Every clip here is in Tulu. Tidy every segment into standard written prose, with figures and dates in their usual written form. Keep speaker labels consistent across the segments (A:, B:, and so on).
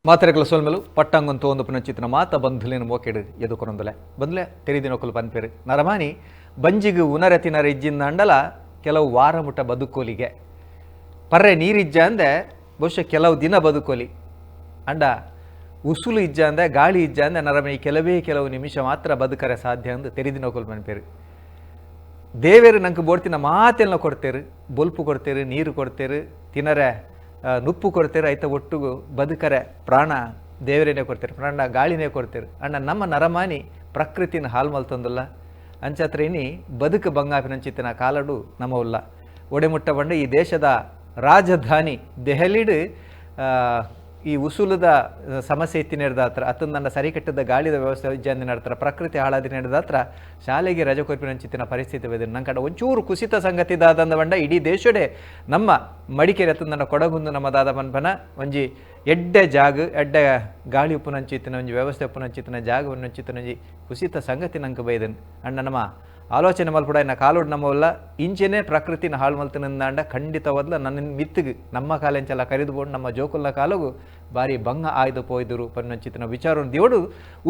A: ಮಾತೆರೆಗ್ಲ ಸೊಲ್ಮೆಲು ಪಟ್ಟಂಗೊಂತು ತೋಂದು ಪುನಂಚಿತ್ತಿನ ಮಾತ ಬಂಧುಲೆನ್ ಮೋಕೆಡ್ ಎದುಕೊನೊಂದುಲೆ ಬಂದ್ಲೆ ತೆರಿದಿನಕುಲು ಪನ್ಪೆರ್ ನರಮಾನಿ ಬಂಜಿಗ್ ಉನರೆ ತಿನರೆ ಇಜ್ಜಿಂದಾಂಡಲ ಕೆಲವು ವಾರ ಮುಟ್ಟ ಬದುಕೋಲಿಗೆ ಪರ್ರೆ ನೀರಿಜ್ಜಾಂದೆ ಬಹುಶಃ ಕೆಲವು ದಿನ ಬದುಕೋಲಿ ಅಂಡ ಉಸುಲು ಇಜ್ಜಾಂದೆ ಗಾಳಿ ಇಜ್ಜಾಂದೆ ನರಮನಿ ಕೆಲವೇ ಕೆಲವು ನಿಮಿಷ ಮಾತ್ರ ಬದುಕರೆ ಸಾಧ್ಯ ಅಂದ್ ತೆರಿದಿನಕುಲು ಪನ್ಪೆರ್. ದೇವೆರ್ ನಂಕ್ ಬೋಡ್ತಿನ ಮಾತೆಲ್ನ ಕೊರ್ತೆರ್ ಬೊಲ್ಪು ಕೊರ್ತೆರ್ ನೀರು ಕೊರ್ತೆರ್ ತಿನರೆ ನುಪ್ಪು ಕೊರ್ತೆರ್ ಐತ ಒಟ್ಟುಗು ಬದುಕರೆ ಪ್ರಾಣ ದೇವರೇನೆ ಕೊರ್ತೆರ್ ಪ್ರಾಣ ಗಾಳಿನೇ ಕೊರ್ತೆರ್ ಅಂಡ ನಮ್ಮ ನರಮಾನಿ ಪ್ರಕೃತಿನ ಹಾಲ್ ಮಲ್ತೊಂದುಲ್ಲ ಅಂಚಾತ್ರ ಇನಿ ಬದುಕು ಬಂಗಾಪಿನಂಚಿತ್ತಿನ ಕಾಲಡು ನಮ ಉಲ್ಲ ಒಡೆಮುಟ್ಟ ಪಂಡ ಈ ದೇಶದ ರಾಜಧಾನಿ ದೆಹಲಿಡ್ ಈ ಉಸುಲುದ ಸಮಸ್ಯೆ ಇತ್ತಿನೆಡ್ದಾತ್ರ ಅತ್ತಂದ ಸರಿಕಟ್ಟದ ಗಾಳಿದ ವ್ಯವಸ್ಥೆ ಇಜ್ಜಂದಿನಡ್ತ್ರ ಪ್ರಕೃತಿ ಹಾಳಾದಿನೆಡ್ದಾತ್ರ ಶಾಲೆಗೆ ರಜೆ ಕೊರ್ಪಿನಂಚಿತ್ತಿನ ಪರಿಸ್ಥಿತಿ ಬೈದಿನ ನಂಕಡ ಒಂಚೂರು ಕುಸಿತ ಸಂಗತಿ ದಾದಂದ ಪಂಡ ಇಡೀ ದೇಶಡೆ ನಮ್ಮ ಮಡಿಕೇರಿ ಅತ್ತಂದ ಕೊಡಗುಂದು ನಮ್ಮ ದಾದ ಪನ್ಪನ ಒಂಜಿ ಎಡ್ಡೆ ಜಾಗ ಎಡ್ಡೆ ಗಾಳಿ ಉಪ್ಪುನಂಚಿತ್ತಿನ ಒಂಜಿ ವ್ಯವಸ್ಥೆ ಉಪ್ಪುನಂಚಿತ್ತಿನ ಜಾಗ ಉಪ್ಪುನಂಚಿತ್ತಿನ ಒಂಜಿ ಕುಸಿತ ಸಂಗತಿ ನಂಗೆ ಬೈದನ್ ಅಂಡ ನಮ್ಮ ಆಲೋಚನೆ ಮಲ್ಪುಡ ಇನ್ನ ಕಾಲೋಡ್ ನಮ್ಮವಲ್ಲ ಇಂಚೆನೆ ಪ್ರಕೃತಿನ ಹಾಳು ಮಲ್ತಿನಿಂದಾಂಡ ಖಂಡಿತವಾದ್ಲ ನನ್ನ ಮಿತ್ತಿಗೆ ನಮ್ಮ ಕಾಲೆಂಚೆಲ್ಲ ಕರಿದು ಬೋಂಡು ನಮ್ಮ ಜೋಕುಲ್ಲ ಕಾಲಗು ಬಾರಿ ಬಂಗ ಆಯ್ದು ಪೋಯ್ದರು ಪನ್ನಂಚಿತ್ತಿನ ವಿಚಾರ ದೇವಡು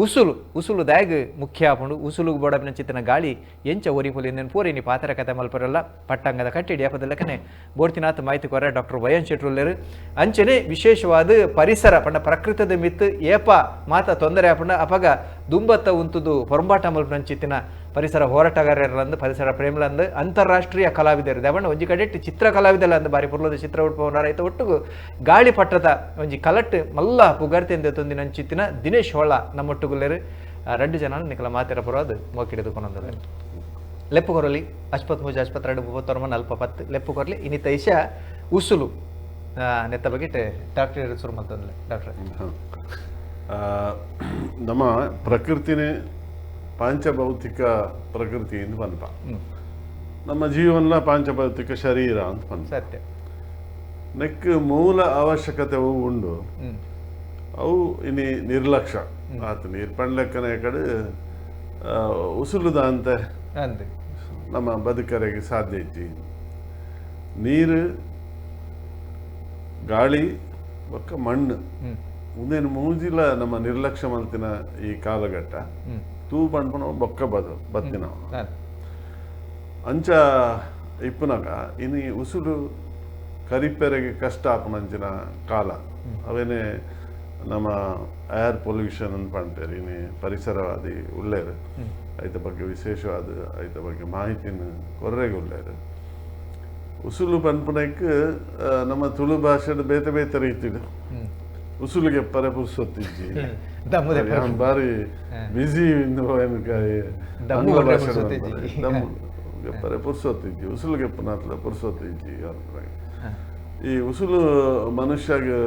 A: ಉಸುಲು ಉಸುಲು ದಾಗ್ ಮುಖ್ಯ ಆಪುಂಡು ಉಸುಲುಗು ಬೋಡಪಿನಂಚಿತ್ತಿನ ಗಾಳಿ ಎಂಚ ಒರಿಪುಲಿ ಇಂದೆನ್ ಪೂರ ಇನಿ ಪಾತ್ರ ಕತೆ ಮಲ್ಪರಲ್ಲ ಪಟ್ಟಂಗದ ಕಟ್ಟಿಡಿ ಅಪದಲ್ಲಕನೆ ಬೋಡ್ತಿನಾಥ್ ಮಾಹಿತಿ ಕೊರ ಡಾಕ್ಟರ್ ವೈ ಎನ್ ಶೆಟ್ರುಲ್ಲೇರು ಅಂಚನೆ ವಿಶೇಷವಾದ ಪರಿಸರ ಪಂಡ ಪ್ರಕೃತದ ಮಿತ್ತು ಏಪ ಮಾತ ತೊಂದರೆ ಆಪುಂಡ ಅಪಗ ದುಂಬತ್ತ ಉಂತುದು ಪೊರಂಬಾಟ ಮಲ್ಪನಂಚಿತ್ತಿನ ಪರಿಸರ ಹೋರಾಟಗಾರರಂದು ಪರಿಸರ ಪ್ರೇಮಿಲಂದು ಅಂತಾರಾಷ್ಟ್ರೀಯ ಕಲಾವಿದರು ದೇವಣ್ಣ ಒಂಜಿ ಕಡೆ ಚಿತ್ರ ಕಲಾವಿದಲ್ಲ ಅಂದು ಬಾರಿ ಪುರ್ಲದ ಚಿತ್ರ ಉಟ್ಪವನಾರ ಐತ ಒಟ್ಟುಗು ಗಾಳಿಪಟ್ಟದ ಒಂಜಿ ಕಲಟ್ ಮಲ್ಲ ಪುಗರ್ತೆಂದ ತೊಂದಿನಂಚಿತ್ತಿನ ದಿನೇಶ್ ಹೊಳ್ಳ ನಮ್ಮೊಟ್ಟುಗುಲ್ಲೇರು ರಡ್ಡು ಜನ ನಿಕಲ ಮಾತಿರ ಪುರೋದು ಮೋಕಿಡಿದು ಕೊನೊಂದಲ್ಲ ಲೆಪ್ಪು ಕೊರಲಿ ಅಶ್ಪತ್ ಮೂಜಿ ಅಶ್ಪತ್ ಎರಡು ಮೂವತ್ತೊಂಬ ಅಲ್ಪ ಪತ್ತು ಲೆಪ್ಪು ಕೊರಲಿ ಇನ್ನಿತ ಇಶ ಉಸುಲು ನೆತ್ತ ಬಗ್ಗೆ ಡಾಕ್ಟರ್ ಸುರು ಮಲ್ತಂದ್ಲೆ ಡಾಕ್ಟರ್.
B: ನಮ್ಮ ಪ್ರಕೃತಿನೇ ಪಾಂಚಭೌತಿಕ ಪ್ರಕೃತಿ ಅಂತ ಪನ್ಪ ನಮ್ಮ ಜೀವನ ಪಾಂಚಭೌತಿಕ ಶರೀರ ಅಂತ ಪನ್ಪ
A: ಸತ್ಯ
B: ನೆಕ್ ಮೂಲ ಅವಶ್ಯಕತೆ ಅವು ಉಂಡು ಅವು ಇನಿ ನಿರ್ಲಕ್ಷ್ಯ ಆತ ನೀರು ಪಣ್ಲೆಕ್ಕನೆ ಕಡೆ ಉಸುಲುದ ಅಂತ ನಮ್ಮ ಬದುಕರೆಗೆ ಸಾಧ್ಯ ಇಜ್ಜಿ ನೀರು ಗಾಳಿ ಬೊಕ್ಕ ಮಣ್ಣು ಉಂದೇನು ಮೂಜಿಲ ನಮ್ಮ ನಿರ್ಲಕ್ಷ್ಯ ಮಲ್ತಿನ ಈ ಕಾಲಘಟ್ಟ ತೂ ಪಣ್ಪುನ ಬೊಕ್ಕ ಬದು ಬತ್ತಿನ ಅಂಚ ಇಪ್ಪುನಗ ಇನಿ ಉಸುಲು ಕರಿಪೆರೆಗೆ ಕಷ್ಟ ಆಪುನಂಚಿನ ಕಾಲ ಅವೇನೆ ನಮ್ಮ ಏರ್ ಪೊಲ್ಯೂಷನ್ ಅಂತ ಪಣ್ಪೇರು ಇನಿ ಪರಿಸರವಾದಿ ಉಳ್ಳೇರು ಐತ ಬಗ್ಗೆ ವಿಶೇಷವಾದ ಐತ ಬಗ್ಗೆ ಮಾಹಿತಿನ ಕೊರ್ರೆಗೆ ಉಳ್ಳೇರು ಉಸುಲು ಪನ್ಪುನಕ್ಕೆ ನಮ್ಮ ತುಳು ಭಾಷೆ ಬೇತೆ ಬೇತೆ ರೀತಿಡು ಉಸುಲಿಗೆ ಪರೆ ಪುರ್ಸೊತ್ತಿಜ್ಜಿ ಬಾರಿ ಬಿಸಿ ಪರೆ ಪುರ್ಸೊತ್ತಿಜ್ಜಿ ಉಸುಲಿಗೆ ಪುನಾತ್ಲ ಪುರ್ಸೊತ್ತಿಜ್ಜಿ ಈ ಉಸುಲು ಮನುಷ್ಯಗೆ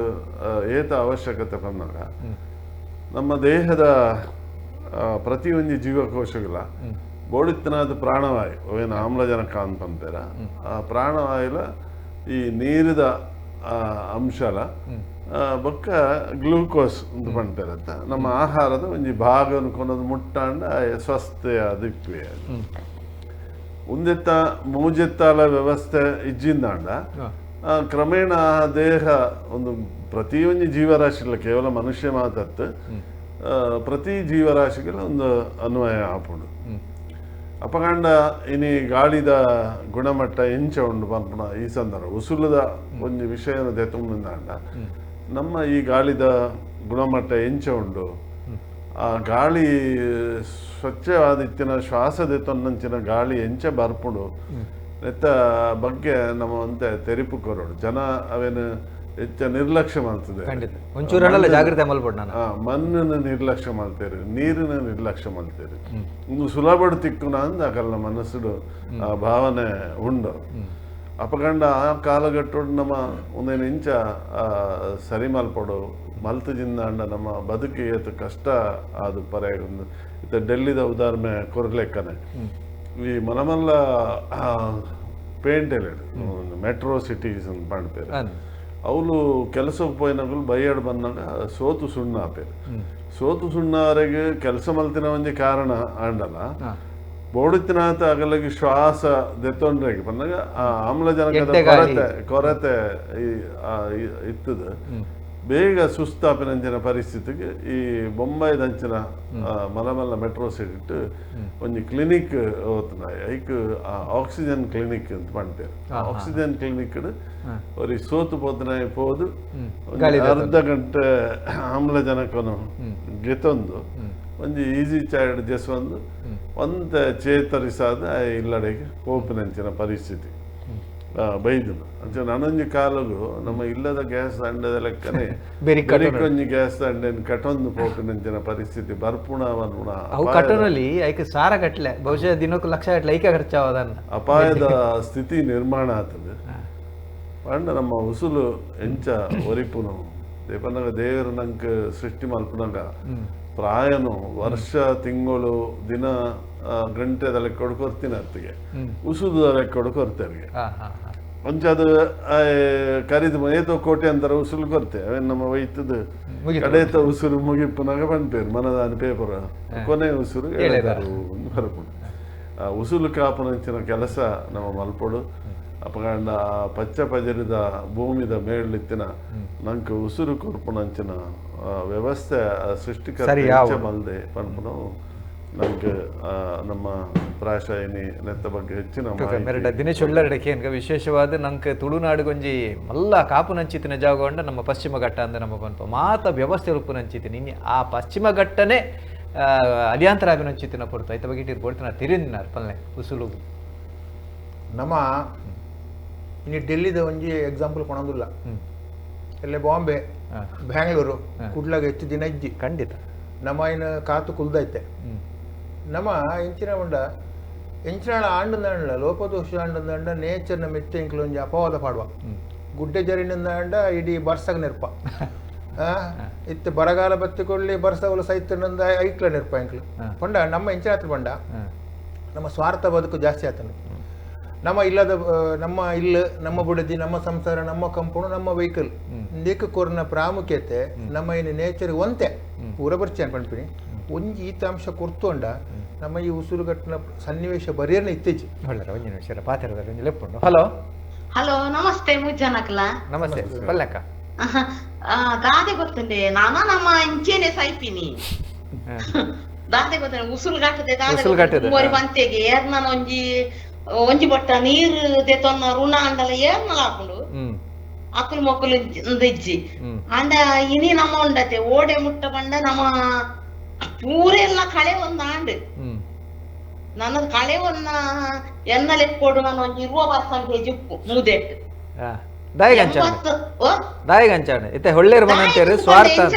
B: ಏತ ಅವಶ್ಯಕತೆ ಪನ್ನಾಗ ನಮ್ಮ ದೇಹದ ಪ್ರತಿಯೊಂದು ಜೀವಕೋಶಗಳ ಬೋಡಿತ್ತನಾದ ಪ್ರಾಣವಾಯು ಏನು ಆಮ್ಲಜನಕ ಅಂತ ಅಂತಾರ ಆ ಪ್ರಾಣವಾಯುಲ ಈ ನೀರಿದ ಅಂಶಲ ಬೊಕ್ಕ ಗ್ಲೂಕೋಸ್ ಅಂತ ಪಣ್ಪೇರತ್ತ ನಮ್ಮ ಆಹಾರದ ಒಂಜಿ ಭಾಗ ಅನ್ಕೊನದು ಮುಟ್ಟಾಂಡ ಸ್ವಸ್ಥೆ ಅದು ಉಂದೆತ್ತ ಮೂಜೆತ್ತಾಲ ವ್ಯವಸ್ಥೆ ಇಜ್ಜಿಂದಾಂಡ ಕ್ರಮೇಣ ಆ ದೇಹ ಒಂದು ಪ್ರತಿಯೊಂದು ಜೀವರಾಶಿಗಳ ಕೇವಲ ಮನುಷ್ಯ ಮಾತತ್ತು ಪ್ರತಿ ಜೀವರಾಶಿಗಳ ಒಂದು ಅನ್ವಯ ಆಪುಂಡು ಅಪಗಂಡ ಇನಿ ಗಾಳಿದ ಗುಣಮಟ್ಟ ಎಂಚ ಉಂಡು ಪನ್ಪುನ ಈ ಸಂದರ್ಭ ಉಸುಲದ ಒಂಜಿ ವಿಷಯನ ದೆತೊಂದಾಂಡ ನಮ್ಮ ಈ ಗಾಳಿದ ಗುಣಮಟ್ಟ ಎಂಚ ಉಂಡು ಆ ಗಾಳಿ ಸ್ವಚ್ಛವಾದ ಇತ್ತಿನ ಶ್ವಾಸ ದೆತೊಂದಂಚಿನ ಗಾಳಿ ಎಂಚ ಬರ್ಪುಂಡು ನೆತ್ತ ಬಗ್ಗೆ ನಮ್ಮ ಒಂತೆ ತೆರಿಪು ಕೊರೋಡು ಜನ ಅವೇನು ಹೆಚ್ಚ ನಿರ್ಲಕ್ಷ್ಯ ಮಾಡ್ತದೆ
A: ಜಾಗ್ರತೆ ಮಲ್ಪೊಡು
B: ಮಣ್ಣನ್ನು ನಿರ್ಲಕ್ಷ್ಯ ಮಾಡ್ತೇವೆ ನೀರಿನ ನಿರ್ಲಕ್ಷ್ಯ ಮಾಡ್ತೇವೆ ಒಂದು ಸುಲಭಡು ತಿಕ್ಕುನ ಅಂದ ಅಕಲ್ನ ಮನಸ್ಸುಡು ಆ ಭಾವನೆ ಉಂಡು ಅಪಗಂಡ ಆ ಕಾಲಘಟ್ಟೋಡು ನಮ್ಮ ಒಂದೇನು ಇಂಚ ಸರಿ ಮಲ್ಪೊಡು ಮಲ್ತು ಜಿಂದಾಂಡ ನಮ್ಮ ಬದುಕು ಏತು ಕಷ್ಟ ಅದು ಪರೆ ಒಂದು ಇತ್ತ ಡೆಲ್ಲಿದ ಉದಾಹರಣೆ ಕೊರ್ಲೆಕ್ಕನೆ ಈ ಮನಮಲ್ಲ ಪೇಂಟ್ ಮೆಟ್ರೋ ಸಿಟೀಸ್ ಅಂತ ಪಣ್ಪೇರು ಅವಳು ಕೆಲಸಕ್ಕೆ ಪೋಯಿನಗಳು ಬೈಯಾಡ್ ಬಂದಾಗ ಸೋತು ಸುಣ್ಣ ಆಪೇರು ಸೋತು ಸುಣ್ಣವರೆಗೆ ಕೆಲಸ ಮಲ್ತಿನ ಒಂಜಿ ಕಾರಣ ಆಂಡಲ ಬೋಡುತ್ತಿನಾತ ಅಗಲಗಿ ಶ್ವಾಸ ದೆತ್ತೊಂಡ್ರೆಗೆ ಪನ್ನಗ ಆ ಆಮ್ಲಜನಕದ ಕೊರತೆ ಕೊರತೆ ಇತ್ತದ. ಬೇಗ ಸುಸ್ತಾಪಿನಂಚಿನ ಪರಿಸ್ಥಿತಿಗೆ ಈ ಬೊಂಬಾಯಿದಂಚಿನ ಮಲ್ಲ ಮಲ್ಲ ಮೆಟ್ರೋ ಸಿಟಿಟ್ ಒಂಜಿ ಕ್ಲಿನಿಕ್ ಓತುನ ಐಕ್ ಆಕ್ಸಿಜನ್ ಕ್ಲಿನಿಕ್ ಅಂತ ಪನ್ಪೆರ್. ಆಕ್ಸಿಜನ್ ಕ್ಲಿನಿಕ್ ಒರಿ ಸೋತು ಪೋತುನ ಪೋದು ಅರ್ಧ ಗಂಟೆ ಆಮ್ಲಜನಕನು ಗೆತೊಂದು ಒಂಜಿ ಈಸಿ ಚೈರ್ಡ್ ಜೆಸ್ವಂದು ಒಂತ ಚೇತರಿಸಾದ ಇಲ್ಲಡೆಗೆ ಪೋಪಿನಂಚಿನ ಪರಿಸ್ಥಿತಿ ಬೈದನು. ಅಂಚ ನನೊಂಜಿ ಕಾಲಗು ನಮ್ಮ ಇಲ್ಲದ ಗ್ಯಾಸ್ ಅಂಡದ ಲೆಕ್ಕನೆ ಬೆರಿಕೊಂಜಿ ಗ್ಯಾಸ್ ಅಂಡೆನ್ ಕಟೊಂದು ಪೋಪಿನಂಚಿನ ಪರಿಸ್ಥಿತಿ ಬರ್ಪುಣ ಬರ್ಪುಣ
A: ಅವು ಕಟೋನಲ್ಲಿ ಐಕ್ ಸಾರ ಗಟ್ಲೆ ಬಹುಶಃ ದಿನಕ್ಕೂ ಲಕ್ಷ ಗಟ್ಲೆ ಐಕೆ ಖರ್ಚಾವದನ್ನ
B: ಅಪಾಯದ ಸ್ಥಿತಿ ನಿರ್ಮಾಣ ಆಗ್ತದೆ. ಪಂಡ ನಮ್ಮ ಉಸುಲು ಎಂಚ ಒರಿಪುನು ದೇಪನಗ ದೇವರು ನಂಗೆ ಸೃಷ್ಟಿ ಮಲ್ಪುನಗ ಪ್ರಾಯನು ವರ್ಷ ತಿಂಗಳು ದಿನ ಗಂಟೆದ ಲೆಕ್ಕ ಕೊರ್ತೀನಿ ಅತ್ತಿಗೆ ಉಸುದ ಲೆಕ್ಕ ಕೊರ್ತೇವೆ. ಒಂಚ ಅದು ಕರಿದು ಏತೋ ಕೋಟೆ ಅಂತಾರೆ ಉಸುಲು ಕೊರ್ತೆ ಅವೇನು ನಮ್ಮ ವೈತದ ಕಡೇತ ಉಸುರು ಮುಗಿಪುನಾಗ ಪನ್ಪೇರು ಮನದಾನ ಪೇಪರ್ ಕೊನೆ ಉಸುರು ಎಳೆದರು ಬರಪುಂಡು. ಆ ಉಸುಲು ಕಾಪುನಂಚಿನ ಕೆಲಸ ನಮ್ಮ ಮಲ್ಪೊಡು. ಅಪಗಂಡ ಪಚ್ಚ ಪಜರಿದ ಭೂಮಿದ ಮೇಳ್ಲಿತ್ತಿನ ನಂಗೆ ಉಸುರು ಕೊರ್ಪುನಂಚಿನ ವ್ಯವಸ್ಥೆ ಸೃಷ್ಟಿಕರ್ತ ಮಲ್ದೆ ಪನ್ಪುನು ನಮ್ಗೆ ನಮ್ಮ ಪ್ರಾಶಾಯಿನಿ ನೆತ್ತ ಬಗ್ಗೆ ಹೆಚ್ಚಿನ
A: ದಿನೇಶ್ ಒಳ್ಳರಡಕ್ಕೆ ವಿಶೇಷವಾದ ನಂಗೆ ತುಳುನಾಡುಗೊಂಜಿ ಮಲ್ಲ ಕಾಪು ನಂಚಿತಿನ ಜಾಗಗೊಂಡ ನಮ್ಮ ಪಶ್ಚಿಮ ಘಟ್ಟ ಅಂದ್ರೆ ನಮ್ಮ ಪನ್ಪ ಮಾತ ವ್ಯವಸ್ಥೆ ರೂಪು ನಂಚಿತಿನ ಇನ್ನು ಆ ಪಶ್ಚಿಮ ಘಟ್ಟನೇ ಅಲಿಯಾಂತರ ನಂಚಿತಿನ ಪೊರ್ತು ಐತ ಬಗ್ಗೆ ಇಟ್ಟಿರ್ಬೋದು ತಿರಿನ ಪಲ್ಲೆ ಉಸುಲು
C: ನಮ್ಮ ಇನ್ನು ಡೆಲ್ಲಿದ ಒಂಜಿ ಎಕ್ಸಾಂಪಲ್ ಕೊಣಂದಿಲ್ಲ. ಎಲ್ಲೇ ಬಾಂಬೆ ಬ್ಯಾಂಗ್ಳೂರು ಕುಡ್ಲಾಗ ಹೆಚ್ಚು ದಿನ ಇಜ್ಜಿ
A: ಖಂಡಿತ
C: ನಮ್ಮ ಇನ್ನು ಕಾತು ಕುಲ್ದೈತೆ. ನಮ್ಮ ಎಂಚಿನ ಉಂಡ ಎಂಚಿನ ಆಂಡಂದಾಂಡ ಲೋಪದೋಷ ಆಂಡಂದಾಂಡ ನೇಚರ್ನ ಮೆತ್ತೆ ಇಂಕ್ಲು ಒಂಜಿ ಅಪವಾದ ಪಾಡುವ ಗುಡ್ಡೆ ಜರಿನಂದಾಂಡ ಇಡೀ ಬರ್ಸಗ ನೆರ್ಪ ಇತ್ತು ಬರಗಾಲ ಬತ್ತಿಕೊಳ್ಳಿ ಬರ್ಸವಲು ಸೈತನಂದ ಐಕ್ಲ ನೆರ್ಪ ಇಂಕ್ಲು ಪಂಡ ನಮ್ಮ ಎಂಚಿನ ಆತ ಪಂಡ ನಮ್ಮ ಸ್ವಾರ್ಥ ಬದುಕು ಜಾಸ್ತಿ ಆತನು. ನಮ್ಮ ಇಲ್ಲದ ನಮ್ಮ ಇಲ್ಲ ನಮ್ಮ ಬುಡದಿ ನಮ್ಮ ಸಂಸಾರ ನಮ್ಮ ಕಂಪೌಂಡ್ ನಮ್ಮ ವೆಹಿಕಲ್ ಇಂದೇಕ ಕೊರ್ನ ಪ್ರಾಮುಖ್ಯತೆ ನಮ್ಮ ಇನ್ನು ನೇಚರ್ ಒಂತೆ ಪೂರ ಬರ್ಚಿ ಅನ್ಕೊಂಡ್ಪಿನಿ ಒಂಜಿ ಈತ ಅಂಶ ಕೊರ್ತೊಂಡ ನಮ್ಮ ಈ ಉಸುರುಗಟ್ಟಿನ ಸನ್ನಿವೇಶ ಬರಿಯರ್ನ ಇತ್ತೀಚೆ.
A: ಒಂಜಿ ನಿಮಿಷ ಪಾತ್ರದ ಒಂಜಿ ಲೆಪ್ಪುಂಡು. ಹಲೋ
D: ಹಲೋ ನಮಸ್ತೆ ಮುಜ್ಜನಕ್ಲ.
A: ನಮಸ್ತೆ ಪಲ್ಲಕ್ಕ.
D: ದಾದೆ ಗೊತ್ತುಂಡೆ ನಾನು ನಮ್ಮ ಇಂಚೇನೆ ಸೈಪಿನಿ ದಾದೆ ಗೊತ್ತ ಉಸುರುಗಟ್ಟದೆ ದಾದೆ ಮೋರಿ ಬಂತೆಗೆ ಏರ್ನ ಒಂಜಿ ಒಂಜಿ ಬೊಟ್ಟ ನೀರು ದೆತೊನ್ನ ಋಣ ಅಂಡಲ ಏರ್ನಲ ಹಾಕೊಂಡು ಅಕುಲು ಮೊಕ್ಕಲು ಇಜ್ಜಿ ಅಂಡ ಇನಿ ನಮ್ಮ ಉಂಡತೆ ಓಡೆ ಮುಟ್ಟ ಬಂಡ ನಮ್ಮ ಪೂರೆಲ್ಲ ಕಳೆ ಒಂದ್ ಆಂಡ್ ನನ್ನ ಕಳೆ ಒಂದ ಎನ್ನ ಲೆಕ್ಕೊಡು ನಾನು ಒಂಜಿ ಇರುವ ವರ್ಷ ಹೆಜಿಪ್ಪು ಮೂದೆಟ್ಟು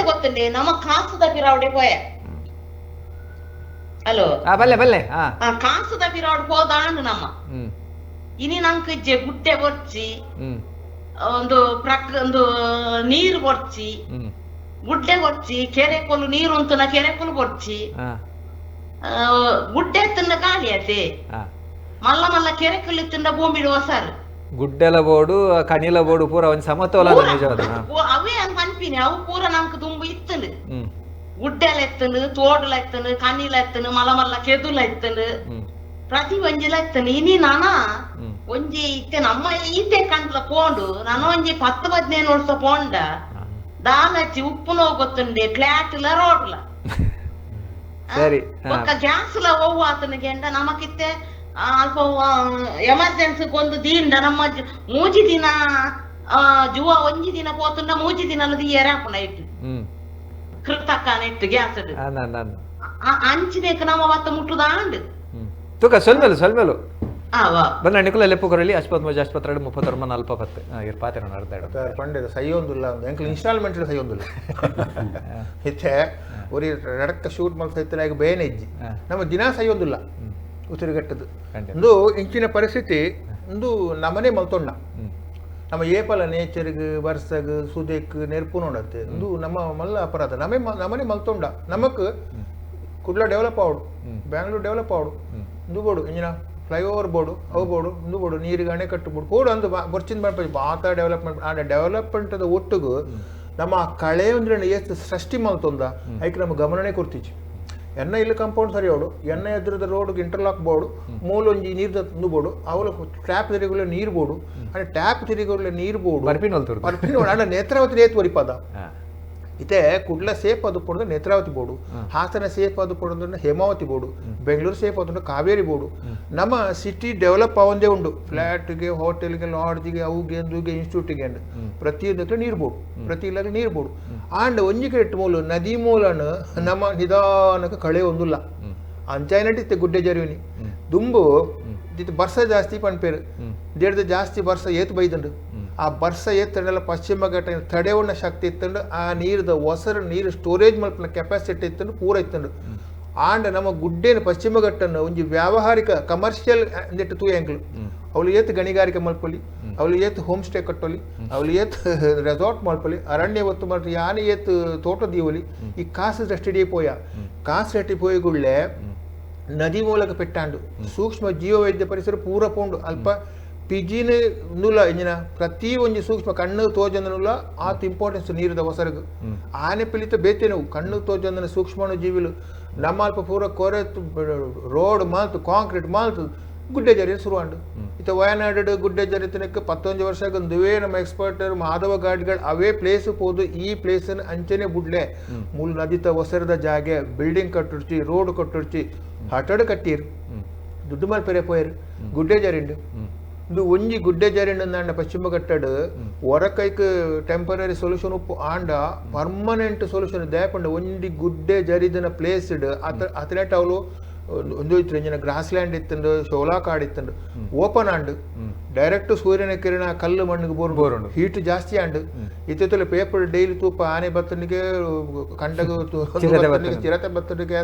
D: ಗೊತ್ತುಂಡೆ ನಮ್ಮ ಕಾಸುದ ಪಿರಾವಡೆ ಪೋಯ. ಹಲೋ
A: ಬಲ್ಲೆ ಬಲ್ಲೆ
D: ಕಾಸುದ ಪಿರಾವಡೆ ಹೋದಾಂಡ್ ನಮ್ಮ ಇನಿ ನಂಗೆ ಗುಡ್ಡೆ ಬೊರ್ಚಿ ಒಂದು ಒಂದು ನೀರು ಬೊರ್ಚಿ ಗುಡ್ಡೆ ಬೊರ್ಚಿ ಕೆರೆ ಕೊಲು ನೀರು ಉಂಟುನ ಕೆರೆ ಕೊಲು ಬೊರ್ಚಿ ಗುಡ್ಡೆ ತಿನ್ನ ಗಾಳಿ ಅತೆ ಮಲ್ಲ ಮಲ್ಲ ಕೆರೆ ಕೊಲ್ಲು ತಿಂದ ಭೂಮಿ ಹೊಸಾರು
A: ಗುಡ್ಡೆಲ ಬೋಡು ಕಣಿಲ ಬೋಡು ಪೂರ ಒಂಜಿ ಸಮತೋಲ ನಿಜವಾದ
D: ಅವೇ ಅಂತ ಅನ್ಪಿನಿ ಅವು ಪೂರ ನಮ್ಗೆ ದುಂಬು ಇತ್ತನು ಗುಡ್ಡೆಲ ಎತ್ತನು ತೋಡುಲ ಎತ್ತನು ಕಣಿಲ ಎತ್ತನು ಮಲ್ಲ ಮಲ್ಲ ಕೆದುಲ ಎತ್ತನು ಪ್ರತಿ ಒಂಜಿಲ ಎತ್ತನು ಇನಿ ನಾನ ಒಂಜಿ ಇತ್ತೆ ನಮ್ಮ ಈತೆ ಕಂಡ್ಲ ಪೋಂಡು ನಾನು ಒಂಜಿ 10 15 ವರ್ಷ ಪೋಂಡ ದಾಲಚ್ಚಿ ಉಪ್ಪು ನೋವು ಗೊತ್ತುಂಡೆ ಫ್ಲಾಟ್ ಲ ರೋಡ್ಲ
A: ಸರಿ
D: ಒಕ್ಕ ಗ್ಯಾಸ್ ಲ ಒವ್ವು ಆತನಿಗೆ ಅಂಡ ನಮಕಿತ್ತೆ ಅಲ್ಪ ಎಮರ್ಜೆನ್ಸಿ ಒಂದು ದೀಂಡ ನಮ್ಮ ಮೂಜಿ ದಿನ ಜುವ ಒಂಜಿ ದಿನ ಪೋತುಂಡ ಮೂಜಿ ದಿನ ದಿಯರ ಹಾಪುನ ಇಟ್ಟು ಕೃತಕ್ಕನ ಇಟ್ಟು ಗ್ಯಾಸ್ ಅಂಚಿನೇಕ ನಮ್ಮ ಬತ್ತ ಮುಟ್ಟುದ ಆಂಡ್
A: ತುಕ ಸೊಲ್ಮೆಲು ಸೊಲ್ಮೆಲು ಬಂದ ನಿಕುಲ ಲೆಪ್ಪು ಕೊರಲಿ ಅಶ್ಪತ್ ಮೋಜ ಆಸ್ಪತ್ರೆ 30 40 ಇರ್ ಪಾತೆರ ಅರ್ಧ
C: ಪಂಡೆದ ಸೈಯೊಂದುಲ್ಲ ಎಂಕಲ್ ಇನ್ಸ್ಟಾಲ್ಮೆಂಟ್ ಸೈಯೊಂದುಲ್ಲ ಇತ್ತೆ ಒರಿ ರಡಕ್ಕ ಶೂಟ್ ಮಲ್ಸ ಈಗ ಬೇನೆ ಇಜ್ಜಿ ನಮ್ಮ ದಿನ ಸೈಯೊಂದುಲ್ಲ ಉಸಿರುಗಟ್ಟದು ಒಂದು ಇಂಚಿನ ಪರಿಸ್ಥಿತಿ ಒಂದು ನಮನೆ ಮಲ್ತೊಂಡ ನಮ್ಮ ಏಪಲ ನೇಚರ್ಗ್ ಬರ್ಸಗ್ ಸುದೇಕ್ ನೆರ್ಪು ನೋಡತ್ತೆ ಒಂದು ನಮ್ಮ ಮಲ್ಲ ಅಪರಾಧ ನಮೆ ನಮನೆ ಮಲ್ತೊಂಡ ನಮಕ್ ಕುಡ್ಲ ಡೆವಲಪ್ ಆವಡು ಬ್ಯಾಂಗ್ಳೂರ್ ಡೆವಲಪ್ ಆವಡು ಇಂದು ಬೋಡು ಇಂಜಿನ ಫ್ಲೈಓವರ್ ಬೋರ್ಡು ಅವು ಬೋರ್ಡು ಇಂದು ಬೋರ್ಡು ನೀರಿಗೆ ಅಣೆಕಟ್ಟು ಬೋರ್ಡು ಬೋರ್ಡು ಅಂದು ಬೊರ್ಚಿನ ಮಾಡ್ಪ ಬಾತ ಡೆವಲಪ್ಮೆಂಟ್ ಆ ಡೆವಲಪ್ಮೆಂಟ್ ಒಟ್ಟುಗು ನಮ್ಮ ಕಳೆ ಅಂದ್ರೆ ಎಷ್ಟು ಸೃಷ್ಟಿ ಮಲ್ತೊಂದ ಐಕ್ ನಮ್ಮ ಗಮನನೇ ಕೊಡ್ತೀಚಿ. ಎನ್ನ ಇಲ್ಲಿ ಕಾಂಪೌಂಡ್ ಸರಿ ಅವಡು ಎನ್ನ ಎದುರದ ರೋಡ್ಗೆ ಇಂಟರ್ಲಾಕ್ ಬೋರ್ಡು ಮೂಲೊಂಜಿ ನೀರು ತಂದು ಬೋಡು ಅವಳು ಟ್ಯಾಪ್ ತಿರುಗುಲೆ ನೀರು ಬೋಡು ಅಂದ್ರೆ ಟ್ಯಾಪ್ ತಿರುಗುಲೆ ನೀರು ಬೋಡು ಬರ್ಪಿನ ಅಣ್ಣ ನೇತ್ರಾವತಿ ನೇತು ಒರಿಪದ ಇತ್ತೆ ಕುಡ್ಲ ಸೇಫ್ ಅದು ಪೊಡದು ನೇತ್ರಾವತಿ ಬೋರ್ಡು, ಹಾಸನ ಸೇಫ್ ಅದು ಪೊಡದು ಹೇಮಾವತಿ ಬೋರ್ಡು, ಬೆಂಗಳೂರು ಸೇಫ್ ಅದು ಕಾವೇರಿ ಬೋರ್ಡು. ನಮ್ಮ ಸಿಟಿ ಡೆವಲಪ್ ಆವಂದೇ ಉಂಡು ಫ್ಲ್ಯಾಟ್ಗೆ ಹೋಟೆಲ್ಗೆ ಲಾಡ್ಜ್ಗೆ ಅವುಗೆ ಅಂದುಗೆ ಇನ್ಸ್ಟಿಟ್ಯೂಟ್ಗೆ ಅಂಡ್ ಪ್ರತಿಯೊಂದಕ್ಕೆ ನೀರು ಬೋರ್ಡು, ಪ್ರತಿ ಇಲ್ಲಕ್ಕೆ ನೀರು ಬೋರ್ಡು. ಆಂಡ್ ಒಂಜಿ ಕಡೆಟ್ ಮೂಲ ನದಿ ಮೂಲನ ನಮ್ಮ ನಿಧಾನಕ್ಕೆ ಕಳೆ ಒಂದುಲ್ಲ ಅಂಚಾಯಿನಟ್ ಇತ್ತೆ ಗುಡ್ಡೆ ಜರಿವಿನಿ ದುಂಬು ಇತ್ತು ಬರ್ಸ ಜಾಸ್ತಿ ಪನ್ಪೇರು ದೇಡ್ದ ಜಾಸ್ತಿ ಬರ್ಸ ಏತು ಬೈದಂಡು ಆ ಬರ್ಸ ಏತ್ತಂಡಲ್ಲ ಪಶ್ಚಿಮ ಘಟ್ಟ ತಡೆವಣ್ಣ ಶಕ್ತಿ ಇತ್ತಂಡು ಆ ನೀರ್ದ ಒಸರು ನೀರು ಸ್ಟೋರೇಜ್ ಮಲ್ಪನ ಕೆಪಾಸಿಟಿ ಇತ್ತಂಡು ಪೂರ ಇತ್ತಂಡು. ಆಂಡ ನಮ್ಮ ಗುಡ್ಡೇನ ಪಶ್ಚಿಮ ಘಟ್ಟನ ಒಂಜಿ ವ್ಯಾವಹಾರಿಕ ಕಮರ್ಷಿಯಲ್ ಅಂದೆಟ್ಟು ತೂಯಂಕ್ಲು ಅವಳು ಏತ್ ಗಣಿಗಾರಿಕೆ ಮಲ್ಪೊಲಿ, ಅವಳು ಏತ್ ಹೋಮ್ ಸ್ಟೇ ಕಟ್ಟೊಲಿ, ಅವಳು ಏತ್ ರೆಸಾರ್ಟ್ ಮಲ್ಪೊಲಿ, ಅರಣ್ಯ ಒತ್ತು ಮಲ್ಪಲಿ, ಯಾನೆ ಏತ್ ತೋಟ ದೀವೊಲಿ ಈ ಕಾಸು ದೃಷ್ಟಿ ಪೋಯ ಕಾಸು ರಟ್ಟಿ ಪೋಯಗುಳ್ಳೆ ನದಿ ಮೂಲಕ ಪೆಟ್ಟಾಂಡು ಸೂಕ್ಷ್ಮ ಜೀವವೈದ್ಯ ಪರಿಸರ ಪೂರ ಪೋಂಡು ಅಲ್ಪ ಪಿಜಿನ ನೂಲ ಇಂಜಿನ ಪ್ರತಿ ಒಂಜಿ ಸೂಕ್ಷ್ಮ ಕಣ್ಣು ತೋಜಂದನುಲ ಆತ ಇಂಪಾರ್ಟೆನ್ಸ್ ನೀರಿದ ಹೊಸರಗು ಆನೆ ಪಿಲಿತ ಬೇತೇನವು ಕಣ್ಣು ತೋಜಂದನ ಸೂಕ್ಷ್ಮಾಣು ಜೀವಿಲು ನಮ್ಮ ಅಲ್ಪ ಪೂರ ಕೊರೆ ರೋಡ್ ಮಾಲ್ತು ಕಾಂಕ್ರೀಟ್ ಮಾಲ್ತು ಗುಡ್ಡೆ ಜರಿ ಶುರುವಾಂಡು. ಇತ್ತ ವಯನಾಡು ಗುಡ್ಡೆ ಜರಿ ತಿನಕ್ಕೆ 19 ವರ್ಷ ದುವೇ ನಮ್ಮ ಎಕ್ಸ್ಪರ್ಟ್ ಮಾಧವ ಗಾಡ್ಗಳು ಅವೇ ಪ್ಲೇಸ್ ಪೋದು ಈ ಪ್ಲೇಸನ್ನು ಅಂಚನೆ ಬುಡ್ಲೆ ಮೂಲ ನದಿತ ಒಸರದ ಜಾಗೆ ಬಿಲ್ಡಿಂಗ್ ಕಟ್ಟುಡ್ಚಿ ರೋಡ್ ಕಟ್ಟುಡ್ಚಿ ಹಟಡು ಕಟ್ಟೀರು ದುಡ್ಡು ಮಲ್ಪೆರೆ ಪೋಯರು ಗುಡ್ಡೆ ಜರಿಂಡು. ಇದು ಒಂಜಿ ಗುಡ್ಡೆ ಜರಿಂಡು ಅಂದ ಪಶ್ಚಿಮ ಘಟ್ಟಡ್ ಹೊರಕೈಕ್ ಟೆಂಪರರಿ ಸೊಲ್ಯೂಷನ್ ಉಪ್ಪು ಆಂಡ ಪರ್ಮನೆಂಟ್ ಸೊಲ್ಯೂಷನ್ ದಯಪಂಡ ಒಂಜಿ ಗುಡ್ಡೆ ಜರಿದನ ಪ್ಲೇಸ್ಡ್ ಅತನೇಟ್ ಅವಳು ಒಂದು ಇತ್ತು ಇಂಜಿನ ಗ್ರಾಸ್ ಲ್ಯಾಂಡ್ ಇತ್ತಂಡು ಶೋಲಾ ಕಾಡು ಇತ್ತಂಡು ಓಪನ್ ಆಂಡ್ ಡೈರೆಕ್ಟ್ ಸೂರ್ಯನ ಕಿರಣ ಕಲ್ಲು ಮಣ್ಣಿಗೆ ಬೋರು ಹೀಟ್ ಜಾಸ್ತಿ ಆಂಡ್ ಇತ್ತಿತ್ತಲೆ ಪೇಪರ್ ಡೈಲಿ ತೂಪ ಆನೆ ಬತ್ತನಿಗೆ ಕಂಡಗ ಚಿರತೆ ಬತ್ತನಿಗೆ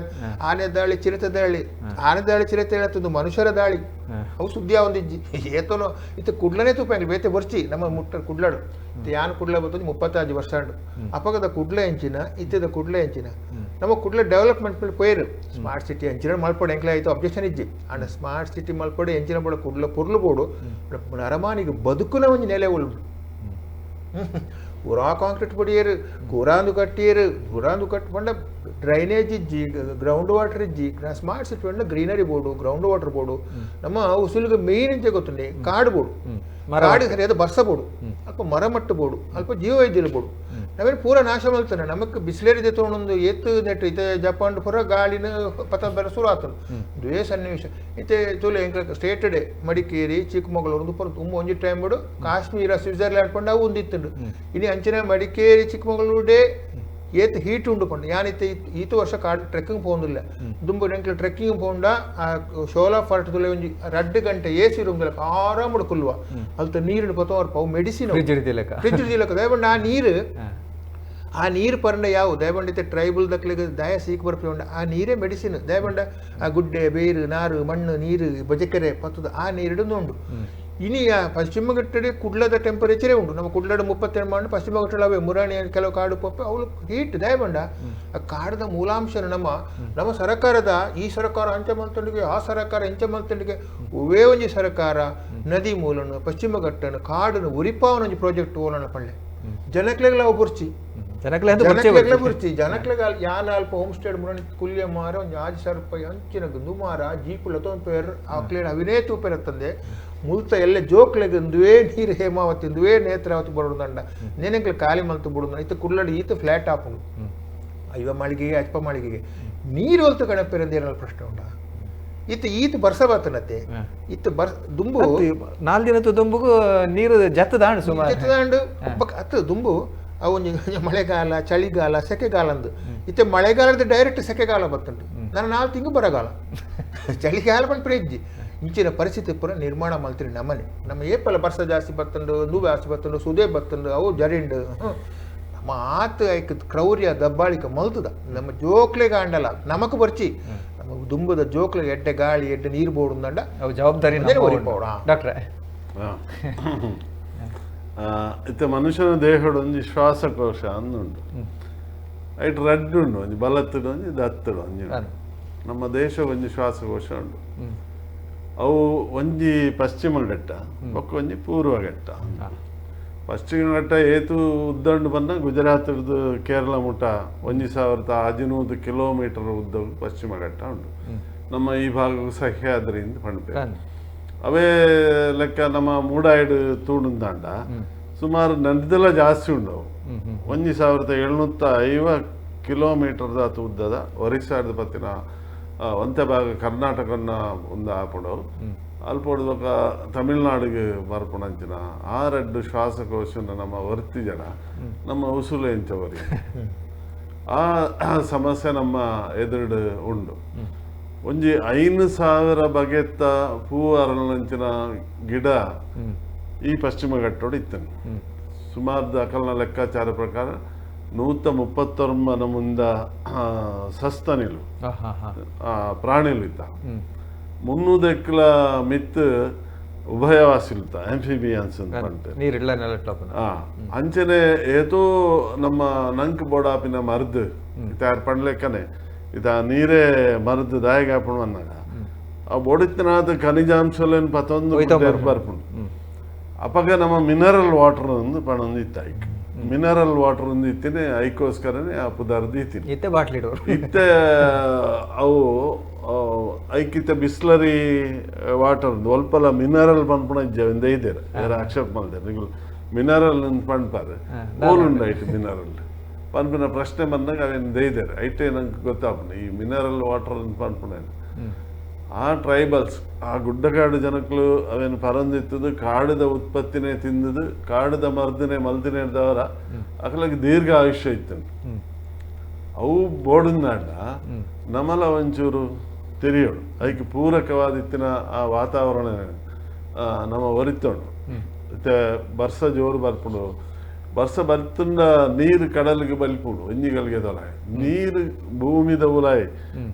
C: ಆನೆ ದಾಳಿ ಚಿರತೆ ದಾಳಿ ಆನೆ ದಾಳಿ ಚಿರತೆ ಹೇಳತ್ತಂದು ಮನುಷ್ಯರ ದಾಳಿ ಅವು ಸುದ್ದಿ ಒಂದಿಜ್ಜಿ ಏತನೋ ಇತ್ತು ಕುಡ್ಲನೇ ತೂಪ ಹೆಂಗೆ ಬೇತೆ ಬರ್ಚಿ ನಮ್ಮ ಮುಟ್ಟ ಕುಡ್ಲಾಡು ಇತ್ತು ಯಾನ್ ಕುಡ್ಲ ಬತ್ತಂದು 35 ವರ್ಷ ಅಂಡು ಅಪಗದ ಕುಡ್ಲ ಎಂಚಿನ ಇತ್ತದ ಕುಡ್ಲ ಎಂಚಿನ ನಮ್ಮ ಕುಡ್ಲ ಡೆವಲಪ್ಮೆಂಟ್ ಮೇಲೆ ಪೋಯರು ಸ್ಮಾರ್ಟ್ ಸಿಟಿ ಎಂಚಿನ ಮಲ್ಪೋಡು ಎಂಕ್ಲೆ ಆಯಿತು ಅಬ್ಜೆಕ್ಷನ್ ಇಜ್ಜಿ ಅಂಡ್ ಸ್ಮಾರ್ಟ್ ಸಿಟಿ ಮಲ್ಪೋಡು ಎಂಚಿನ ಬೋಡ ಕುಡ್ಲ ಪೊರ್ಲು ಬೋಡು ನರಮಾನಿಗೆ ಬದುಕುನ ಒಂಜಿ ನೆಲೆ ಉಳ್ಳು ಪೂರಾ ಕಾಂಕ್ರೀಟ್ ಬಡಿಯರು ಕೂರಾಂದು ಕಟ್ಟಿಯರು ಕೂರಾಂದು ಕಟ್ಟಿ ಪಂಡ ಡ್ರೈನೇಜ್ ಇಜ್ಜಿ ಗ್ರೌಂಡ್ ವಾಟರ್ ಇಜ್ಜಿ ಸ್ಮಾರ್ಟ್ ಸಿಟಿ ಪಂಡ greenery board ground water board ನಮ್ಮ ಉಸುಲಿಗೆ ಮೇನ್ ಇಂಚೆ ಗೊತ್ತುಂಡೆ ಕಾಡು ಬೋರ್ಡು ಕಾಡು ಸರಿಯಾದ ಬರ್ಸ ಬೋರ್ಡು ಅಲ್ಪ ಮರಮಟ್ಟು ಬೋರ್ಡು ಅಲ್ಪ ಜೀವವೈದ್ಯರು ಬೋರ್ಡು ನಾವೇನು ಪೂರ ನಾಶ ಮಲ್ತಾನೆ ನಮಕ್ ಬಿಸಿಲೇರಿದೆ ತೊಗೊಂಡೊಂದು ಏತು ನೆಟ್ಟು ಇತ್ತೆ ಜಪಾನ್ ಪೂರ ಗಾಳಿನ ಪತ ಬೇರೆ ಶುರು ಆತನು ದ್ವೇ ಸನ್ನಿವೇಶ ಇತ್ತೆ ತುಲೆ ಎಂಕ್ಲ ಸ್ಟೇಟ್ ಡೇ ಮಡಿಕೇರಿ ಚಿಕ್ಕಮಗಳೂರು ಪೂರ ತುಂಬ ಒಂಜಿ ಟೈಮ್ ಬಿಡು ಕಾಶ್ಮೀರ ಸ್ವಿಟ್ಜರ್ಲ್ಯಾಂಡ್ ಪಂಡ ಅವು ಒಂದಿತ್ತುಂಡು ಇನಿ ಅಂಚನೆ ಮಡಿಕೇರಿ ಚಿಕ್ಕಮಗಳೂರು ಡೇ ಏತ್ ಹೀಟ್ ಉಂಡು ಪಂಡು ಯಾನಿತ್ತೆ ಈತ ವರ್ಷ ಕಾಡು ಟ್ರೆಕ್ಕಿಂಗ್ ಪೋಂದಿಲ್ಲ ದುಂಬು ಎಂಕ್ಲ ಟ್ರೆಕ್ಕಿಂಗ್ ಪೋಂಡ ಆ ಶೋಲಾ ಫಾರ್ಟ್ ತುಲೆ ಒಂಜಿ 2 ಗಂಟೆ ಎ ಸಿ ರೂಮ್ ಆರಾಮಡು ಕುಲ್ವ ಅಲ್ತ ನೀರಿನ ಪತ್ತೋ ಅವ್ರ ಪವು ಮೆಡಿಸಿನ್ ಫ್ರಿಜ್ ದಿಲಕ ದಯಬಂಡ ಆ ನೀರು ಪರಂಡ ಯಾವ ದಯಬಂಡಿತೆ ಟ್ರೈಬಲ್ ದಕ್ಲಿಗೆ ದಯ ಸೀಕ್ ಬರ್ಪಿ ಆ ನೀರೇ ಮೆಡಿಸಿನ್ ದಯಬಂಡ ಆ ಗುಡ್ಡೆ ಬೇರು ನಾರು ಮಣ್ಣು ನೀರು ಬಜಕೆರೆ ಪತ್ತದ ಆ ನೀರಿಡೊಂದು ಉಂಡು. ಇನಿ ಆ ಪಶ್ಚಿಮ ಘಟ್ಟಡೆ ಕುಡ್ಲದ ಟೆಂಪರೇಚರೇ ಉಂಟು ನಮ್ಮ ಕುಡ್ಲದ 32 ಮಣ್ಣು ಪಶ್ಚಿಮ ಘಟ್ಟಡವೇ ಮುರಾಣಿ ಕೆಲವು ಕಾಡು ಪಪ್ಪೆ ಅವಳು ಹೀಟ್ ದಯಬಂಡ ಆ ಕಾಡದ ಮೂಲಾಂಶ ನಮ್ಮ ನಮ್ಮ ಸರ್ಕಾರದ ಈ ಸರ್ಕಾರ ಅಂಚೆ ಮಲ್ತಂಡಿಗೆ ಆ ಸರ್ಕಾರ ಇಂಚೆ ಮಲ್ತಂಡಿಗೆ ಒವೇ ಒಂಜಿ ಸರ್ಕಾರ ನದಿ ಮೂಲನು ಪಶ್ಚಿಮ ಘಟ್ಟನು ಕಾಡನ್ನು ಉರಿಪಾವನೊಂಜಿ ಪ್ರಾಜೆಕ್ಟ್ ಓಲನ ಪಳ್ಳೆ ಜನಕ್ಲೆಗ್ಲ ಅವು ಬುರ್ಚಿ ಜನಕ್ಲೆಗ್ಲ ಬುರ್ಚಿ ಜನಕ್ಲೆಗ ಯಾನ ಅಲ್ಪ ಹೋಮ್ ಸ್ಟೇ ಮುರಣಿ ಕುಲ್ಯ ಮಾರ ಒಂಜಿ 5,000 ರೂಪಾಯಿ ಅಂಚಿನ ದುಮಾರ ಜೀಪುಲ ತೋಂಪೇರ್ ಆಕ್ಲೇಡ್ ಅವಿನೇ ತೂಪೇರತ್ತಂದೆ ಮುಲ್ತ ಎಲ್ಲ ಜೋಕ್ಲೆಗಂದುವೇ ನೀರು ಹೇಮಾವತಿ ಅಂದುವೇ ನೇತ್ರಾವತಿ ಬರೋದಂಡ ನೆನೆಂಕ್ಲೆ ಖಾಲಿ ಮಲ್ತು ಬಿಡುದ ಇತ್ತ ಕುಡ್ಲಡಿ ಈತ ಫ್ಲಾಟ್ ಆಪುಂಡು ಐವ ಮಾಳಿಗೆಗೆ ಅಜ್ಪ ಮಾಳಿಗೆಗೆ ನೀರು ಹೊಲ್ತು ಗಣಪೇರಂದ ಪ್ರಶ್ನೆ ಉಂಡ ಇತ್ತ ಈತ ಬರ್ಸ ಬರ್ತನತ್ತೆ ಇತ್ತ ಬರ್ಸ ದುಂಬು
A: 4 ದಿನದ ದುಂಬುಗು ನೀರು ಜತ್ತದಾಂಡು ಸುಮಾರು
C: ಜತ್ತದಾಂಡು ಅತ್ತು ದುಂಬು ಅವು ಮಳೆಗಾಲ ಚಳಿಗಾಲ ಸೆಕೆಗಾಲ ಅಂದು ಇತ್ತೆ ಮಳೆಗಾಲದ ಡೈರೆಕ್ಟ್ ಸೆಕೆಗಾಲ ಬರ್ತುಂಟು ನಾನು 4 ತಿಂಗಳು ಬರಗಾಲ ಚಳಿಗಾಲ ಬಂದು ಪ್ರೇಜ್ಜಿ ಇಂಚಿನ ಪರಿಸ್ಥಿತಿ ಪೂರ ನಿರ್ಮಾಣ ಮಲ್ತಿರಿ ನಮ್ಮನೆ ನಮ್ಮ ಏಪಲ ಬರ್ಸ ಜಾಸ್ತಿ ಬರ್ತುಂಡು ನೂವು ಜಾಸ್ತಿ ಬರ್ತುಂಡು ಸುದೇ ಬರ್ತುಂಡು ಅವು ಜರಿಂಡು ನಮ್ಮ ಆತ ಐಕ್ ಕ್ರೌರ್ಯ ದಬ್ಬಾಳಿಕ ಮಲ್ತದ ನಮ್ಮ ಜೋಕ್ಲೆಗೆ ಅಂಡಲ್ಲ ನಮಕ್ ಬರ್ಚಿ ನಮ್ಮ ದುಂಬದ ಜೋಕ್ಲೆ ಎಡ್ಡೆ ಗಾಳಿ ಎಡ್ಡೆ ನೀರು ಬೋಡುಂದಂಡ
A: ಅವು ಜವಾಬ್ದಾರಿ ಡಾಕ್ಟ್ರೆ.
B: ಇತ್ತೆ ಮನುಷ್ಯನ ದೇಹಡು ಒಂಜಿ ಶ್ವಾಸಕೋಶ ಅಂದುಂಡು ಐಟ್ ರಡ್ಡು ಉಂಡು ಒಂಜಿ ಬಲತ್ತುಡು ಒಂಜಿ ದತ್ತುಡು ಒಂಜಿ ನಮ್ಮ ದೇಶ ಒಂಜಿ ಶ್ವಾಸಕೋಶ ಉಂಡು ಅವು ಒಂಜಿ ಪಶ್ಚಿಮ ಘಟ್ಟ ಬೊಕ್ಕ ಒಂಜಿ ಪೂರ್ವ ಘಟ್ಟ. ಪಶ್ಚಿಮ ಘಟ್ಟ ಏತು ಉದ್ದಂಡು ಬಂದ ಗುಜರಾತ್ದು ಕೇರಳ ಮುಟ್ಟ 1600 ಕಿಲೋಮೀಟರ್ ಉದ್ದ ಪಶ್ಚಿಮ ಘಟ್ಟ ಉಂಟು. ನಮ್ಮ ಈ ಭಾಗವು ಸಹ್ಯಾದ್ರಿಯಿಂದ ಪಣಪೆ ಅವೇ ಲೆಕ್ಕ ನಮ್ಮ ಮೂಡಾಯ್ಡು ತೂಡುಂದಾಂಡ ಸುಮಾರು ನದಿದೆಲ್ಲ ಜಾಸ್ತಿ ಉಂಡವು 1750 ಕಿಲೋಮೀಟರ್ ದಾತು ಉದ್ದದ ಒರಿಸ್ಸಾದ ಪತ್ತಿನ ಒಂತೆ ಭಾಗ ಕರ್ನಾಟಕನ ಒಂದು ಆಪುಂಡವು ಅಲ್ಪ ಹೊಡ್ದೊಕ ತಮಿಳ್ನಾಡಿಗೆ ಬರ್ಪುಣಂಚಿನ ಆ ರಡ್ಡು ಶ್ವಾಸಕೋಶನ ನಮ್ಮ ವರ್ತಿ ಜನ ನಮ್ಮ ಉಸುಲು ಎಂಚವರಿ ಆ ಸಮಸ್ಯೆ ನಮ್ಮ ಎದುರುಡು ಉಂಡು. ಒಂಜಿ 5000 ಬಗೆತ್ತ ಪೂ ಅರಳಂಚಿನ ಗಿಡ ಈ ಪಶ್ಚಿಮ ಘಟ್ಟೋಡು ಇತ್ತನು. ಸುಮಾರು ದಾಖಲಿನ ಲೆಕ್ಕಾಚಾರ ಪ್ರಕಾರ 139 ಮುಂದ ಸಸ್ತನಿಲು ಪ್ರಾಣಿಲು ಇತ್ತ 300 ಎಕ್ಲ ಮಿತ್ ಉಭಯವಾಸಿಲ್ತ ಆಂಫಿಬಿಯನ್ಸ್ ಅಂತ
A: ನೀರಿಲ್ಲ.
B: ಅಂಚನೆ ಏತೋ ನಮ್ಮ ನಂಕ್ ಬೋಡಾಪಿನ ಮರ್ದು ಇತಾರ್ ಪಣ್ಲೆಕ್ಕನೆ ಇತ ನೀರೇ ಮರ್ದು ದಾಯಗಾಪಣ ಅನ್ನಾಗ ಆ ಬೊಡಿತನಾದ ಖನಿಜಾಂಶಲೇನು ಪತ್ತೊಂದು ಬರ್ಪುಂಡು. ಅಪಗ ನಮ್ಮ ಮಿನರಲ್ ವಾಟರ್ ಒಂದು ಪಣೊಂದು ಇತ್ತ ಐಕ್ ಮಿನರಲ್ ವಾಟರ್ ಒಂದು ಇತ್ತಿನಿ ಐಕೋಸ್ಕರನೇ ಆ ಪುದಾರ್ದು ಇತ್ತೀನಿ
A: ಇತ್ತೆ ಬಾಟ್ಲಿ
B: ಇತ್ತೆ ಅವು ಐಕಿತ್ತ ಬಿಸ್ಲರಿ ವಾಟರ್ ಒಲ್ಪಲ ಮಿನರಲ್ ಪನ್ಪುಣ ಇಜ್ಜ ಇದ್ದೇರೆ ಯಾರು ಆಕ್ಷೇಪ ಮಾಡ್ತಾರೆ ನೀವು ಮಿನರಲ್ ಅಂತ ಪಣ್ಪಾರೆ ಓಲುಂಡು ಐಟ್ ಮಿನರಲ್ ಪನ್ಪಿನ ಪ್ರಶ್ನೆ ಬಂದಾಗ ಅವೇನು ದೈದಾರೆ ಐಟೇ ನಂಗೆ ಗೊತ್ತಾಪುಂಡು ಈ ಮಿನರಲ್ ವಾಟರ್ ಅಂತ ಪನ್ಪುಣ. ಆ ಟ್ರೈಬಲ್ಸ್ ಆ ಗುಡ್ಡಕಾಡು ಜನಕ್ಕಳು ಅವೇನು ಪರಂದಿತ್ತದು ಕಾಡದ ಉತ್ಪತ್ತಿನೇ ತಿಂದದು ಕಾಡದ ಮರ್ದನೆ ಮಲ್ದಿನೇ ದವರ ಅಕಲಕ್ಕೆ ದೀರ್ಘ ಆಯುಷ್ಯ ಇತ್ತು. ಅವು ಬೋಡುಂದಾಂಡ ನಮಲ ಒಂಚೂರು ತೆರಿಯೋಡು ಅದಕ್ಕೆ ಪೂರಕವಾದಿತ್ತಿನ ಆ ವಾತಾವರಣ ನಮ್ಮ ಒರಿತೋಡು. ಮತ್ತೆ ಬರ್ಸ ಜೋರು ಬರ್ಪುಂಡು ಬರ್ಸ ಬರ್ತುಂಡ ನೀರು ಕಡಲಿಗೆ ಬಲಿಪುಂಡು ಒಂಜಿಗಳಿಗೆ ದೊಲಾಯ್ ನೀರು ಭೂಮಿದ ಉಲಾಯ್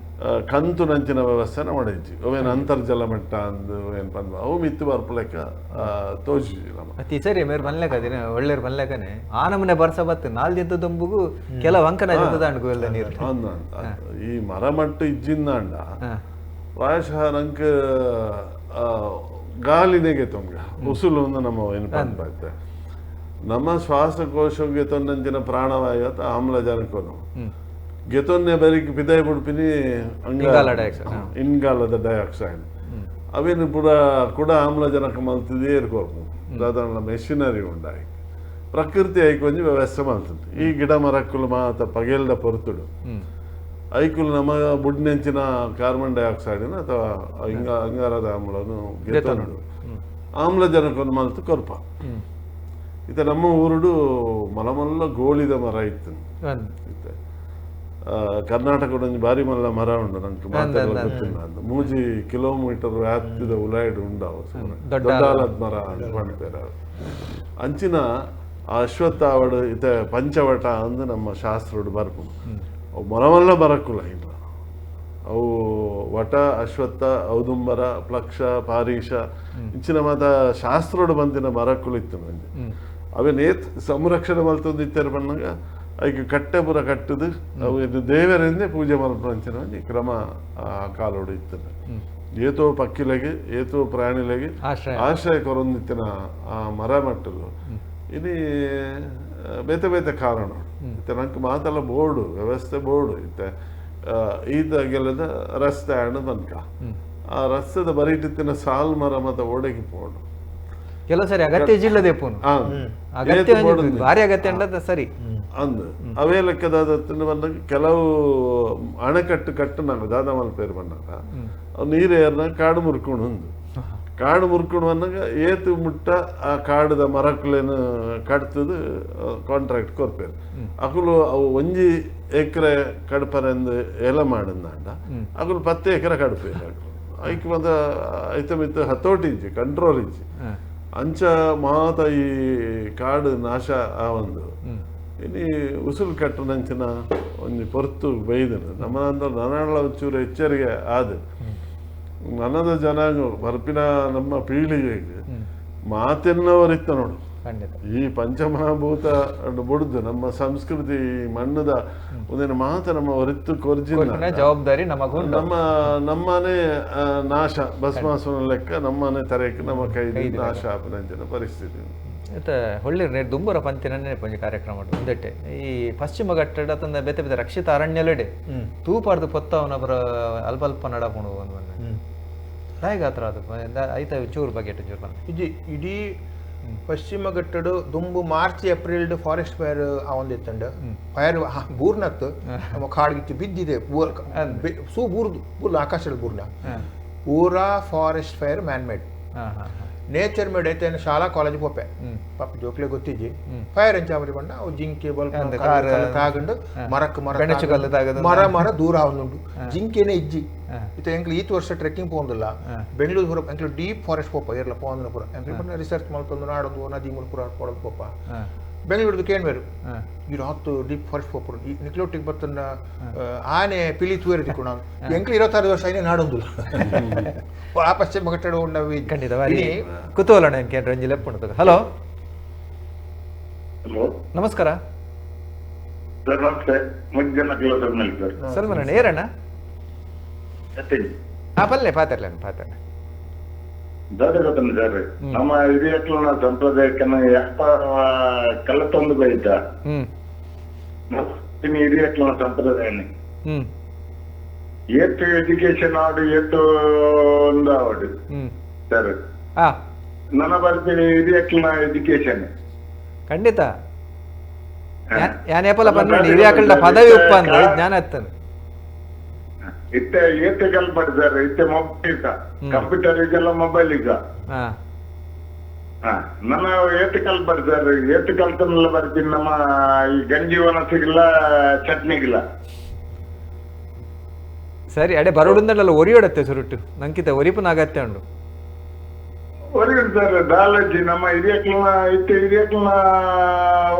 B: ಕಂತು ನಂಚಿನ ವ್ಯವಸ್ಥೆನ ಮಾಡಿದ್ವಿ ಅವೇನು ಅಂತರ್ಜಲ ಮಟ್ಟ ಅಂದು ಏನು ಪಂದ ಅವು ಮಿತ್ತು ಬರ್ಪಲೆಕ್ಕ ತೋಜಿ
A: ಅತಿ ಸರಿ ಮೇರ್ ಬನ್ಲೆಕ್ಕ ಒಳ್ಳೆರ್ ಬನ್ಲೆಕ್ಕನೆ ಆ ನಮೂನೆ ಬರ್ಸ ಬತ್ತು ನಾಲ್ ದಿನದ ದಂಬುಗು ಕೆಲವು ಅಂಕನ ನೀರು
B: ಈ ಮರ ಮಟ್ಟ ಇಜ್ಜಿಂದಾಂಡ ಪ್ರಾಯಶಃ ನಂಗೆ ಗಾಲಿನೆಗೆ ತೊಂಗ ಉಸುಲು ಒಂದು ನಮ್ಮ ಏನು ಪಂಪಾಯ್ತೆ ನಮ್ಮ ಶ್ವಾಸಕೋಶ ಗೆತೊನ್ನಂಚಿನ ಪ್ರಾಣವಾಯು ಅಥವಾ ಆಮ್ಲಜನಕನು ಗೆತೊನ್ನೆ ಬರೀ ಪಿದಾಯಿ ಬಿಡ್ಪಿನಿ ಇಂಗಾಲದ ಡೈಆಕ್ಸೈಡ್ ಅವೇನು ಪೂರ ಕೂಡ ಆಮ್ಲಜನಕ ಮಲ್ತದೇ ಇರ್ಕೋರ್ಪು ದಾದಾಣ ಮೆಷಿನರಿ ಉಂಡಾಯಿ ಪ್ರಕೃತಿ ಐಕೊಂಜಿ ವ್ಯವಸ್ಥೆ ಮಲ್ತದೆ. ಈ ಗಿಡ ಮರಕ್ಕುಲು ಮಾತ ಪಗೆಲ್ದ ಪೊರ್ತುಡು ಐಕುಲು ನಮ್ಮ ಬುಡ್ನೆಂಚಿನ ಕಾರ್ಬನ್ ಡೈಆಕ್ಸೈಡ್ನ ಅಥವಾ ಅಂಗಾರದ ಆಮ್ಲನು ಗೆತೊನ್ನು ಆಮ್ಲಜನಕವನ್ನು ಮಲ್ತು ಕೊರ್ಪ. ಇತ ನಮ್ಮ ಊರುಡು ಮಲಮಲ್ಲ ಗೋಳಿದ ಮರ ಇತ್ತು. ಕರ್ನಾಟಕದ ಒಂಜಿ ಬಾರಿ ಮಲ್ಲ ಮರ ಉಂಡು ನಂಗೆ ಮಾತೆಲ್ಲ ಗೊತ್ತಿಲ್ಲ ಅಂತ 3 ಕಿಲೋಮೀಟರ್ ವ್ಯಾಪ್ತಿದ ಉಲಾಯ್ಡ್ ಉಂಡವು ದೊಡ್ಡಾಲದ ಮರ ಅಂತ ಪಣ್ಪೇರು. ಅಂಚಿನ ಅಶ್ವತ್ಥಾವಡು ಇತ ಪಂಚವಟ ಅಂದು ನಮ್ಮ ಶಾಸ್ತ್ರೋಡು ಬರ್ಪುಂಡು. ಅವು ಮರಮಲ್ಲ ಮರಕ್ಕುಲ ಇಲ್ಲ ಅವು ವಟ ಅಶ್ವತ್ಥ ಔದುಂಬರ ಪ್ಲಕ್ಷ ಪಾರೀಶ ಇಂಚಿನ ಮಾತ ಶಾಸ್ತ್ರೋಡು ಬಂದಿನ ಮರಕ್ಕುಲು ಇತ್ತು ನಂಗೆ. ಅವೇನು ಸಂರಕ್ಷಣೆ ಮಲ್ತೊಂದು ಇತ್ತಾರೆ ಬಣ್ಣಗ ಐಕ್ ಕಟ್ಟೆ ಪೂರ ಕಟ್ಟದು ಅವು ದೇವರಿಂದೇ ಪೂಜೆ ಮಲ್ಪಂಚಿನ ಒಂಜಿ ಕ್ರಮ ಆ ಕಾಲೋಡು ಇತ್ತು. ಏತೋ ಪಕ್ಕಿಲೆಗೆ ಏತೋ ಪ್ರಾಣಿಲೆಗೆ ಆಶ್ರಯ ಕೊರೊಂದಿತ್ತಿನ ಆ ಮರ ಮಟ್ಟಲು ಇನಿ ಬೇತೆ ಬೇತೆ ಕಾರಣ ಇತ್ತೆ ನಂಗೆ ಮಾತೆಲ್ಲ ಬೋರ್ಡು ವ್ಯವಸ್ಥೆ ಬೋರ್ಡು ಇತ್ತೆ ಈತ ಗೆಲ್ಲದ ರಸ್ತೆ ಹಣ್ಣು ತನಕ ಆ ರಸ್ತೆದ ಬರೀಟಿತ್ತಿನ ಸಾಲ್ ಮರ ಮತ್ತೆ ಓಡಗಿ ಪೋಡು
A: ಕೆಲವು ಸರಿ ಅಗತ್ಯ ಜಿಲ್ಲದೆ ಅಗತ್ಯ ಭಾರಿ ಅಗತ್ಯ ಅಂಡದ ಸರಿ
B: ಅಂದು ಅವೇ ಲೆಕ್ಕದ ಬಂದಾಗ ಕೆಲವು ಅಣೆಕಟ್ಟು ಕಟ್ಟು ನಾಗ ದಾದ ಮಲ್ಪೇರು ಬಂದಾಗ ಅವು ನೀರು ಏರ್ನಾಗ ಕಾಡು ಮುರ್ಕೊಂಡು ಒಂದು ಕಾಡು ಮುರ್ಕೊಂಡು ಬಂದಾಗ ಏತು ಮುಟ್ಟ ಆ ಕಾಡದ ಮರಕ್ಕುಲೇನು ಕಟ್ತದು ಕಾಂಟ್ರಾಕ್ಟ್ ಕೊರ್ಪೇರು ಅಕುಲು ಅವು ಒಂಜಿ ಎಕರೆ ಕಡ್ಪರೆಂದು ಎಲ ಮಾಡಿಂದಾಂಡ ಅಕುಲು 10 ಎಕರೆ ಕಡ್ಪೇರು ಅಕುಲು ಐಕ್ ಬಂದ ಐತ ಮಿತ್ತ ಹತೋಟಿ ಇಜ್ಜಿ ಕಂಟ್ರೋಲ್ ಇಜ್ಜಿ ಅಂಚ ಮಾತ ಈ ಕಾಡು ನಾಶ ಆ ಒಂದು ಇನ್ನು ಉಸುಲು ಕಟ್ಟುನಂಚಿನ ಒಂಜಿ ಪೊರ್ತು ಬೈದನು ನಮ್ಮ ನನಗಳ ಒಂಚೂರು ಎಚ್ಚರಿಕೆ ಆದ ನನದ ಜನಾಂಗ ಬರ್ಪಿನ ನಮ್ಮ ಪೀಳಿಗೆಗೆ ಮಾತೆನ್ನವರಿತ್ತ ನೋಡು. ಈ ಪಂಚಮಹಾಭೂತ ಬುಡ್ದು ನಮ್ಮ ಸಂಸ್ಕೃತಿ ಮಣ್ಣದ ಒಂದಿನ ಮಾತ ನಮ್ಮ ಹೊರಿತು ಕೊರ್ಜಿನ
A: ಜವಾಬ್ದಾರಿ ನಮಗೂ
B: ನಮ್ಮ ನಮ್ಮನೆ ನಾಶ ಭಸ್ಮಾಸುನ ಲೆಕ್ಕ ನಮ್ಮನೆ ತರೆಕ್ ನಮ್ಮ ಕೈ ನಾಶ ಆಪನಂಚಿನ ಪರಿಸ್ಥಿತಿ.
A: ಇತ್ತೆ ಹೊಳ್ಳಿರ್ ನೇರ್ ದುಂಬರ ಪಂತಿನನ್ನೇ ಒಂಜಿ ಕಾರ್ಯಕ್ರಮ ಉಂದೆಟ್ಟೆ ಈ ಪಶ್ಚಿಮ ಘಟ್ಟಡ್ ಅತ್ತಂದ ಬೇತೆ ಬೇತೆ ರಕ್ಷಿತ ಅರಣ್ಯಲೆಡೆ ತೂಪಾರ್ದು ಪೊತ್ತವನ ಪುರ ಅಲ್ಪ ಅಲ್ಪ ನಡಪುಂಡು ಒಂದು ದಾಯಗಾತ್ರ ಅದು ಐತ ಚೂರು ಬಗೆಟ್ ಚೂರು ಬಂದು
C: ಇಜಿ ಇಡೀ ಪಶ್ಚಿಮ ಘಟ್ಟಡು ದುಂಬು ಮಾರ್ಚ್ ಏಪ್ರಿಲ್ ಫಾರೆಸ್ಟ್ ಫೈರ್ ಆವೊಂದಿತ್ತಂಡು ಫೈರ್ ಬೂರ್ನತ್ತು ನಮ್ಮ ಕಾಡ್ಗಿತ್ತು ಬಿದ್ದಿದೆ ಸೂ ಬೂರ್ದು ಬೂರ್ಲ ಆಕಾಶದ ಬೂರ್ನ ಪೂರಾ forest fire man made nature made ಐತೆ ಶಾಲಾ ಕಾಲೇಜ್ ಪೋಪೆ ಪಾಪ ಜೋಕ್ಲೆ ಗೊತ್ತಿಜ್ಜಿ ಫೈರ್ ಎಂಚಾಮರಿ ಬಣ್ಣ ಅವು ಜಿಂಕೆ ಬಲ್ಬ್ ತಾಗಂಡು ಮರಕ್ ಮರ ಮರ ಮರ ದೂರ ಆವೊಂದುಂಡು ಜಿಂಕೆನೆ ಇಜ್ಜಿ ಇತ್ತೆ ಎಂಕ್ಲು ಈತ್ ವರ್ಷ ಟ್ರೆಕ್ಕಿಂಗ್ ಪೋಂದಿಲ್ಲ ಬೆಂಗಳೂರು ಪೂರ ಎಂಕ್ಲು ಡೀಪ್ ಫಾರೆಸ್ಟ್ ಪೋಪ ಇರ್ಲ ಪೋಂದಿನ ಪೂರ ಎಂಕ್ಲು ಪಂಡ ರಿಸರ್ಚ್ ಮಲ್ತೊಂದು ನಾಡೊಂದು ನದಿ ಮೂಲ ಪೂರ ಪೋಡೊಂದು ಪೋಪ ಬೆಂಗಳೂರ್ದು ಕೇಣ್ವೇರು ಈ ರಾತ್ ಡೀಪ್ ಫಾರೆಸ್ಟ್ ಪೋಪರು ಈ ನಿಕ್ಲೋಟಿಗೆ ಬತ್ತನ್ನ ಆನೆ ಪಿಲಿ ತೂಯರು ತಿಕ್ಕು ನಾನು ಎಂಕ್ಲು 26 ವರ್ಷ ಐನೆ ನಾಡೊಂದಿಲ್ಲ ಆ ಪಶ್ಚಿಮ ಘಟ್ಟಡ ಉಂಡವಿ
A: ಖಂಡಿತ ಕುತೂಹಲ ರಂಜಿ ಲೆಪ್ಪುಂಡು. ಹಲೋ
E: ಹಲೋ
A: ನಮಸ್ಕಾರ
E: ಸರ್. ನಮಸ್ತೆ.
A: ಸಲ್ಮನ ಏರಣ್ಣ ಪಲ್ಲೆ ಪಾತರ್ಲ ಪಾತರ್ಲ
E: ದಾದ ಗೊತ್ತಂడి ಸರ್. ನಮ್ಮ ಹಿರಿಯಕ್ಲನ ಸಂಪ್ರದಾಯಕ್ಕನ್ನ ಯಪ್ಪ ಕள்ளತೊಂದು ಬೈತ ಹಿರಿಯಕ್ಲನ ಸಂಪ್ರದಾಯನೇ ಏತು ಎಜುಕೇಶನ್ ಆಡು ಏತು ಒಂದು ಆವಡು ಸರ್. ನನ್ನ ಬರ್ತೀನಿ ಹಿರಿಯಕ್ಲನ ಎಜುಕೇಶನ್
A: ಖಂಡಿತ ಯಾನೇಪಲ ಪನ್ಪುಂಡು ಹಿರಿಯಕ್ಲಡ ಪದವಿ ಉಪ್ಪಂದು ಜ್ಞಾನ ಇತ್ತಂದು
E: ಇತ್ತೆ ಏತೆ ಕಲ್ಪಡ್ ಸರ್. ಇತ್ತೆ ಮೊಬೈಲ್ ಕಂಪ್ಯೂಟರ್ ಈಗೆಲ್ಲ ಮೊಬೈಲ್ ಈಗ ನನ್ನ ಏತೆ ಕಲ್ಪಡ್ ಸರ್. ಏತೆ ಕಲ್ತನೆಲ್ಲ ಬರ್ತೀನಿ ನಮ್ಮ ಈ ಗಂಜಿ ಒಣಸಿಗಿಲ್ಲ ಚಟ್ನಿಗಿಲ್ಲ.
A: ಸರಿ ಅಡೆ ಬರೋಡುಂದಲ್ಲ ಒರಿಯೋಡತ್ತೆ ಸುರುಟ್ಟು ನಂಕಿತ ಒರಿಪುನ ಅಗತ್ಯ ಉಂಡು
E: ಒರಿಯುಂಡು ಸರ್. ದಾಲಜ್ಜಿ ನಮ್ಮ ಹಿರಿಯಕ್ಲನ ಇತ್ತೆ ಹಿರಿಯಕ್ಲನ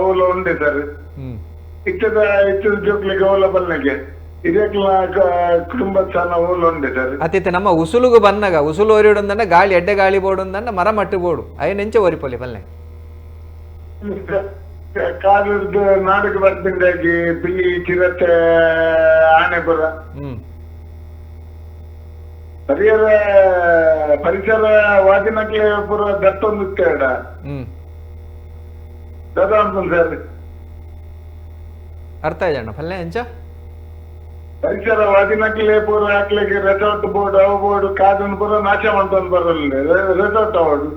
E: ಓಲ ಉಂಡೆ ಸರ್. ಇತ್ತದ ಇತ್ತದ ಜೋಕ್ಲಿಗೆ ಓಲ ಬಲ್ಲಗೆ ಹಿರಿಯಕ್ಲನ ಕುಟುಂಬ ಸ್ಥಾನ ಓಲ ಉಂಡೆ ಸರ್.
A: ಅತಿತ್ತೆ ನಮ್ಮ ಉಸುಲುಗು ಬನ್ನಗ ಉಸುಲು ಒರಿಯುಡಂದಂಡ ಗಾಳಿ ಎಡ್ಡೆ ಗಾಳಿ ಬೋಡುಂದಂಡ ಮರ ಮಟ್ಟು ಬೋಡು ಐನೆಂಚೆ ಒರಿಪೊಲಿ ಬಲ್ಲೆ
E: ಕಾಲದ ನಾಡಕ್ಕೆ ಬರ್ತಿಂದಾಗಿ ಪಿಲಿ ಚಿರತೆ ಆನೆ ಬರ ಪರಿಹಾರ ಪರಿಸರ ವಾದಿನಕ್ಲೆ ಪೂರ ದತ್ತೊಂದು ದಾದ ಸರ್.
A: ಅರ್ಥ ಆಯ್ತಣ್ಣ ಫಲ್ಲೆ ಎಂಚ
E: ಪರಿಸರ ವಾದಿನಕ್ಲೆ ಪೂರ ಹಾಕ್ಲಿಕ್ಕೆ ರೆಸಾರ್ಟ್ ಬೋರ್ಡ್ ಅವು ಬೋರ್ಡ್ ಕಾದನ್ನು ಪೂರ ನಾಶ ಮಾಡ್ಕೊಂಡು ಬರಲ್ಲ. ರೆಸಾರ್ಟ್ ಅವಡು